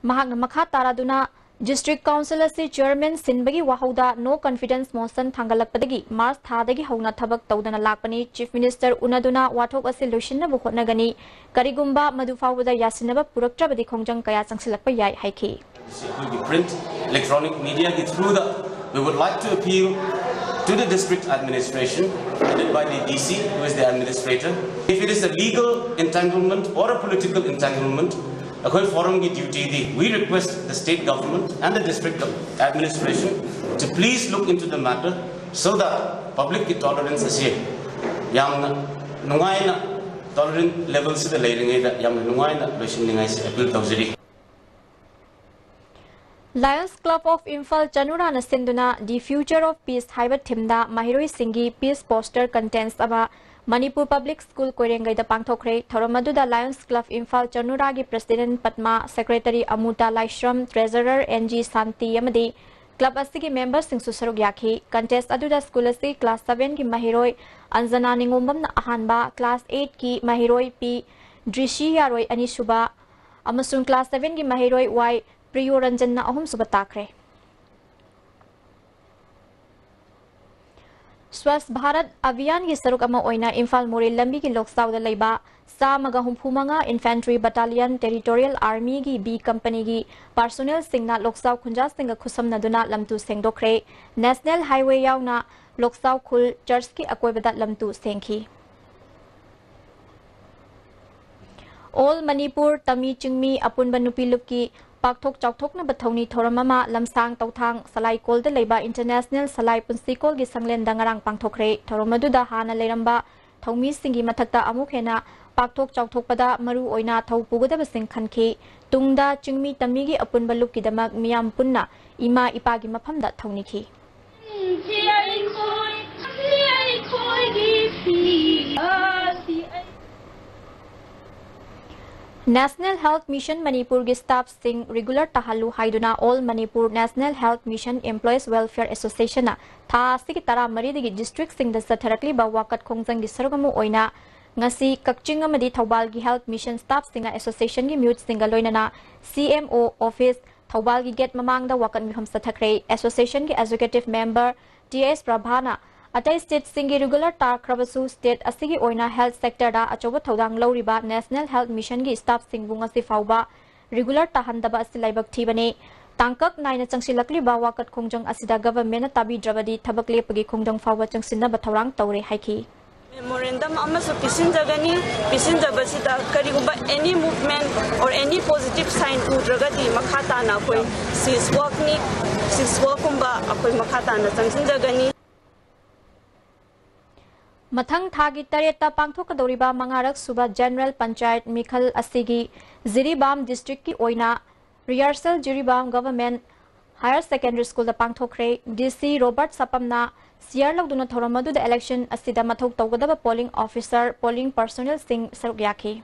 ꯃꯍꯥꯛꯅ ꯃꯈꯥ ꯇꯥꯔꯗꯨꯅ District Council ꯑꯁꯤ Chairman ꯁꯤꯟꯕꯒꯤ ꯋꯥꯍꯧꯗ No Confidence Motion ꯊꯥꯡꯒꯠꯂꯛꯄꯗꯒꯤ March ꯊꯥꯗꯒꯤ ꯍꯧꯅ ꯊꯕꯛ ꯇꯧꯗꯅ ꯂꯥꯛꯄꯅꯤ꯫ Chief Minister ꯎꯅꯗꯨꯅ ꯋꯥꯊꯣꯛ ꯑꯁꯤ ꯂꯣꯏꯁꯤꯟꯅꯕ ꯍꯣꯠꯅꯒꯅꯤ꯫ ꯀꯔꯤꯒꯨꯝꯕ ꯃꯗꯨ ꯐꯥꯎꯕꯗ ꯌꯥꯁꯤꯟꯅꯕ ꯄꯨꯔꯛꯇ꯭ꯔꯕꯗꯤ ꯈꯣꯡꯖꯪ ꯀꯌꯥ ꯆꯪꯁꯤꯜꯂꯛꯄ ꯌꯥꯏ ꯍꯥꯏꯈꯤ꯫ ꯑꯩꯈꯣꯏꯒꯤ print, electronic media ꯒꯤ through the we would like to appeal to the district administration, headed by the D C, who is the administrator. If it is a legal entanglement or a political entanglement, ꯑꯩꯈꯣꯏ forum ꯒꯤ duty D, we request the state government and the district administration to please look into the matter so that public ꯀꯤ tolerance ꯑꯁꯤ ꯌꯥꯝꯅ ꯅꯨꯡꯉꯥꯏꯅ, tolerant level ꯁꯤꯗ ꯂꯩꯔꯤꯉꯩꯗ ꯌꯥꯝꯅ ꯅꯨꯡꯉꯥꯏꯅ ꯂꯣꯏꯁꯤꯟꯅꯤꯡꯉꯥꯏꯁꯤ appeal ꯇꯧꯖꯔꯤ꯫ Lions Club of Imphal ꯆꯅꯨꯔꯥꯅ ꯁꯤꯟꯗꯨꯅ The Future of Peace ꯍꯥꯏꯕ theme ꯗ ꯃꯍꯩꯔꯣꯏꯁꯤꯡꯒꯤ Peace Poster Contest ꯑꯃ ꯃꯅꯤꯄꯨꯔ Public School ꯀꯣꯏꯔꯦꯡꯒꯩꯗ ꯄꯥꯡꯊꯣꯛꯈ꯭ꯔꯦ꯫ ꯊꯧꯔꯝ ꯑꯗꯨꯗ Lions Club Imphal ꯆꯅꯨꯔꯥꯒꯤ President ꯄꯗꯃꯥ, Secretary ꯑꯃꯨꯇꯥ ꯂꯥꯏꯁ꯭ꯔꯝ, Treasurer N G ꯁꯥꯟꯇꯤ ꯑꯃꯗꯤ club ꯑꯁꯤꯒꯤ memberꯁꯤꯡꯁꯨ ꯁꯔꯨꯛ ꯌꯥꯈꯤ꯫ Contest ꯑꯗꯨꯗ school ꯑꯁꯤ class sevenꯒꯤ ꯃꯍꯩꯔꯣꯏ ꯑꯟꯖꯅꯥ ꯅꯤꯉꯣꯝꯕꯝꯅ ꯑꯍꯥꯟꯕ, class eightꯀꯤ ꯃꯍꯩꯔꯣꯏ ꯄꯤ ꯗ꯭ꯔꯤꯁꯤ ꯌꯥꯔꯣꯏ ꯑꯅꯤꯁꯨꯕ ꯑꯃꯁꯨꯡ class sevenꯒꯤ ꯃꯍꯩꯔꯣꯏ ꯋꯥꯏ ꯄ꯭ꯔꯤꯌꯣ ꯔꯟꯖꯟꯅ ꯑꯍꯨꯝꯁꯨꯕ ꯇꯥꯈ꯭ꯔꯦ꯫ ꯁ꯭ꯋꯥꯁ ꯚꯥꯔꯠ ꯑꯚꯤꯌꯥꯟꯒꯤ ꯁꯔꯨꯛ ꯑꯃ ꯑꯣꯏꯅ ꯏꯝꯐꯥꯜ ꯃꯣꯔꯦ ꯂꯝꯕꯤꯒꯤ ꯂꯣꯛꯆꯥꯎꯗ ꯂꯩꯕ ꯆꯥꯝꯃꯒ ꯍꯨꯝꯐꯨ ꯃꯉꯥ Infantry Battalionꯒꯤ B Companyꯒꯤ personnelꯁꯤꯡꯅ ꯂꯣꯛꯆꯥꯎ ꯈꯨꯟꯖꯥꯁꯤꯡꯒ ꯈꯨꯠꯁꯝꯅꯗꯨꯅ ꯂꯝꯇꯨ ꯁꯦꯡꯗꯣꯛꯈ꯭ꯔꯦ꯫ National Highway ꯌꯥꯎꯅ ꯂꯣꯛꯆꯥꯎ ꯈꯨꯜ churchꯀꯤ ꯑꯀꯣꯏꯕꯗ ꯂꯝꯇꯨ ꯁꯦꯡꯈꯤ꯫ All Manipur ꯇꯃꯤ ꯆꯤꯡꯃꯤ ꯑꯄꯨꯟꯕ ꯅꯨꯄꯤ ꯂꯨꯞꯀꯤ ꯄꯥꯛꯊꯣꯛ ꯆꯥꯎꯊꯣꯛꯅꯕ ꯊꯧꯅꯤ ꯊꯧꯔꯝ ꯑꯃ ꯂꯝꯁꯥꯡ ꯇꯧꯊꯥꯡ ꯁꯂꯥꯏꯀꯣꯜꯗ ꯂꯩꯕ International ꯁꯂꯥꯏ ꯄꯨꯟꯁꯤꯀꯣꯜꯒꯤ ꯁꯪꯂꯦꯟꯗ ꯉꯔꯥꯡ ꯄꯥꯡꯊꯣꯛꯈ꯭ꯔꯦ꯫ ꯊꯧꯔꯝ ꯑꯗꯨꯗ ꯍꯥꯟꯅ ꯂꯩꯔꯝꯕ ꯊꯧꯃꯤꯁꯤꯡꯒꯤ ꯃꯊꯛꯇ ꯑꯃꯨꯛ ꯍꯦꯟꯅ ꯄꯥꯛꯊꯣꯛ ꯆꯥꯎꯊꯣꯛꯄꯗ ꯃꯔꯨ ꯑꯣꯏꯅ ꯊꯧ ꯄꯨꯒꯗꯕꯁꯤꯡ ꯈꯟꯈꯤ꯫ ꯇꯨꯡꯗ ꯆꯤꯡꯃꯤ ꯇꯝꯃꯤꯒꯤ ꯑꯄꯨꯟꯕ ꯂꯨꯞꯀꯤꯗꯃꯛ ꯃꯤꯌꯥꯝ ꯄꯨꯟꯅ ꯏꯃꯥ ꯏꯄꯥꯒꯤ ꯃꯐꯝꯗ ꯊꯧꯅꯤꯈꯤ꯫ National Health Mission Manipurꯒꯤ staffꯁꯤꯡ regular ꯇꯥꯍꯜꯂꯨ ꯍꯥꯏꯗꯨꯅ All Manipur National Health Mission Employees Welfare Associationꯅ ꯊꯥ ꯑꯁꯤꯒꯤ ꯇꯔꯥꯃꯔꯤꯗꯒꯤ districtꯁꯤꯡꯗ ꯆꯠꯊꯔꯛꯂꯤꯕ ꯋꯥꯀꯠ ꯈꯣꯡꯖꯪꯒꯤ ꯁꯔꯨꯛ ꯑꯃ ꯑꯣꯏꯅ ꯉꯁꯤ ꯀꯛꯆꯤꯡ ꯑꯃꯗꯤ ꯊꯧꯕꯥꯜꯒꯤ health mission staffꯁꯤꯡꯅ associationꯒꯤ ꯃꯤꯍꯨꯠꯁꯤꯡꯒ ꯂꯣꯏꯅꯅ CMO office ꯊꯧꯕꯥꯜꯒꯤ gate ꯃꯃꯥꯡꯗ ꯋꯥꯀꯠ ꯃꯤꯐꯝ ꯆꯠꯊꯈ꯭ꯔꯦ꯫ Associationꯒꯤ executive member ꯇꯤ ꯑꯦꯁ ꯄ꯭ꯔꯚꯥꯅ ꯑꯇꯩ stateꯁꯤꯡꯒꯤ regular ꯇꯥꯈ꯭ꯔꯕꯁꯨ state ꯑꯁꯤꯒꯤ ꯑꯣꯏꯅ health sectorꯗ ꯑꯆꯧꯕ ꯊꯧꯗꯥꯡ ꯂꯧꯔꯤꯕ National Health Missionꯒꯤ staffꯁꯤꯡꯕꯨ ꯉꯁꯤ ꯐꯥꯎꯕ regular ꯇꯥꯍꯟꯗꯕ ꯑꯁꯤ ꯂꯥꯏꯕꯛ ꯊꯤꯕꯅꯤ꯫ ꯇꯥꯡꯀꯛ ꯅꯥꯏꯅ ꯆꯪꯁꯤꯜꯂꯛꯂꯤꯕ ꯋꯥꯀꯠ ꯈꯣꯡꯖꯪ ꯑꯁꯤꯗ governmentꯅ ꯇꯥꯕꯤꯗ꯭ꯔꯕꯗꯤ ꯊꯕꯛ ꯂꯦꯞꯄꯒꯤ ꯈꯣꯡꯖꯪ ꯐꯥꯎꯕ ꯆꯪꯁꯤꯟꯅꯕ ꯊꯧꯔꯥꯡ ꯇꯧꯔꯦ ꯍꯥꯏꯈꯤ꯫ Memorandum ꯑꯃꯁꯨ ꯄꯤꯁꯤꯟꯖꯒꯅꯤ꯫ ꯄꯤꯁꯤꯟꯖꯕꯁꯤꯗ ꯀꯔꯤꯒꯨꯝꯕ any movement or any positive sign ꯎꯗ꯭ꯔꯒꯗꯤ ꯃꯈꯥ ꯇꯥꯅ ꯑꯩꯈꯣꯏ cease workꯅꯤ, cease workꯀꯨꯝꯕ ꯑꯩꯈꯣꯏ ꯃꯈꯥ ꯇꯥꯅ ꯆꯪꯁꯤꯟꯖꯒꯅꯤ꯫ ꯃꯊꯪ ꯊꯥꯒꯤ ꯇꯔꯦꯠꯇ ꯄꯥꯡꯊꯣꯛꯀꯗꯧꯔꯤꯕ ꯃꯉꯥꯔꯛ ꯁꯨꯕ General Panchayat ꯃꯤꯈꯜ ꯑꯁꯤꯒꯤ ꯖꯤꯔꯤꯕꯥꯝ districtꯀꯤ ꯑꯣꯏꯅ rehearsal Jiribam Government Higher Secondary Schoolꯗ ꯄꯥꯡꯊꯣꯛꯈ꯭ꯔꯦ꯫ DC ꯔꯣꯕꯔꯠ ꯁꯄꯝꯅ chair ꯂꯧꯗꯨꯅ ꯊꯧꯔꯝ ꯑꯗꯨꯗ election ꯑꯁꯤꯗ ꯃꯊꯧ ꯇꯧꯒꯗꯕ polling officer, polling personnelꯁꯤꯡ ꯁꯔꯨꯛ ꯌꯥꯈꯤ꯫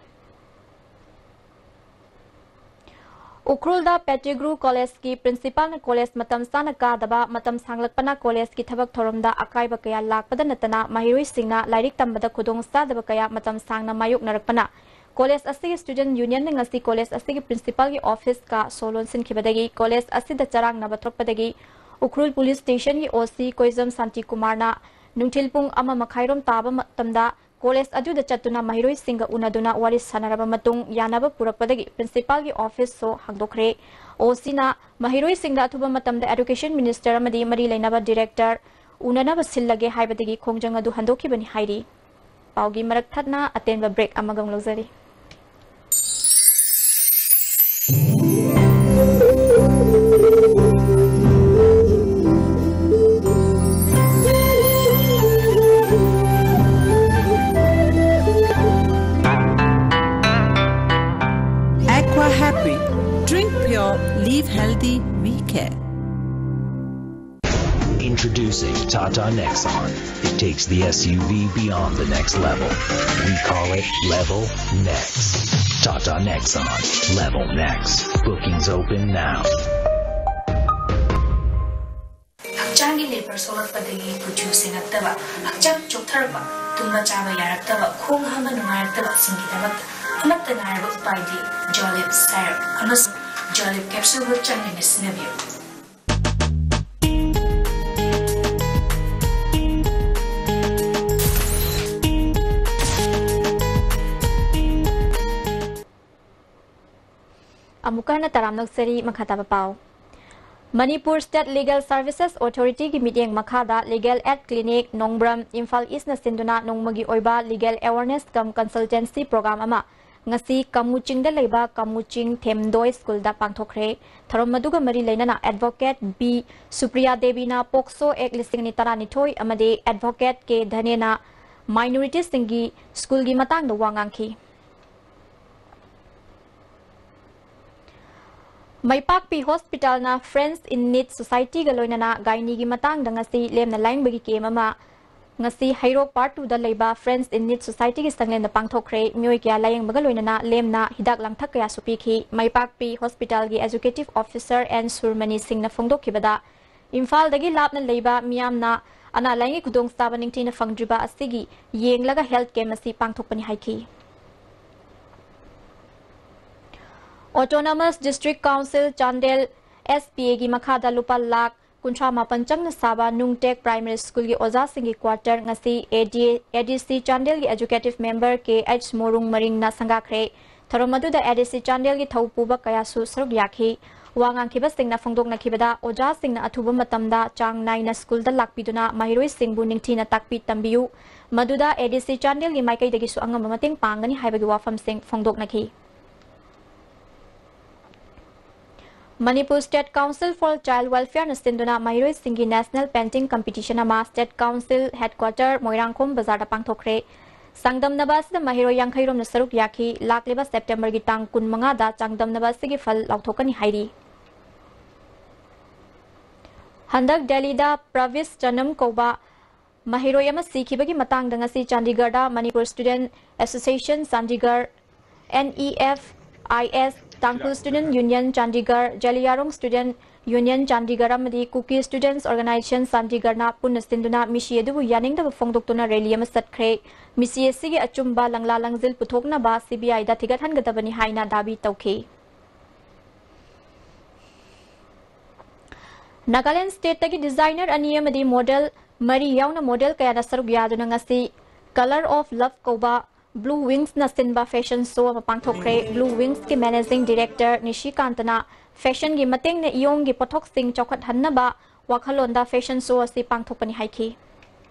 ꯎꯈ꯭ꯔꯨꯜꯗ ꯄꯦꯇꯤꯒ꯭ꯔꯨ ꯀꯣꯂꯦꯖꯀꯤ ꯄ꯭ꯔꯤꯟꯁꯤꯄꯥꯜꯅ ꯀꯣꯂꯦꯖ ꯃꯇꯝ ꯆꯥꯅ ꯀꯥꯗꯕ, ꯃꯇꯝ ꯁꯥꯡꯂꯛꯄꯅ ꯀꯣꯂꯦꯖꯀꯤ ꯊꯕꯛ ꯊꯧꯔꯝꯗ ꯑꯀꯥꯏꯕ ꯀꯌꯥ ꯂꯥꯛꯄꯗ ꯅꯠꯇꯅ ꯃꯍꯩꯔꯣꯏꯁꯤꯡꯅ ꯂꯥꯏꯔꯤꯛ ꯇꯝꯕꯗ ꯈꯨꯗꯣꯡꯆꯥꯗꯕ ꯀꯌꯥ ꯃꯇꯝ ꯁꯥꯡꯅ ꯃꯥꯌꯣꯛꯅꯔꯛꯄꯅ ꯀꯣꯂꯦꯖ ꯑꯁꯤꯒꯤ ꯁ꯭ꯇꯨꯗꯦꯟꯠ ꯌꯨꯅꯤꯌꯟꯅ ꯉꯁꯤ ꯀꯣꯂꯦꯖ ꯑꯁꯤꯒꯤ ꯄ꯭ꯔꯤꯟꯁꯤꯄꯥꯜꯒꯤ ꯑꯣꯐꯤꯁꯀ ꯁꯣ ꯂꯣꯟꯁꯤꯟꯈꯤꯕꯗꯒꯤ ꯀꯣꯂꯦꯖ ꯑꯁꯤꯗ ꯆꯔꯥꯡꯅꯕ ꯊꯣꯛꯄꯗꯒꯤ ꯎꯈ꯭ꯔꯨꯜ ꯄꯨꯂꯤꯁ ꯁ꯭ꯇꯦꯁꯟꯒꯤ ꯑꯣ ꯁꯤ ꯀꯣꯏꯖꯝ ꯁꯥꯟꯇꯤꯀꯨꯃꯥꯔꯅ ꯅꯨꯡꯊꯤꯜ ꯄꯨꯡ ꯑꯃ ꯃꯈꯥꯏꯔꯣꯝ ꯇꯥꯕ ꯃꯇꯝꯗ ꯀꯣꯂꯦꯖ ꯑꯗꯨꯗ ꯆꯠꯇꯨꯅ ꯃꯍꯩꯔꯣꯏꯁꯤꯡꯒ ꯎꯅꯗꯨꯅ ꯋꯥꯔꯤ ꯁꯥꯟꯅꯔꯕ ꯃꯇꯨꯡ ꯌꯥꯅꯕ ꯄꯨꯔꯛꯄꯗꯒꯤ ꯄ꯭ꯔꯤꯟꯁꯤꯄꯥꯜꯒꯤ ꯑꯣꯐꯤꯁꯁꯨ ꯍꯥꯡꯗꯣꯛꯈ꯭ꯔꯦ꯫ ꯑꯣ ꯁꯤꯅ ꯃꯍꯩꯔꯣꯏꯁꯤꯡꯗ ꯑꯊꯨꯕ ꯃꯇꯝꯗ ꯑꯦꯗꯨꯀꯦꯁꯟ ꯃꯤꯅꯤꯁꯇꯔ ꯑꯃꯗꯤ ꯃꯔꯤ ꯂꯩꯅꯕ ꯗꯤꯔꯦꯛꯇꯔ ꯎꯅꯅꯕ ꯁꯤꯜꯂꯒꯦ ꯍꯥꯏꯕꯗꯒꯤ ꯈꯣꯡꯖꯪ ꯑꯗꯨ ꯍꯟꯗꯣꯛꯈꯤꯕꯅꯤ ꯍꯥꯏꯔꯤ꯫ ꯄꯥꯎꯒꯤ ꯃꯔꯛ ꯊꯠꯅ ꯑꯇꯦꯟꯕ ꯕ꯭ꯔꯦꯛ ꯑꯃꯒ ꯑꯃꯨꯛ ꯂꯧꯖꯔꯤ꯫ Aqua Happy. Drink pure, live healthy, we care. Introducing Tata Nexon. It takes the S U V beyond the next level. We call it Level Next. Tata Nexon. Level Next. Bookings open now. ꯍꯛꯆꯥꯡꯒꯤ labour ꯁꯣꯛꯂꯛꯄꯗꯒꯤ ꯀꯨꯆꯨ ꯁꯦꯡꯉꯛꯇꯕ, ꯍꯛꯆꯥꯡ ꯆꯣꯛꯊꯔꯛꯄ, ꯇꯨꯝꯕ ꯆꯥꯕ ꯌꯥꯔꯛꯇꯕ, ꯈꯣꯡ ꯍꯥꯝꯕ ꯅꯨꯡꯉꯥꯏꯔꯛꯇꯕꯁꯤꯡꯒꯤꯗꯃꯛꯇ ꯑꯃꯠꯇ ꯉꯥꯏꯔꯕ ꯎꯄꯥꯏꯗꯤ ꯖꯣꯂꯤꯞ ꯁꯥꯏꯔꯞ ꯑꯃꯁꯨꯡ ꯖꯣꯂꯤꯞ ꯀꯦꯞꯁꯨꯜꯕꯨ ꯆꯥꯡ ꯅꯥꯏꯅ ꯁꯤꯖꯤꯟꯅꯕꯤꯌꯨ꯫ ꯑꯃꯨꯛꯀ ꯍꯟꯅ ꯇꯔꯥꯝꯅ ꯑꯣꯛꯆꯔꯤ꯫ ꯃꯈꯥ ꯇꯥꯕ ꯄꯥꯎ꯫ ꯃꯅꯤꯄꯨꯔ ꯁ꯭ꯇꯦꯠ ꯂꯤꯒꯦꯜ ꯁꯔꯚꯤꯁꯦꯁ ꯑꯣꯊꯣꯔꯤꯇꯤꯒꯤ ꯃꯤꯠꯌꯦꯡ ꯃꯈꯥꯗ ꯂꯤꯒꯦꯜ ꯑꯦꯗ ꯀ꯭ꯂꯤꯅꯤꯛ ꯅꯣꯡꯕ꯭ꯔꯝ, ꯏꯝꯐꯥꯜ ꯏꯁꯅ ꯁꯤꯟꯗꯨꯅ ꯅꯣꯡꯃꯒꯤ ꯑꯣꯏꯕ ꯂꯤꯒꯦꯜ ꯑꯦꯋꯥꯔꯅꯦꯁ ꯀꯝ ꯀꯟꯁꯜꯇꯦꯟꯁꯤ ꯄ꯭ꯔꯣꯒ꯭ꯔꯥꯝ ꯑꯃ ꯉꯁꯤ ꯀꯃꯨꯆꯤꯡꯗ ꯂꯩꯕ ꯀꯃꯨꯆꯤꯡ ꯊꯦꯝꯗꯣꯏ ꯁ꯭ꯀꯨꯜꯗ ꯄꯥꯡꯊꯣꯛꯈ꯭ꯔꯦ꯫ ꯊꯧꯔꯝ ꯑꯗꯨꯒ ꯃꯔꯤ ꯂꯩꯅꯅ ꯑꯦꯗꯚꯣꯀꯦꯠ ꯕꯤ ꯁꯨꯄ꯭ꯔꯤꯌꯥ ꯗꯦꯕꯤꯅ ꯄꯣꯛꯁꯣ ꯑꯦꯛ ꯂꯤꯁꯤꯡ ꯑꯅꯤ ꯇꯔꯥꯅꯤꯊꯣꯏ ꯑꯃꯗꯤ ꯑꯦꯗꯚꯣꯀꯦꯠ ꯀꯦ ꯙꯅꯦꯅ ꯃꯥꯏꯅꯣꯔꯤꯇꯤꯁꯤꯡꯒꯤ ꯁ꯭ꯀꯨꯜꯒꯤ ꯃꯇꯥꯡꯗ ꯋꯥ ꯉꯥꯡꯈꯤ꯫ ꯃꯩꯄꯥꯛꯄꯤ ꯍꯣꯁꯄꯤꯇꯥꯜꯅ Friends in Need ꯁꯣꯁꯥꯏꯇꯤꯒ ꯂꯣꯏꯅꯅ ꯒꯥꯏꯅꯤꯒꯤ ꯃꯇꯥꯡꯗ ꯉꯁꯤ ꯂꯦꯝꯅ ꯂꯥꯌꯦꯡꯕꯒꯤ ꯀꯦꯝ ꯑꯃ ꯉꯁꯤ ꯍꯩꯔꯣꯛ Part two ꯗ ꯂꯩꯕ Friends in Need Society ꯒꯤ ꯁꯪꯂꯦꯟꯗ ꯄꯥꯡꯊꯣꯛꯈ꯭ꯔꯦ꯫ ꯃꯤꯑꯣꯏ ꯀꯌꯥ ꯂꯥꯌꯦꯡꯕꯒ ꯂꯣꯏꯅꯅ ꯂꯦꯝꯅ ꯍꯤꯗꯥꯛ ꯂꯥꯡꯊꯛ ꯀꯌꯥꯁꯨ ꯄꯤꯈꯤ꯫ ꯃꯥꯏꯄꯥꯛꯄꯤ Hospital ꯒꯤ Executive Officer ꯑꯦꯟ ꯁꯨꯔꯃꯅꯤ ꯁꯤꯡꯅ ꯐꯣꯡꯗꯣꯛꯈꯤꯕꯗ, ꯏꯝꯐꯥꯜꯗꯒꯤ ꯂꯥꯞꯅ ꯂꯩꯕ ꯃꯤꯌꯥꯝꯅ ꯑꯅꯥ ꯂꯥꯏꯌꯦꯡꯒꯤ ꯈꯨꯗꯣꯡꯆꯥꯕ ꯅꯤꯡꯊꯤꯅ ꯐꯪꯗ꯭ꯔꯤꯕ ꯑꯁꯤꯒꯤ ꯌꯦꯡꯂꯒ health camp ꯑꯁꯤ ꯄꯥꯡꯊꯣꯛꯄꯅꯤ ꯍꯥꯏꯈꯤ꯫ Autonomous District Council Chandel, S P A ꯒꯤ ꯃꯈꯥꯗ ꯂꯨꯄꯥ ꯂꯥꯈ ꯀꯨꯟꯊ꯭ꯔꯥ ꯃꯥꯄꯟ ꯆꯪꯅ ꯁꯥꯕ ꯅꯨꯡꯇꯦꯛ Primary School ꯒꯤ ꯑꯣꯖꯥꯁꯤꯡꯒꯤ quarter ꯉꯁꯤ A D, A D C ꯆꯥꯟꯗꯦꯜꯒꯤ Executive Member ꯀꯦ ꯑꯩꯆ ꯃꯣꯔꯨꯡ ꯃꯔꯤꯡꯅ ꯁꯪꯒꯥꯈ꯭ꯔꯦ꯫ ꯊꯧꯔꯝ ꯑꯗꯨꯗ A D C ꯆꯥꯟꯗꯦꯜꯒꯤ ꯊꯧꯄꯨꯕ ꯀꯌꯥꯁꯨ ꯁꯔꯨꯛ ꯌꯥꯈꯤ꯫ ꯋꯥ ꯉꯥꯡꯈꯤꯕꯁꯤꯡꯅ ꯐꯣꯡꯗꯣꯛꯅꯈꯤꯕꯗ, ꯑꯣꯖꯥꯁꯤꯡꯅ ꯑꯊꯨꯕ ꯃꯇꯝꯗ ꯆꯥꯡ ꯅꯥꯏꯅ school ꯗ ꯂꯥꯛꯄꯤꯗꯨꯅ ꯃꯍꯩꯔꯣꯏꯁꯤꯡꯕꯨ ꯅꯤꯡꯊꯤꯅ ꯇꯥꯛꯄꯤ ꯇꯝꯕꯤꯌꯨ, ꯃꯗꯨꯗ A D C ꯆꯥꯟꯗꯦꯜꯒꯤ ꯃꯥꯏꯀꯩꯗꯒꯤꯁꯨ ꯑꯉꯝꯕ ꯃꯇꯦꯡ ꯄꯥꯡꯒꯅꯤ ꯍꯥꯏꯕꯒꯤ ꯋꯥꯐꯝꯁꯤꯡ ꯐꯣꯡꯗꯣꯛꯅꯈꯤ꯫ Manipur State Council for Child Welfare ꯅ ꯁꯤꯟꯗꯨꯅ ꯃꯍꯩꯔꯣꯏꯁꯤꯡꯒꯤ National Painting Competition ꯑꯃ State Council Headquarter ꯃꯣꯏꯔꯥꯡꯈꯣꯝ ꯕꯖꯥꯔꯗ ꯄꯥꯡꯊꯣꯛꯈ꯭ꯔꯦ꯫ ꯆꯥꯡꯗꯝꯅꯕ ꯑꯁꯤꯗ ꯃꯍꯩꯔꯣꯏ ꯌꯥꯡꯈꯩ ꯔꯣꯝꯅ ꯁꯔꯨꯛ ꯌꯥꯈꯤ꯫ ꯂꯥꯛꯂꯤꯕ September ꯒꯤ ꯇꯥꯡ ꯀꯨꯟꯃꯉꯥꯗ ꯆꯥꯡꯗꯝꯅꯕ ꯑꯁꯤꯒꯤ ꯐꯜ ꯂꯥꯎꯊꯣꯛꯀꯅꯤ ꯍꯥꯏꯔꯤ꯫ ꯍꯟꯗꯛ ꯗꯦꯜꯂꯤꯗ ꯄ꯭ꯔꯕꯤꯁ ꯆꯅꯝ ꯀꯧꯕ ꯃꯍꯩꯔꯣꯏ ꯑꯃ ꯁꯤꯈꯤꯕꯒꯤ ꯃꯇꯥꯡꯗ ꯉꯁꯤ ꯆꯥꯟꯗꯤꯒꯔꯗ Manipur Student Association Chandigarh, N E F I S, Tangkhul Student Union Chandigarh, ꯖꯂꯤꯌꯥꯔꯣꯡ Student Union Chandigarh ꯑꯃꯗꯤ Kuki Students Organisation Chandigarhꯅ ꯄꯨꯟꯅ ꯁꯤꯟꯗꯨꯅ ꯃꯤꯁꯤ ꯑꯗꯨꯕꯨ ꯌꯥꯅꯤꯡꯗꯕ ꯐꯣꯡꯗꯣꯛꯇꯨꯅ rally ꯑꯃ ꯆꯠꯈ꯭ꯔꯦ꯫ ꯃꯤꯁꯤ ꯑꯁꯤꯒꯤ ꯑꯆꯨꯝꯕ ꯂꯪꯂꯥ ꯂꯪꯖꯤꯜ ꯄꯨꯊꯣꯛꯅꯕ C B I ꯗ ꯊꯤꯒꯠꯍꯟꯒꯗꯕꯅꯤ ꯍꯥꯏꯅ ꯗꯥꯕꯤ ꯇꯧꯈꯤ꯫ ꯅꯥꯒꯥꯂꯦꯟ stateꯇꯒꯤ designer ꯑꯅꯤ ꯑꯃꯗꯤ model ꯃꯔꯤ ꯌꯥꯎꯅ model ꯀꯌꯥꯅ ꯁꯔꯨꯛ ꯌꯥꯗꯨꯅ ꯉꯁꯤ Colour of Love ꯀꯧꯕ Blue Wingsꯅ ꯁꯤꯟꯕ fashion show ꯑꯃ ꯄꯥꯡꯊꯣꯛꯈ꯭ꯔꯦ꯫ Blue Wingsꯀꯤ managing director ꯅꯤꯁꯤꯀꯥꯟꯇꯅ fashionꯒꯤ ꯃꯇꯦꯡꯅ ꯏꯌꯣꯡꯒꯤ ꯄꯣꯠꯊꯣꯛꯁꯤꯡ ꯆꯥꯎꯈꯠꯍꯟꯅꯕ ꯋꯥꯈꯜꯂꯣꯟꯗ fashion show ꯑꯁꯤ ꯄꯥꯡꯊꯣꯛꯄꯅꯤ ꯍꯥꯏꯈꯤ꯫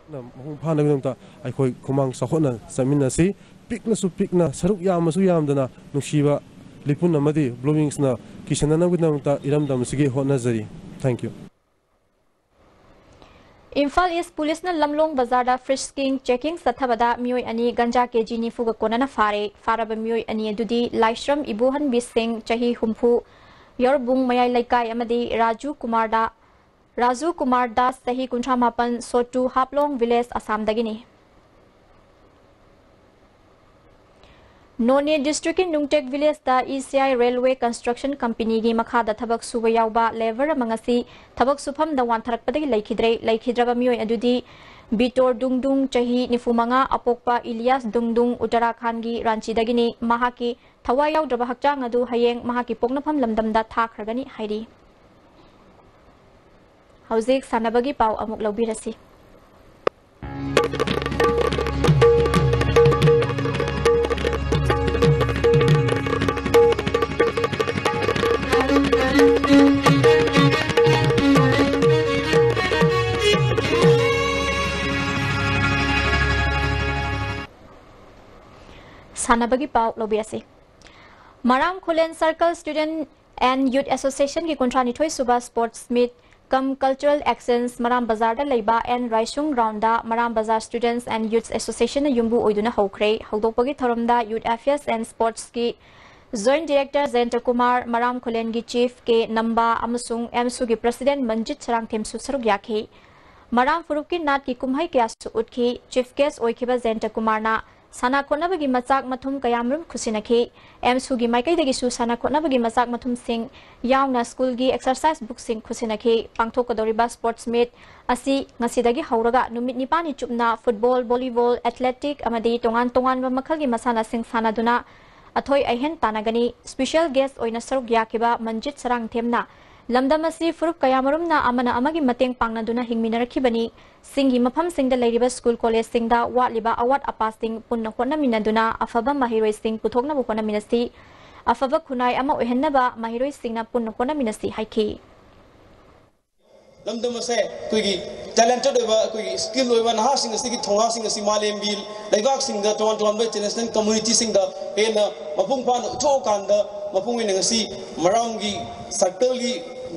ꯃꯄꯨꯡ ꯐꯥꯅꯕꯒꯤꯗꯃꯛꯇ ꯑꯩꯈꯣꯏ ꯈꯨꯃꯥꯡ ꯆꯥꯎꯈꯠꯅ ꯆꯠꯃꯤꯟꯅꯁꯤ꯫ ꯄꯤꯛꯂꯁꯨ ꯄꯤꯛꯅ, ꯁꯔꯨꯛ ꯌꯥꯝꯃꯁꯨ ꯌꯥꯝꯗꯅ ꯅꯨꯡꯁꯤꯕ ꯂꯤꯄꯨꯟ ꯑꯃꯗꯤ Blue Wingsꯅ ꯀꯤꯁꯟꯅꯅꯕꯒꯤꯗꯃꯛꯇ ꯏꯔꯝꯗꯝ ꯑꯁꯤꯒꯤ ꯍꯣꯠꯅꯖꯔꯤ꯫ Thank you꯫ ꯏꯝꯐꯥꯜ East Policeꯅ ꯂꯝꯂꯣꯡ ꯕꯖꯥꯔꯗ frisking checking ꯆꯠꯊꯕꯗ ꯃꯤꯑꯣꯏ ꯑꯅꯤ ꯒꯟꯖꯥ K G ꯅꯤꯐꯨꯒ ꯀꯣꯟꯅꯅ ꯐꯥꯔꯦ꯫ ꯐꯥꯔꯕ ꯃꯤꯑꯣꯏ ꯑꯅꯤ ꯑꯗꯨꯗꯤ ꯂꯥꯏꯁ꯭ꯔꯝ ꯏꯕꯣꯍꯟꯕꯤ ꯁꯤꯡ, ꯆꯍꯤ ꯍꯨꯝꯐꯨ, ꯌꯧꯔꯕꯨꯡ ꯃꯌꯥꯏ ꯂꯩꯀꯥꯏ, ꯑꯃꯗꯤ ꯔꯥꯖꯨ ꯀꯨꯃꯥꯔꯗ ꯔꯥꯖꯨ ꯀꯨꯃꯥꯔ ꯗꯥꯁ, ꯆꯍꯤ ꯀꯨꯟꯊ꯭ꯔꯥ ꯃꯥꯄꯟ, ꯁꯣꯇꯨ, ꯍꯥꯞꯂꯣꯡ ꯚꯤꯂꯦꯖ, ꯑꯁꯥꯝꯗꯒꯤꯅꯤ꯫ ꯅꯣꯅꯦ ꯗꯤꯁꯇ꯭ꯔꯤꯛꯀꯤ ꯅꯨꯡꯇꯦꯛ ꯚꯤꯂꯦꯖꯇ E C I railway construction ꯀꯝꯄꯦꯅꯤꯒꯤ ꯃꯈꯥꯗ ꯊꯕꯛ ꯁꯨꯕ ꯌꯥꯎꯕ ꯂꯦꯕꯔ ꯑꯃ ꯉꯁꯤ ꯊꯕꯛ ꯁꯨꯐꯝꯗ ꯋꯥꯟꯊꯔꯛꯄꯗꯒꯤ ꯂꯩꯈꯤꯗ꯭ꯔꯦ꯫ ꯂꯩꯈꯤꯗ꯭ꯔꯕ ꯃꯤꯑꯣꯏ ꯑꯗꯨꯗꯤ ꯕꯤꯇꯣꯔ ꯗꯨꯡꯗꯨꯡ, ꯆꯍꯤ ꯅꯤꯐꯨ ꯃꯉꯥ, ꯑꯄꯣꯛꯄ ꯏꯂꯤꯌꯥꯁ ꯗꯨꯡꯗꯨꯡ, ꯎꯠꯇꯔꯥꯈꯥꯟꯒꯤ ꯔꯥꯟꯆꯤꯗꯒꯤꯅꯤ꯫ ꯃꯍꯥꯛꯀꯤ ꯊꯋꯥꯏ ꯌꯥꯎꯗ꯭ꯔꯕ ꯍꯛꯆꯥꯡ ꯑꯗꯨ ꯍꯌꯦꯡ ꯃꯍꯥꯛꯀꯤ ꯄꯣꯛꯅꯐꯝ ꯂꯝꯗꯝꯗ ꯊꯥꯈ꯭ꯔꯒꯅꯤ ꯍꯥꯏꯔꯤ꯫ ꯍꯧꯖꯤꯛ ꯁꯥꯟꯅꯕꯒꯤ ꯄꯥꯎ ꯑꯃꯨꯛ ꯂꯧꯕꯤꯔꯁꯤ꯫ ꯁꯥꯟꯅꯕꯒꯤ ꯄꯥꯎ ꯂꯧꯕꯤꯔꯁꯤ꯫ ꯃꯔꯥꯝ ꯈꯨꯂꯦꯟ Circle Student and Youth Association ꯒꯤ ꯀꯨꯟꯊ꯭ꯔꯥ ꯅꯤꯊꯣꯏ ꯁꯨꯕ Sports Meet cum Cultural Exchange ꯃꯔꯥꯝ ꯕꯖꯥꯔꯗ ꯂꯩꯕ ꯑꯦꯟ ꯔꯥꯏꯁꯨꯡ ground ꯗ ꯃꯔꯥꯝ ꯕꯖꯥꯔ Students and Youth Association ꯅ ꯌꯨꯝꯕꯨ ꯑꯣꯏꯗꯨꯅ ꯍꯧꯈ꯭ꯔꯦ꯫ ꯍꯧꯗꯣꯛꯄꯒꯤ ꯊꯧꯔꯝꯗ Youth Affairs and Sports ꯀꯤ Joint Director ꯖꯌꯟꯇ ꯀꯨꯃꯥꯔ, ꯃꯔꯥꯝ ꯈꯨꯂꯦꯟꯒꯤ Chief ꯀꯦ ꯅꯝꯕ ꯑꯃꯁꯨꯡ ꯑꯦꯝꯁꯨꯒꯤ President ꯃꯟꯖꯤꯠ ꯁꯔꯥꯡꯊꯦꯝꯁꯨ ꯁꯔꯨꯛ ꯌꯥꯈꯤ꯫ ꯃꯔꯥꯝ ꯐꯨꯔꯨꯞꯀꯤ ꯅꯥꯠꯀꯤ ꯀꯨꯝꯍꯩ ꯀꯌꯥꯁꯨ ꯎꯠꯈꯤ꯫ Chief guest ꯑꯣꯏꯈꯤꯕ ꯖꯌꯟꯇ ꯀꯨꯃꯥꯔꯅ ꯁꯥꯟꯅ ꯈꯣꯠꯅꯕꯒꯤ ꯃꯆꯥꯛ ꯃꯊꯨꯝ ꯀꯌꯥꯃꯔꯨꯝ ꯈꯨꯠꯁꯤꯟꯅꯈꯤ꯫ ꯑꯦꯝꯁꯨꯒꯤ ꯃꯥꯏꯀꯩꯗꯒꯤꯁꯨ ꯁꯥꯟꯅ ꯈꯣꯠꯅꯕꯒꯤ ꯃꯆꯥꯛ ꯃꯊꯨꯝꯁꯤꯡ ꯌꯥꯎꯅ ꯁ꯭ꯀꯨꯜꯒꯤ exercise book ꯁꯤꯡ ꯈꯨꯠꯁꯤꯟꯅꯈꯤ꯫ ꯄꯥꯡꯊꯣꯛꯀꯗꯧꯔꯤꯕ Sports Meet ꯑꯁꯤ ꯉꯁꯤꯗꯒꯤ ꯍꯧꯔꯒ ꯅꯨꯃꯤꯠ ꯅꯤꯄꯥꯜꯅꯤ ꯆꯨꯞꯅ football, volleyball, athletic ꯑꯃꯗꯤ ꯇꯣꯉꯥꯟ ꯇꯣꯉꯥꯟꯕ ꯃꯈꯜꯒꯤ ꯃꯁꯥꯟꯅꯁꯤꯡ ꯁꯥꯟꯅꯗꯨꯅ ꯑꯊꯣꯏ ꯑꯍꯦꯟ ꯇꯥꯟꯅꯒꯅꯤ꯫ Special guest ꯑꯣꯏꯅ ꯁꯔꯨꯛ ꯌꯥꯈꯤꯕ ꯃꯟꯖꯤꯠ ꯁꯔꯥꯡꯊꯦꯝꯅ ꯂꯝꯗꯝ ꯑꯁꯤ ꯐꯨꯔꯨꯞ ꯀꯌꯥꯃꯔꯨꯝꯅ ꯑꯃꯅ ꯑꯃꯒꯤ ꯃꯇꯦꯡ ꯄꯥꯡꯅꯗꯨꯅ ꯍꯤꯡꯃꯤꯟꯅꯔꯛꯈꯤꯕꯅꯤ꯫ ꯁꯤꯡꯒꯤ ꯃꯐꯝꯁꯤꯡꯗ ꯂꯩꯔꯤꯕ ꯁ꯭ꯀꯨꯜ ꯀꯣꯂꯦꯖꯁꯤꯡꯗ ꯋꯥꯠꯂꯤꯕ ꯑꯋꯥꯠ ꯑꯄꯥꯁꯤꯡ ꯄꯨꯟꯅ ꯍꯣꯠꯅꯃꯤꯟꯅꯗꯨꯅ ꯑꯐꯕ ꯃꯍꯩꯔꯣꯏꯁꯤꯡ ꯄꯨꯊꯣꯛꯅꯕ ꯍꯣꯠꯅꯃꯤꯟꯅꯁꯤ꯫ ꯑꯐꯕ ꯈꯨꯟꯅꯥꯏ ꯑꯃ ꯑꯣꯏꯍꯟꯅꯕ ꯃꯍꯩꯔꯣꯏꯁꯤꯡꯅ ꯄꯨꯟꯅ ꯍꯣꯠꯅꯃꯤꯟꯅꯁꯤ ꯍꯥꯏꯈꯤ꯫ ꯂꯝꯗꯝ ꯑꯁꯦ ꯑꯩꯈꯣꯏꯒꯤ talented ꯑꯣꯏꯕ, ꯑꯩꯈꯣꯏꯒꯤ skill ꯑꯣꯏꯕ ꯅꯍꯥꯁꯤꯡ ꯑꯁꯤꯒꯤ ꯊꯧꯅꯥꯁꯤꯡ ꯑꯁꯤ ꯃꯥꯂꯦꯝꯒꯤ ꯂꯩꯕꯥꯛꯁꯤꯡꯗ, ꯇꯣꯉꯥꯟ ꯇꯣꯉꯥꯟꯕ international community ꯁꯤꯡꯗ ꯍꯦꯟꯅ ꯃꯄꯨꯡ ꯐꯥꯅ ꯎꯠꯊꯣꯛꯑꯀꯥꯟꯗ, ꯃꯄꯨꯡ ꯑꯣꯏꯅ ꯉꯁꯤ ꯃꯔꯥꯝꯒꯤ circle ꯒꯤ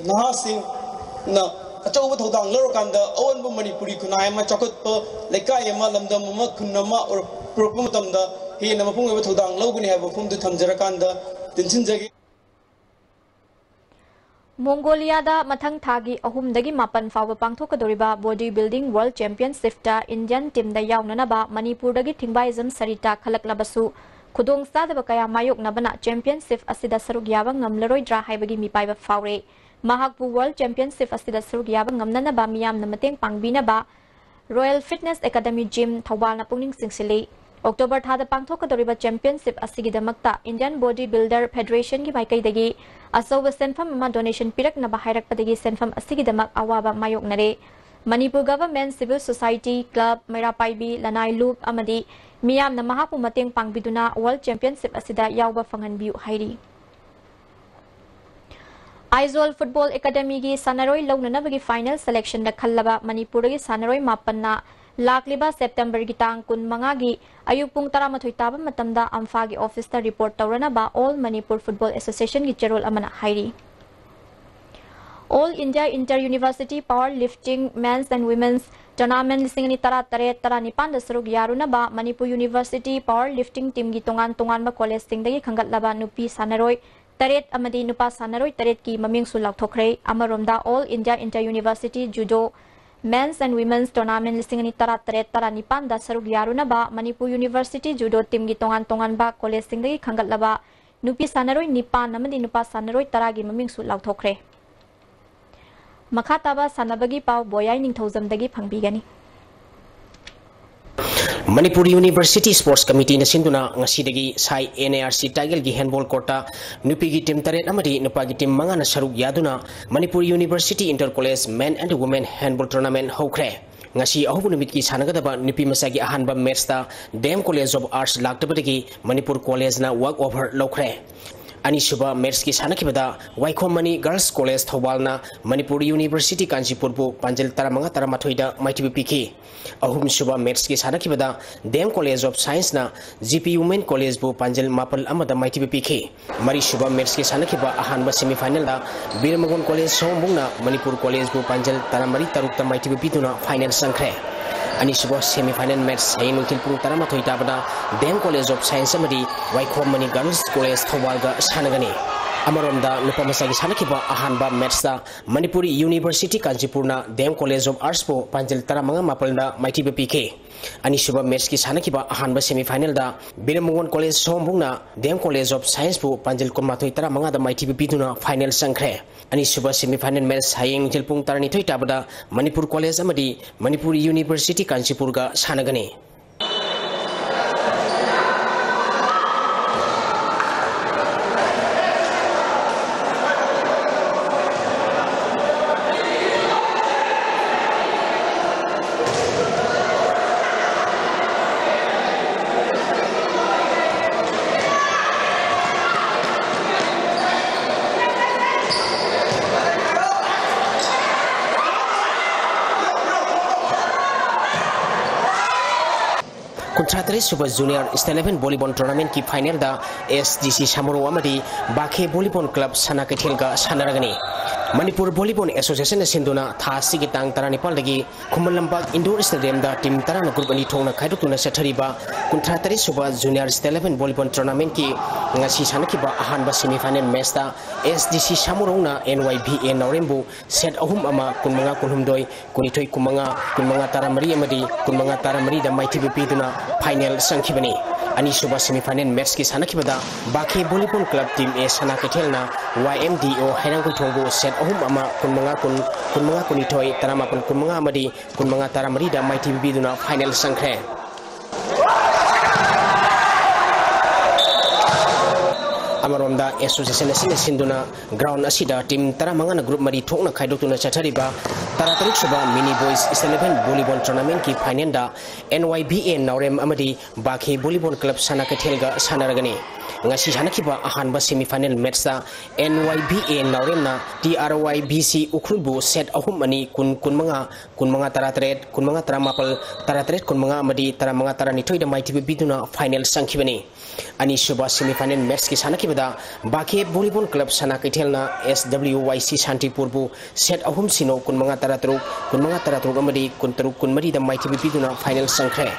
ꯅꯍꯥꯁꯤꯡꯅ ꯑꯆꯧꯕ ꯊꯧꯗꯥꯡ ꯂꯧꯔꯀꯥꯟꯗ ꯑꯑꯣꯟꯕ ꯃꯅꯤꯄꯨꯔꯤ ꯈꯨꯟꯅꯥꯏ ꯑꯃ, ꯆꯥꯎꯈꯠꯄ ꯂꯩꯀꯥꯏ ꯑꯃ, ꯂꯝꯗꯝ ꯑꯃ, ꯈꯨꯟ ꯑꯃ ꯑꯣꯏꯔꯛ-, ꯄꯨꯔꯛꯄ ꯃꯇꯝꯗ ꯍꯦꯟꯅ ꯃꯄꯨꯡ ꯑꯣꯏꯕ ꯊꯧꯗꯥꯡ ꯂꯧꯒꯅꯤ ꯍꯥꯏꯕ ꯋꯥꯐꯝꯗꯨ ꯊꯝꯖꯔꯀꯥꯟꯗ ꯇꯦꯟꯁꯤꯟꯖꯒꯦ꯫ ꯃꯣꯡꯒꯣꯂꯤꯌꯥꯗ ꯃꯊꯪ ꯊꯥꯒꯤ ꯑꯍꯨꯝꯗꯒꯤ ꯃꯥꯄꯟ ꯐꯥꯎꯕ ꯄꯥꯡꯊꯣꯛꯀꯗꯧꯔꯤꯕ Body Building World Championship ꯇ Indian team ꯗ ꯌꯥꯎꯅꯅꯕ ꯃꯅꯤꯄꯨꯔꯗꯒꯤ ꯊꯤꯡꯕꯥꯏꯖꯝ ꯁꯔꯤꯇꯥ ꯈꯜꯂꯛꯂꯕꯁꯨ, ꯈꯨꯗꯣꯡꯆꯥꯗꯕ ꯀꯌꯥ ꯃꯥꯌꯣꯛꯅꯕꯅ championship ꯑꯁꯤꯗ ꯁꯔꯨꯛ ꯌꯥꯕ ꯉꯝꯂꯔꯣꯏꯗ꯭ꯔꯥ ꯍꯥꯏꯕꯒꯤ ꯃꯤꯄꯥꯏꯕ ꯐꯥꯎꯔꯦ꯫ ꯃꯍꯥꯛꯄꯨ World Championship ꯑꯁꯤꯗ ꯁꯔꯨꯛ ꯌꯥꯕ ꯉꯝꯅꯅꯕ ꯃꯤꯌꯥꯝꯅ ꯃꯇꯦꯡ ꯄꯥꯡꯕꯤꯅꯕ Royal Fitness Academy Gym, ꯊꯧꯕꯥꯜꯅ ꯄꯨꯛꯅꯤꯡ ꯆꯤꯡꯁꯤꯜꯂꯤ꯫ ꯑꯣꯛꯇꯣꯕꯔ ꯊꯥꯗ ꯄꯥꯡꯊꯣꯛꯀꯗꯧꯔꯤꯕ championship ꯑꯁꯤꯒꯤꯗꯃꯛꯇ Indian Body Builder Federation ꯒꯤ ꯃꯥꯏꯀꯩꯗꯒꯤ ꯑꯆꯧꯕ ꯁꯦꯟꯐꯝ ꯑꯃ donation ꯄꯤꯔꯛꯅꯕ ꯍꯥꯏꯔꯛꯄꯗꯒꯤ ꯁꯦꯟꯐꯝ ꯑꯁꯤꯒꯤꯗꯃꯛ ꯑꯋꯥꯕ ꯃꯥꯌꯣꯛꯅꯔꯦ꯫ Manipur Government, Civil Society, Club, ꯃꯩꯔꯥ ꯄꯥꯏꯕꯤ, ꯂꯅꯥꯏ ꯂꯨꯞ ꯑꯃꯗꯤ ꯃꯤꯌꯥꯝꯅ ꯃꯍꯥꯛꯄꯨ ꯃꯇꯦꯡ ꯄꯥꯡꯕꯤꯗꯨꯅ World Championship ꯑꯁꯤꯗ ꯌꯥꯎꯕ ꯐꯪꯍꯟꯕꯤꯌꯨ ꯍꯥꯏꯔꯤ꯫ ꯑꯥꯏꯖꯣꯜ Football Academy ꯒꯤ ꯁꯥꯟꯅꯔꯣꯏ ꯂꯧꯅꯅꯕꯒꯤ final selection ꯗ ꯈꯜꯂꯕ ꯃꯅꯤꯄꯨꯔꯗꯒꯤ ꯁꯥꯟꯅꯔꯣꯏ ꯃꯥꯄꯟꯅ ꯂꯥꯛꯂꯤꯕ September ꯒꯤ ꯇꯥꯡ ꯀꯨꯟꯃꯉꯥꯒꯤ ꯑꯌꯨꯛ ꯄꯨꯡ ꯇꯔꯥꯃꯥꯊꯣꯏ ꯇꯥꯕ ꯃꯇꯝꯗ ꯑꯝꯐꯥꯒꯤ office ꯇ report ꯇꯧꯔꯅꯕ All Manipur Football Association ꯒꯤ ꯆꯦꯔꯣꯜ ꯑꯃꯅ ꯍꯥꯏꯔꯤ꯫ All India Inter University Power Lifting Men's and Women's Tournament ꯂꯤꯁꯤꯡ ꯑꯅꯤ ꯇꯔꯥ ꯇꯔꯦꯠ ꯇꯔꯥꯅꯤꯄꯥꯟꯗ ꯁꯔꯨꯛ ꯌꯥꯔꯨꯅꯕ Manipur University Power Lifting Team ꯒꯤ ꯇꯣꯉꯥꯟ ꯇꯣꯉꯥꯟꯕ college ꯁꯤꯡꯗꯒꯤ ꯈꯟꯒꯠꯂꯕ ꯅꯨꯄꯤ ꯁꯥꯟꯅꯔꯣꯏ ꯇꯔꯦꯠ ꯑꯃꯗꯤ ꯅꯨꯄꯥ ꯁꯥꯟꯅꯔꯣꯏ ꯇꯔꯦꯠꯀꯤ ꯃꯃꯤꯡꯁꯨ ꯂꯥꯎꯊꯣꯛꯈ꯭ꯔꯦ꯫ ꯑꯃꯔꯣꯝꯗ, All India Inter University Judo Men's and Women's Tournament ꯂꯤꯁꯤꯡ ꯑꯅꯤ ꯇꯔꯥ ꯇꯔꯦꯠ ꯇꯔꯥꯅꯤꯄꯥꯟꯗ ꯁꯔꯨꯛ ꯌꯥꯔꯨꯅꯕ ꯃꯅꯤꯄꯨꯔ University Judo Team ꯒꯤ ꯇꯣꯉꯥꯟ ꯇꯣꯉꯥꯟꯕ college ꯁꯤꯡꯗꯒꯤ ꯈꯟꯒꯠꯂꯕ ꯅꯨꯄꯤ ꯁꯥꯟꯅꯔꯣꯏ ꯅꯤꯄꯥꯟ ꯑꯃꯗꯤ ꯅꯨꯄꯥ ꯁꯥꯟꯅꯔꯣꯏ ꯇꯔꯥꯒꯤ ꯃꯃꯤꯡꯁꯨ ꯂꯥꯎꯊꯣꯛꯈ꯭ꯔꯦ꯫ ꯃꯈꯥ ꯇꯥꯕ ꯁꯥꯟꯅꯕꯒꯤ ꯄꯥꯎ ꯕꯣꯌꯥꯏ ꯅꯤꯡꯊꯧꯖꯝꯗꯒꯤ ꯐꯪꯕꯤꯒꯅꯤ꯫ ꯃꯅꯤꯄꯨꯔ University Sports Committee ꯅ ꯁꯤꯟꯗꯨꯅ ꯉꯁꯤꯗꯒꯤ ꯁꯥꯏ N A R C ꯇꯥꯏꯒꯦꯜꯒꯤ handball court ꯇ ꯅꯨꯄꯤꯒꯤ team ꯇꯔꯦꯠ ꯑꯃꯗꯤ ꯅꯨꯄꯥꯒꯤ team ꯃꯉꯥꯅ ꯁꯔꯨꯛ ꯌꯥꯗꯨꯅ Manipur University Inter College Men and Women Handball Tournament ꯍꯧꯈ꯭ꯔꯦ꯫ ꯉꯁꯤ ꯑꯍꯧꯕ ꯅꯨꯃꯤꯠꯀꯤ ꯁꯥꯟꯅꯒꯗꯕ ꯅꯨꯄꯤ ꯃꯆꯥꯒꯤ ꯑꯍꯥꯟꯕ match ꯇ D M College of Arts ꯂꯥꯛꯇꯕꯗꯒꯤ Manipur college ꯅ walk over ꯂꯧꯈ꯭ꯔꯦ꯫ ꯑꯅꯤꯁꯨꯕ match ꯀꯤ ꯁꯥꯟꯅꯈꯤꯕꯗ ꯋꯥꯏꯈꯣꯝ ꯃꯅꯤ Girls College ꯊꯧꯕꯥꯜꯅ ꯃꯅꯤꯄꯨꯔ University ꯀꯥꯟꯆꯤꯄꯨꯔꯕꯨ ꯄꯥꯟꯖꯜ ꯇꯔꯥꯃꯉꯥ ꯇꯔꯥꯃꯥꯊꯣꯏꯗ ꯃꯥꯏꯊꯤꯕ ꯄꯤꯈꯤ꯫ ꯑꯍꯨꯝꯁꯨꯕ match ꯀꯤ ꯁꯥꯟꯅꯈꯤꯕꯗ D M College of Science ꯅ G P Women College ꯕꯨ ꯄꯥꯟꯖꯜ ꯃꯥꯄꯜ ꯑꯃꯗ ꯃꯥꯏꯊꯤꯕ ꯄꯤꯈꯤ꯫ ꯃꯔꯤꯁꯨꯕ match ꯀꯤ ꯁꯥꯟꯅꯈꯤꯕ ꯑꯍꯥꯟꯕ semi final ꯗ ꯕꯤꯔ ꯃꯒꯣꯟ College ꯁꯑꯣꯝꯕꯨꯡꯅ ꯃꯅꯤꯄꯨꯔ College ꯕꯨ ꯄꯥꯟꯖꯜ ꯇꯔꯥꯃꯔꯤ ꯇꯔꯨꯛꯇ ꯃꯥꯏꯊꯤꯕ ꯄꯤꯗꯨꯅ final ꯆꯪꯈ꯭ꯔꯦ꯫ ꯑꯅꯤꯁꯨꯕ semi final match ꯍꯌꯦꯡ ꯅꯨꯡꯊꯤꯜ ꯄꯨꯡ ꯇꯔꯥꯃꯥꯊꯣꯏ ꯇꯥꯕꯗ D M College of Science ꯑꯃꯗꯤ ꯋꯥꯏꯈꯣꯝ ꯃꯅꯤ Girls College ꯊꯧꯕꯥꯜꯒ ꯁꯥꯟꯅꯒꯅꯤ꯫ ꯑꯃꯔꯣꯝꯗ ꯅꯨꯄꯥ ꯃꯆꯥꯒꯤ ꯁꯥꯟꯅꯈꯤꯕ ꯑꯍꯥꯟꯕ ꯃꯦꯠꯁꯇ ꯃꯅꯤꯄꯨꯔ ꯌꯨꯅꯤꯚꯔꯁꯤꯇꯤ ꯀꯥꯟꯆꯤꯄꯨꯔꯅ ꯗꯤ ꯑꯦꯝ ꯀꯣꯂꯦꯖ ꯑꯣꯐ ꯑꯥꯔꯠꯁꯄꯨ ꯄꯥꯟꯖꯤꯜ ꯇꯔꯥꯃꯉꯥ ꯃꯥꯄꯜꯗ ꯃꯥꯏꯊꯤꯕ ꯄꯤꯈꯤ꯫ ꯑꯅꯤꯁꯨꯕ ꯃꯦꯠꯁꯀꯤ ꯁꯥꯟꯅꯈꯤꯕ ꯑꯍꯥꯟꯕ ꯁꯦꯃꯤꯐꯥꯏꯅꯦꯜꯗ ꯕꯤꯔꯃꯒꯣꯟ ꯀꯣꯂꯦꯖ ꯁꯣꯝꯕꯨꯡꯅ ꯗꯤ ꯑꯦꯝ ꯀꯣꯂꯦꯖ ꯑꯣꯐ ꯁꯥꯏꯟꯁꯄꯨ ꯄꯥꯟꯖꯤꯜ ꯀꯨꯟꯃꯥꯊꯣꯏ ꯇꯔꯥꯃꯉꯥꯗ ꯃꯥꯏꯊꯤꯕ ꯄꯤꯗꯨꯅ ꯐꯥꯏꯅꯦꯜ ꯆꯪꯈ꯭ꯔꯦ꯫ ꯑꯅꯤꯁꯨꯕ ꯁꯦꯃꯤꯐꯥꯏꯅꯦꯜ ꯃꯦꯠꯁ ꯍꯌꯦꯡ ꯅꯨꯡꯊꯤꯜ ꯄꯨꯡ ꯇꯔꯥꯅꯤꯊꯣꯏ ꯇꯥꯕꯗ ꯃꯅꯤꯄꯨꯔ ꯀꯣꯂꯦꯖ ꯑꯃꯗꯤ ꯃꯅꯤꯄꯨꯔ ꯌꯨꯅꯤꯚꯔꯁꯤꯇꯤ ꯀꯥꯟꯆꯤꯄꯨꯔꯒ ꯁꯥꯟꯅꯒꯅꯤ꯫ ꯀꯨꯟꯊ꯭ꯔꯥ ꯇꯔꯦꯠ ꯁꯨꯕ ꯖꯨꯅꯤꯌꯔ ꯁ꯭ꯇꯦꯠ ꯂꯦꯚꯦꯜ ꯚꯣꯂꯤꯕꯣꯜ ꯇꯣꯔꯅꯥꯃꯦꯟꯠꯀꯤ ꯐꯥꯏꯅꯦꯜꯗ ꯑꯦꯁ ꯗꯤ ꯁꯤ ꯁꯥꯃꯨꯔꯧ ꯑꯃꯗꯤ ꯕꯥꯈꯦ ꯚꯣꯂꯤꯕꯣꯜ ꯀ꯭ꯂꯕ ꯁꯅꯥ ꯀꯩꯊꯦꯜꯒ ꯁꯥꯟꯅꯔꯒꯅꯤ꯫ ꯃꯅꯤꯄꯨꯔ ꯚꯣꯂꯤꯕꯣꯜ ꯑꯦꯁꯣꯁꯤꯌꯦꯁꯟꯅ ꯁꯤꯟꯗꯨꯅ ꯊꯥ ꯑꯁꯤꯒꯤ ꯇꯥꯡ ꯇꯔꯥꯅꯤꯄꯥꯜꯗꯒꯤ ꯈꯨꯃꯟ ꯂꯝꯄꯥꯛ ꯏꯟꯗꯣꯔ ꯁ꯭ꯇꯦꯗꯤꯌꯝꯗ ꯇꯤꯝ ꯇꯔꯥꯅ ꯒ꯭ꯔꯨꯞ ꯑꯅꯤ ꯊꯣꯛꯅ ꯈꯥꯏꯗꯣꯛꯇꯨꯅ ꯆꯠꯊꯔꯤꯕ ꯀꯨꯟꯊ꯭ꯔꯥ ꯇꯔꯦꯠ ꯁꯨꯕ ꯖꯨꯅꯤꯌꯔ ꯁ꯭ꯇꯦꯠ ꯂꯦꯚꯦꯜ ꯚꯣꯂꯤꯕꯣꯜ ꯇꯣꯔꯅꯥꯃꯦꯟꯠꯀꯤ ꯉꯁꯤ ꯁꯥꯟꯅꯈꯤꯕ ꯑꯍꯥꯟꯕ ꯁꯦꯃꯤꯐꯥꯏꯅꯦꯜ ꯃꯦꯠꯁꯇ ꯑꯦꯁ ꯗꯤ ꯁꯤ ꯁꯥꯃꯨꯔꯧꯅ ꯑꯦꯟ ꯋꯥꯏ ꯚꯤ ꯑꯦ ꯅꯥꯎꯔꯦꯝꯕꯨ ꯁꯦꯠ ꯑꯍꯨꯝ ꯑꯃ, ꯀꯨꯟꯃꯉꯥ ꯀꯨꯟꯍꯨꯝꯗꯣꯏ, ꯀꯨꯟꯅꯤꯊꯣꯏ ꯀꯨꯟꯃꯉꯥ, ꯀꯨꯟꯃꯉꯥ ꯇꯔꯥꯃꯔꯤ ꯑꯃꯗꯤ ꯀꯨꯟꯃꯉꯥ ꯇꯔꯥꯃꯔꯤꯗ ꯃꯥꯏꯊꯤꯕ ꯄꯤꯗꯨꯅ ꯐꯥꯏꯅꯦꯜ ꯆꯪꯈꯤꯕꯅꯤ꯫ ꯑꯅꯤꯁꯨꯕ ꯁꯦꯃꯤꯐꯥꯏꯅꯦꯜ ꯃꯦꯠꯁꯀꯤ ꯁꯥꯟꯅꯈꯤꯕꯗ ꯕꯥꯈꯦ ꯚꯣꯂꯤꯕꯣꯜ ꯀ꯭ꯂꯕ ꯇꯤꯝ ꯑꯦ ꯁꯅꯥ ꯀꯩꯊꯦꯜꯅ ꯋꯥꯏ ꯑꯦꯝ ꯗꯤ ꯑꯣ ꯍꯩꯔꯥꯡꯒꯣꯏꯊꯣꯡꯕꯨ ꯁꯦꯠ ꯑꯍꯨꯝ ꯑꯃ, ꯀꯨꯟꯃꯉꯥ ꯀꯨꯟ, ꯀꯨꯟꯃꯉꯥ ꯀꯨꯟꯅꯤꯊꯣꯏ, ꯇꯔꯥꯃꯥꯄꯜ ꯀꯨꯟꯃꯉꯥ ꯑꯃꯗꯤ ꯀꯨꯟꯃꯉꯥ ꯇꯔꯥꯃꯔꯤꯗ ꯃꯥꯏꯊꯤꯕ ꯄꯤꯗꯨꯅ ꯐꯥꯏꯅꯦꯜ ꯆꯪꯈ꯭ꯔꯦ꯫ ꯑꯃꯔꯣꯝꯗ ꯑꯦꯁꯣꯁꯤꯌꯦꯁꯟ ꯑꯁꯤꯅ ꯁꯤꯟꯗꯨꯅ ꯒ꯭ꯔꯥꯎꯟ ꯑꯁꯤꯗ ꯇꯤꯝ ꯇꯔꯥꯃꯉꯥꯅ ꯒ꯭ꯔꯨꯞ ꯃꯔꯤ ꯊꯣꯛꯅ ꯈꯥꯏꯗꯣꯛꯇꯨꯅ ꯆꯠꯊꯔꯤꯕ ꯇꯔꯥꯇꯔꯨꯛ ꯁꯨꯕ ꯃꯤꯅꯤ ꯕꯣꯏꯁ ꯁ꯭ꯇꯦꯠ ꯂꯦꯚꯦꯜ ꯚꯣꯂꯤꯕꯣꯜ ꯇꯣꯔꯅꯥꯃꯦꯟꯠꯀꯤ ꯐꯥꯏꯅꯦꯜꯗ ꯑꯦꯟ ꯋꯥꯏ ꯚꯤ ꯑꯦ ꯅꯥꯎꯔꯦꯝ ꯑꯃꯗꯤ ꯕꯥꯈꯦ ꯚꯣꯂꯤꯕꯣꯜ ꯀ꯭ꯂꯕ ꯁꯅꯥ ꯀꯩꯊꯦꯜꯒ ꯁꯥꯟꯅꯔꯒꯅꯤ꯫ ꯉꯁꯤ ꯁꯥꯟꯅꯈꯤꯕ ꯑꯍꯥꯟꯕ ꯁꯦꯃꯤꯐꯥꯏꯅꯦꯜ ꯃꯦꯠꯁꯇ ꯑꯦꯟ ꯋꯥꯏ ꯚꯤ ꯑꯦ ꯅꯥꯎꯔꯦꯝꯅ T R Y V C ꯎꯈ꯭ꯔꯨꯜꯕꯨ ꯁꯦꯠ ꯑꯍꯨꯝ ꯑꯅꯤ, ꯀꯨꯟ ꯀꯨꯟꯃꯉꯥ, ꯀꯨꯟꯃꯉꯥ ꯇꯔꯥꯇꯔꯦꯠ, ꯀꯨꯟꯃꯉꯥ ꯇꯔꯥꯃꯥꯄꯜ, ꯇꯔꯥꯇꯔꯦꯠ ꯀꯨꯟꯃꯉꯥ ꯑꯃꯗꯤ ꯇꯔꯥꯃꯉꯥ ꯇꯔꯥꯅꯤꯊꯣꯏꯗ ꯃꯥꯏꯊꯤꯕ ꯄꯤꯗꯨꯅ ꯐꯥꯏꯅꯦꯜ ꯆꯪꯈꯤꯕꯅꯤ꯫ ꯑꯅꯤꯁꯨꯕ ꯁꯦꯃꯤꯐꯥꯏꯅꯦꯜ ꯃꯦꯠꯁꯀꯤ ꯁꯥꯟꯅꯈꯤꯕꯗ ꯕꯥꯈꯦ ꯚꯣꯂꯤꯕꯣꯜ ꯀ꯭ꯂꯕ ꯁꯅꯥ ꯀꯩꯊꯦꯜꯅ ꯑꯦꯁ ꯗꯕ꯭ꯂꯤꯎ ꯋꯥꯏ ꯁꯤ ꯁꯥꯟꯇꯤꯄꯨꯔꯕꯨ ꯁꯦꯠ ꯑꯍꯨꯝ ꯁꯤꯅꯣ, ꯀꯨꯟꯃꯉꯥ ꯇꯔꯥꯇꯔꯨꯛ, ꯀꯨꯟꯃꯉꯥ ꯇꯔꯥꯇꯔꯨꯛ ꯑꯃꯗꯤ ꯀꯨꯟꯇꯔꯨꯛ ꯀꯨꯟꯃꯔꯤꯗ ꯃꯥꯏꯊꯤꯕ ꯄꯤꯗꯨꯅ ꯐꯥꯏꯅꯦꯜ ꯆꯪꯈ꯭ꯔꯦ꯫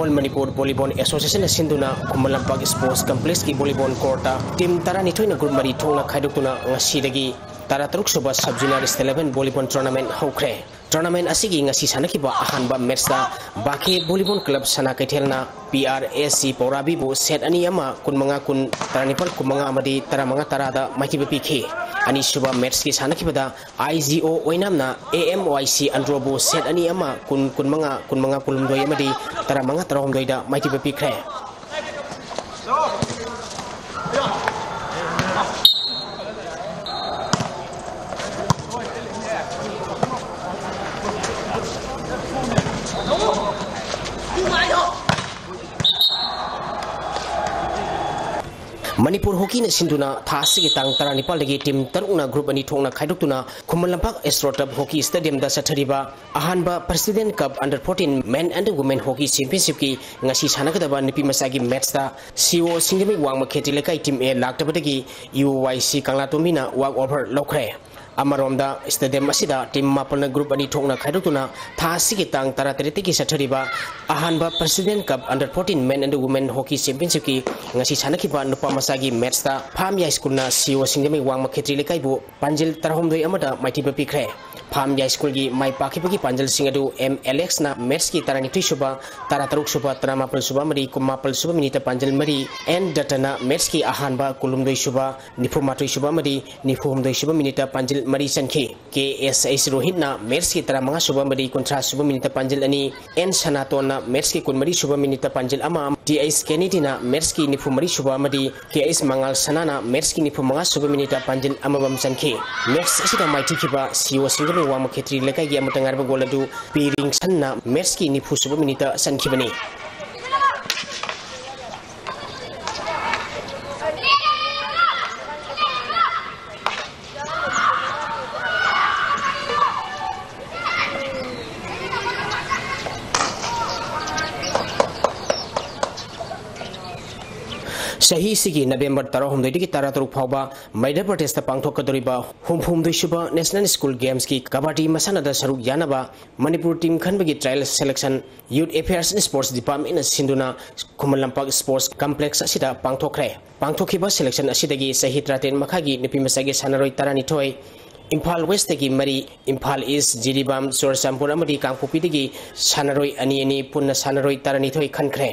All Manipur Volleyball Association ꯅ ꯁꯤꯟꯗꯨꯅ ꯈꯨꯃꯟ ꯂꯝꯄꯥꯛ Sports Complex ꯀꯤ volleyball court ꯇ team ꯇꯔꯥꯅꯤꯊꯣꯏꯅ group ꯃꯔꯤ ꯊꯣꯛꯅ ꯈꯥꯏꯗꯣꯛꯇꯨꯅ ꯉꯁꯤꯗꯒꯤ ꯇꯔꯥꯇꯔꯨꯛ ꯁꯨꯕ Sub Junior State Level Volleyball Tournament ꯍꯧꯈ꯭ꯔꯦ꯫ Tournament ꯑꯁꯤꯒꯤ ꯉꯁꯤ ꯁꯥꯟꯅꯈꯤꯕ ꯑꯍꯥꯟꯕ match ꯇ ꯕꯥꯀꯦ Volleyball Club ꯁꯅꯥ ꯀꯩꯊꯦꯜꯅ P R S C ꯄꯧꯔꯥꯕꯤꯕꯨ set ꯑꯅꯤ ꯑꯃ, ꯀꯨꯟꯃꯉꯥ ꯀꯨꯟ, ꯇꯔꯥꯅꯤꯄꯥꯜ ꯀꯨꯟꯃꯉꯥ ꯑꯃꯗꯤ ꯇꯔꯥꯃꯉꯥ ꯇꯔꯥꯗ ꯃꯥꯏꯊꯤꯕ ꯄꯤꯈꯤ꯫ ꯑꯅꯤꯁꯨꯕ match ꯀꯤ ꯁꯥꯟꯅꯈꯤꯕꯗ I G O ꯑꯣꯏꯅꯥꯝꯅ A M Y C Andro ꯕꯨ set ꯑꯅꯤ ꯑꯃ, ꯀꯨꯟ ꯀꯨꯟꯃꯉꯥ, ꯀꯨꯟꯃꯉꯥ ꯀꯨꯟꯍꯨꯝꯗꯣꯏ ꯑꯃꯗꯤ ꯇꯔꯥꯃꯉꯥ ꯇꯔꯥꯍꯨꯝꯗꯣꯏꯗ ꯃꯥꯏꯊꯤꯕ ꯄꯤꯈ꯭ꯔꯦ꯫ ꯃꯅꯤꯄꯨꯔ ꯍꯣꯀꯤꯅ ꯁꯤꯟꯗꯨꯅ ꯊꯥ ꯑꯁꯤꯒꯤ ꯇꯥꯡ ꯇꯔꯥꯅꯤꯄꯥꯜꯗꯒꯤ team ꯇꯔꯨꯛꯅ group ꯑꯅꯤ ꯊꯣꯛꯅ ꯈꯥꯏꯗꯣꯛꯇꯨꯅ Khuman Lampak Astro Turf Hockey Stadium ꯗ ꯆꯠꯊꯔꯤꯕ ꯑꯍꯥꯟꯕ President Cup Under fourteen Men and Women Hockey Championship ꯀꯤ ꯉꯁꯤ ꯁꯥꯟꯅꯒꯗꯕ ꯅꯨꯄꯤ ꯃꯆꯥꯒꯤ match ꯇ C O ꯁꯤꯡꯖꯃꯩ ꯋꯥꯡꯃ ꯈꯦꯇ꯭ꯔꯤ ꯂꯩꯀꯥꯏ team A ꯂꯥꯛꯇꯕꯗꯒꯤ U Y C ꯀꯪꯂꯥꯇꯣꯝꯕꯤꯅ walk over ꯂꯧꯈ꯭ꯔꯦ꯫ ꯑꯃꯔꯣꯝꯗ stadium ꯑꯁꯤꯗ team ꯃꯥꯄꯜꯅ group ꯑꯅꯤ ꯊꯣꯛꯅ ꯈꯥꯏꯗꯣꯛꯇꯨꯅ ꯊꯥ ꯑꯁꯤꯒꯤ ꯇꯥꯡ ꯇꯔꯥꯇꯔꯦꯠꯇꯒꯤ ꯆꯠꯊꯔꯤꯕ ꯑꯍꯥꯟꯕ President Cup Under fourteen Men and Women Hockey Championship ꯀꯤ ꯉꯁꯤ ꯁꯥꯟꯅꯈꯤꯕ ꯅꯨꯄꯥ ꯃꯆꯥꯒꯤ match ꯇ ꯐꯥꯝ ꯌꯥꯏꯁ꯭ꯀꯨꯜꯅ C O ꯁꯤꯡꯖꯃꯩ ꯋꯥꯡꯃ ꯈꯦꯇ꯭ꯔꯤ ꯂꯩꯀꯥꯏꯕꯨ ꯄꯥꯟꯖꯤꯜ ꯇꯔꯥꯍꯨꯝꯗꯣꯏ ꯑꯃꯗ ꯃꯥꯏꯊꯤꯕ ꯄꯤꯈ꯭ꯔꯦ꯫ ꯐꯥꯝ ꯌꯥꯏꯁ꯭ꯀꯨꯜꯒꯤ ꯃꯥꯏ ꯄꯥꯛꯈꯤꯕꯒꯤ ꯄꯥꯟꯖꯤꯜꯁꯤꯡ ꯑꯗꯨ M Alex ꯅ match ꯀꯤ ꯇꯔꯥꯅꯤꯊꯣꯏ ꯁꯨꯕ, ꯇꯔꯥꯇꯔꯨꯛ ꯁꯨꯕ, ꯇꯔꯥꯃꯥꯄꯜ ꯁꯨꯕ ꯑꯃꯗꯤ ꯀꯨꯟꯃꯥꯄꯜ ꯁꯨꯕ minute ꯇ ꯄꯥꯟꯖꯤꯜ ꯃꯔꯤ, N ꯗꯠꯇꯅ match ꯀꯤ ꯑꯍꯥꯟꯕ ꯀꯨꯟꯍꯨꯝꯗꯣꯏ ꯁꯨꯕ, ꯅꯤꯐꯨꯃꯥꯊꯣꯏ ꯁꯨꯕ ꯑꯃꯗꯤ ꯅꯤꯐꯨꯍꯨꯝꯗꯣꯏ ꯁꯨꯕ minute ꯇ ꯄꯥꯟꯖꯤꯜ ꯃꯔꯤ ꯆꯟꯈꯤ꯫ K S H ꯔꯣꯍꯤꯠꯅ match ꯀꯤ ꯇꯔꯥꯃꯉꯥ ꯁꯨꯕ ꯑꯃꯗꯤ ꯀꯨꯟꯊ꯭ꯔꯥ ꯁꯨꯕ minute ꯇ ꯄꯥꯟꯖꯤꯜ ꯑꯅꯤ, N ꯁꯅꯥꯇꯣꯟꯅ match ꯀꯤ ꯀꯨꯟꯃꯔꯤ ꯁꯨꯕ minute ꯇ ꯄꯥꯟꯖꯤꯜ ꯑꯃ, T H Kennedyꯅ match ꯀꯤ ꯅꯤꯐꯨꯃꯔꯤ ꯁꯨꯕ ꯑꯃꯗꯤ K H ꯃꯉꯥꯜ ꯁꯅꯥꯅ match ꯀꯤ ꯅꯤꯐꯨꯃꯉꯥ ꯁꯨꯕ minute ꯇ ꯄꯥꯟꯖꯤꯜ ꯑꯃꯃꯝ ꯆꯟꯈꯤ꯫ Match ꯑꯁꯤꯗ ꯃꯥꯏꯊꯤꯈꯤꯕ C O ꯁꯤꯡꯖꯃꯩ ꯋꯥꯡꯃ ꯈꯦꯇ꯭ꯔꯤ ꯂꯩꯀꯥꯏꯒꯤ ꯑꯃꯠꯇ ꯉꯥꯏꯔꯕ goal ꯑꯗꯨ ꯄꯤ ꯔꯤꯡꯁꯟꯅ match ꯀꯤ ꯅꯤꯐꯨ ꯁꯨꯕ minute ꯇ ꯆꯟꯈꯤꯕꯅꯤ꯫ ꯆꯍꯤꯁꯤꯒꯤ ꯅꯕꯦꯝꯕꯔ ꯇꯔꯥꯍꯨꯝꯗꯣꯏꯗꯒꯤ ꯇꯔꯥꯇꯔꯨꯛ ꯐꯥꯎꯕ ꯃꯩꯙ꯭ꯌ ꯄ꯭ꯔꯗꯦꯁꯇ ꯄꯥꯡꯊꯣꯛꯀꯗꯧꯔꯤꯕ ꯍꯨꯝꯐꯨꯍꯨꯝꯗꯣꯏꯁꯨꯕ National School Gamesꯀꯤ ꯀꯕꯥꯗꯤ ꯃꯁꯥꯟꯅꯗ ꯁꯔꯨꯛ ꯌꯥꯅꯕ ꯃꯅꯤꯄꯨꯔ team ꯈꯟꯕꯒꯤ trial selection Youth Affairs and Sports Departmentꯅ ꯁꯤꯟꯗꯨꯅ ꯈꯨꯃꯟ ꯂꯝꯄꯥꯛ Sports Complex ꯑꯁꯤꯗ ꯄꯥꯡꯊꯣꯛꯈ꯭ꯔꯦ꯫ ꯄꯥꯡꯊꯣꯛꯈꯤꯕ selection ꯑꯁꯤꯗꯒꯤ ꯆꯍꯤ ꯇꯔꯥꯇꯔꯦꯠ ꯃꯈꯥꯒꯤ ꯅꯨꯄꯤ ꯃꯆꯥꯒꯤ ꯁꯥꯟꯅꯔꯣꯏ ꯇꯔꯥꯅꯤꯊꯣꯏ, ꯏꯝꯐꯥꯜ Westꯇꯒꯤ ꯃꯔꯤ, ꯏꯝꯐꯥꯜ East, ꯖꯤꯔꯤꯕꯥꯝ, ꯆꯨꯔꯆꯥꯟꯄꯨꯔ ꯑꯃꯗꯤ ꯀꯥꯡꯄꯣꯛꯄꯤꯗꯒꯤ ꯁꯥꯟꯅꯔꯣꯏ ꯑꯅꯤ ꯑꯅꯤ, ꯄꯨꯟꯅ ꯁꯥꯟꯅꯔꯣꯏ ꯇꯔꯥꯅꯤꯊꯣꯏ ꯈꯟꯈ꯭ꯔꯦ꯫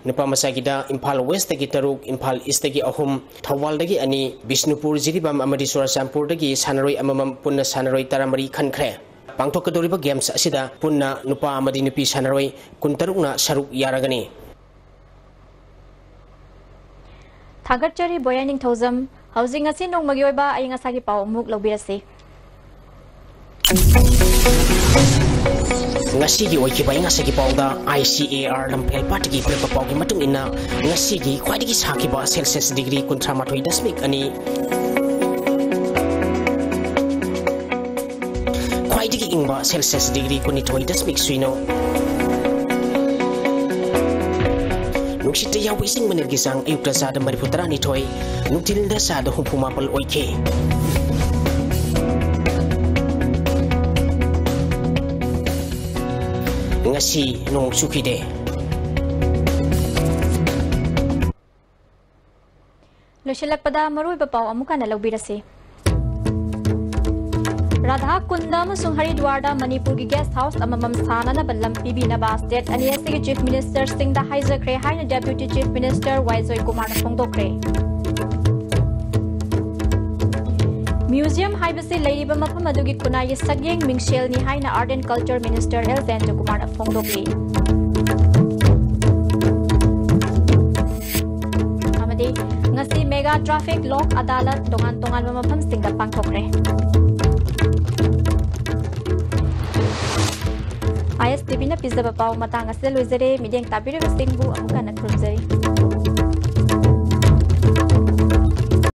ꯅꯨꯄꯥ ꯃꯆꯥꯒꯤꯗ ꯏꯝꯐꯥꯜ Westꯇꯒꯤ ꯇꯔꯨꯛ, ꯏꯝꯐꯥꯜ Eastꯇꯒꯤ ꯑꯍꯨꯝ, ꯊꯧꯕꯥꯜꯗꯒꯤ ꯑꯅꯤ, ꯕꯤꯁꯅꯨꯄꯨꯔ, ꯖꯤꯔꯤꯕꯥꯝ ꯑꯃꯗꯤ ꯆꯨꯔꯆꯥꯟꯄꯨꯔꯗꯒꯤ ꯁꯥꯟꯅꯔꯣꯏ ꯑꯃꯃꯝ, ꯄꯨꯟꯅ ꯁꯥꯟꯅꯔꯣꯏ ꯇꯔꯥꯃꯔꯤ ꯈꯟꯈ꯭ꯔꯦ꯫ ꯄꯥꯡꯊꯣꯛꯀꯗꯧꯔꯤꯕ games ꯑꯁꯤꯗ ꯄꯨꯟꯅ ꯅꯨꯄꯥ ꯑꯃꯗꯤ ꯅꯨꯄꯤ ꯁꯥꯟꯅꯔꯣꯏ ꯀꯨꯟꯇꯔꯨꯛꯅ ꯁꯔꯨꯛ ꯌꯥꯔꯒꯅꯤ꯫ ꯊꯥꯒꯠꯆꯔꯤ ꯕꯣꯌꯥꯏ ꯅꯤꯡꯊꯧꯖꯝ꯫ ꯍꯧꯖꯤꯛ ꯉꯁꯤ ꯅꯣꯡꯃꯒꯤ ꯑꯣꯏꯕ ꯑꯏꯪ ꯑꯁꯥꯒꯤ ꯄꯥꯎ ꯑꯃꯨꯛ ꯂꯧꯕꯤꯔꯁꯤ꯫ ꯉꯁꯤꯒꯤ ꯑꯣꯏꯈꯤꯕ ꯑꯏꯪ ꯑꯁꯥꯒꯤ ꯄꯥꯎꯗ ICAR ꯂꯝꯐꯦꯜ ꯄꯥꯠꯇꯒꯤ ꯄꯤꯔꯛꯄ ꯄꯥꯎꯒꯤ ꯃꯇꯨꯡ ꯏꯟꯅ, ꯉꯁꯤꯒꯤ ꯈ꯭ꯋꯥꯏꯗꯒꯤ ꯁꯥꯈꯤꯕ Celsius degree ꯀꯨꯟꯊ꯭ꯔꯥ ꯃꯥꯊꯣꯏ ꯗꯁꯃꯤꯛ ꯑꯅꯤ, ꯈ꯭ꯋꯥꯏꯗꯒꯤ ꯏꯪꯕ Celsius degree ꯀꯨꯟꯅꯤꯊꯣꯏ ꯗꯁꯃꯤꯛ ꯁꯤꯅꯣ꯫ ꯅꯨꯡꯁꯤꯠꯇ ꯌꯥꯎꯕ ꯏꯁꯤꯡ ꯃꯅꯤꯜꯒꯤ ꯆꯥꯡ ꯑꯌꯨꯛꯇ ꯆꯥꯗ ꯃꯔꯤꯐꯨ ꯇꯔꯥꯅꯤꯊꯣꯏ, ꯅꯨꯡꯊꯤꯜꯗ ꯆꯥꯗ ꯍꯨꯝꯐꯨ ꯃꯥꯄꯜ ꯑꯣꯏꯈꯤ꯫ ꯉꯁꯤ ꯅꯣꯡ ꯆꯨꯈꯤꯗꯦ꯫ ꯂꯣꯏꯁꯤꯜꯂꯛꯄꯗ ꯃꯔꯨꯑꯣꯏꯕ ꯄꯥꯎ ꯑꯃꯨꯛ ꯍꯟꯅ ꯂꯧꯕꯤꯔꯁꯤ꯫ ꯔꯥꯙꯥ ꯀꯨꯟꯗ ꯑꯃꯁꯨꯡ ꯍꯔꯤꯗ꯭ꯋꯥꯔꯗ ꯃꯅꯤꯄꯨꯔꯒꯤ guest house ꯑꯃꯃꯝ ꯁꯥꯅꯅꯕ ꯂꯝ ꯄꯤꯕꯤꯅꯕ state ꯑꯅꯤ ꯑꯁꯤꯒꯤ chief ministerꯁꯤꯡꯗ ꯍꯥꯏꯖꯈ꯭ꯔꯦ ꯍꯥꯏꯅ Deputy Chief Minister ꯋꯥꯏ ꯖꯣꯏꯀꯨꯃꯥꯔꯅ ꯐꯣꯡꯗꯣꯛꯈ꯭ꯔꯦ꯫ Museum ꯍꯥꯏꯕꯁꯤ ꯂꯩꯔꯤꯕ ꯃꯐꯝ ꯑꯗꯨꯒꯤ ꯈꯨꯟꯅꯥꯏꯒꯤ ꯁꯛꯌꯦꯡ ꯃꯤꯡꯁꯦꯜꯅꯤ ꯍꯥꯏꯅ Art and Culture Minister L ꯖꯌꯟꯇꯀꯨꯃꯥꯔꯅ ꯐꯣꯡꯗꯣꯛꯂꯤ꯫ ꯑꯃꯗꯤ ꯉꯁꯤ mega traffic ꯂꯣꯛ ꯑꯗꯥꯂꯠ ꯇꯣꯉꯥꯟ ꯇꯣꯉꯥꯟꯕ ꯃꯐꯝꯁꯤꯡꯗ ꯄꯥꯡꯊꯣꯛꯈ꯭ꯔꯦ꯫ ISTVꯅ ꯄꯤꯖꯕ ꯄꯥꯎ ꯃꯇꯥꯡ ꯑꯁꯤꯗ ꯂꯣꯏꯖꯔꯦ꯫ ꯃꯤꯠꯌꯦꯡ ꯇꯥꯕꯤꯔꯤꯕꯁꯤꯡꯕꯨ ꯑꯃꯨꯛ ꯍꯟꯅ ꯈꯨꯔꯨꯝꯖꯔꯤ꯫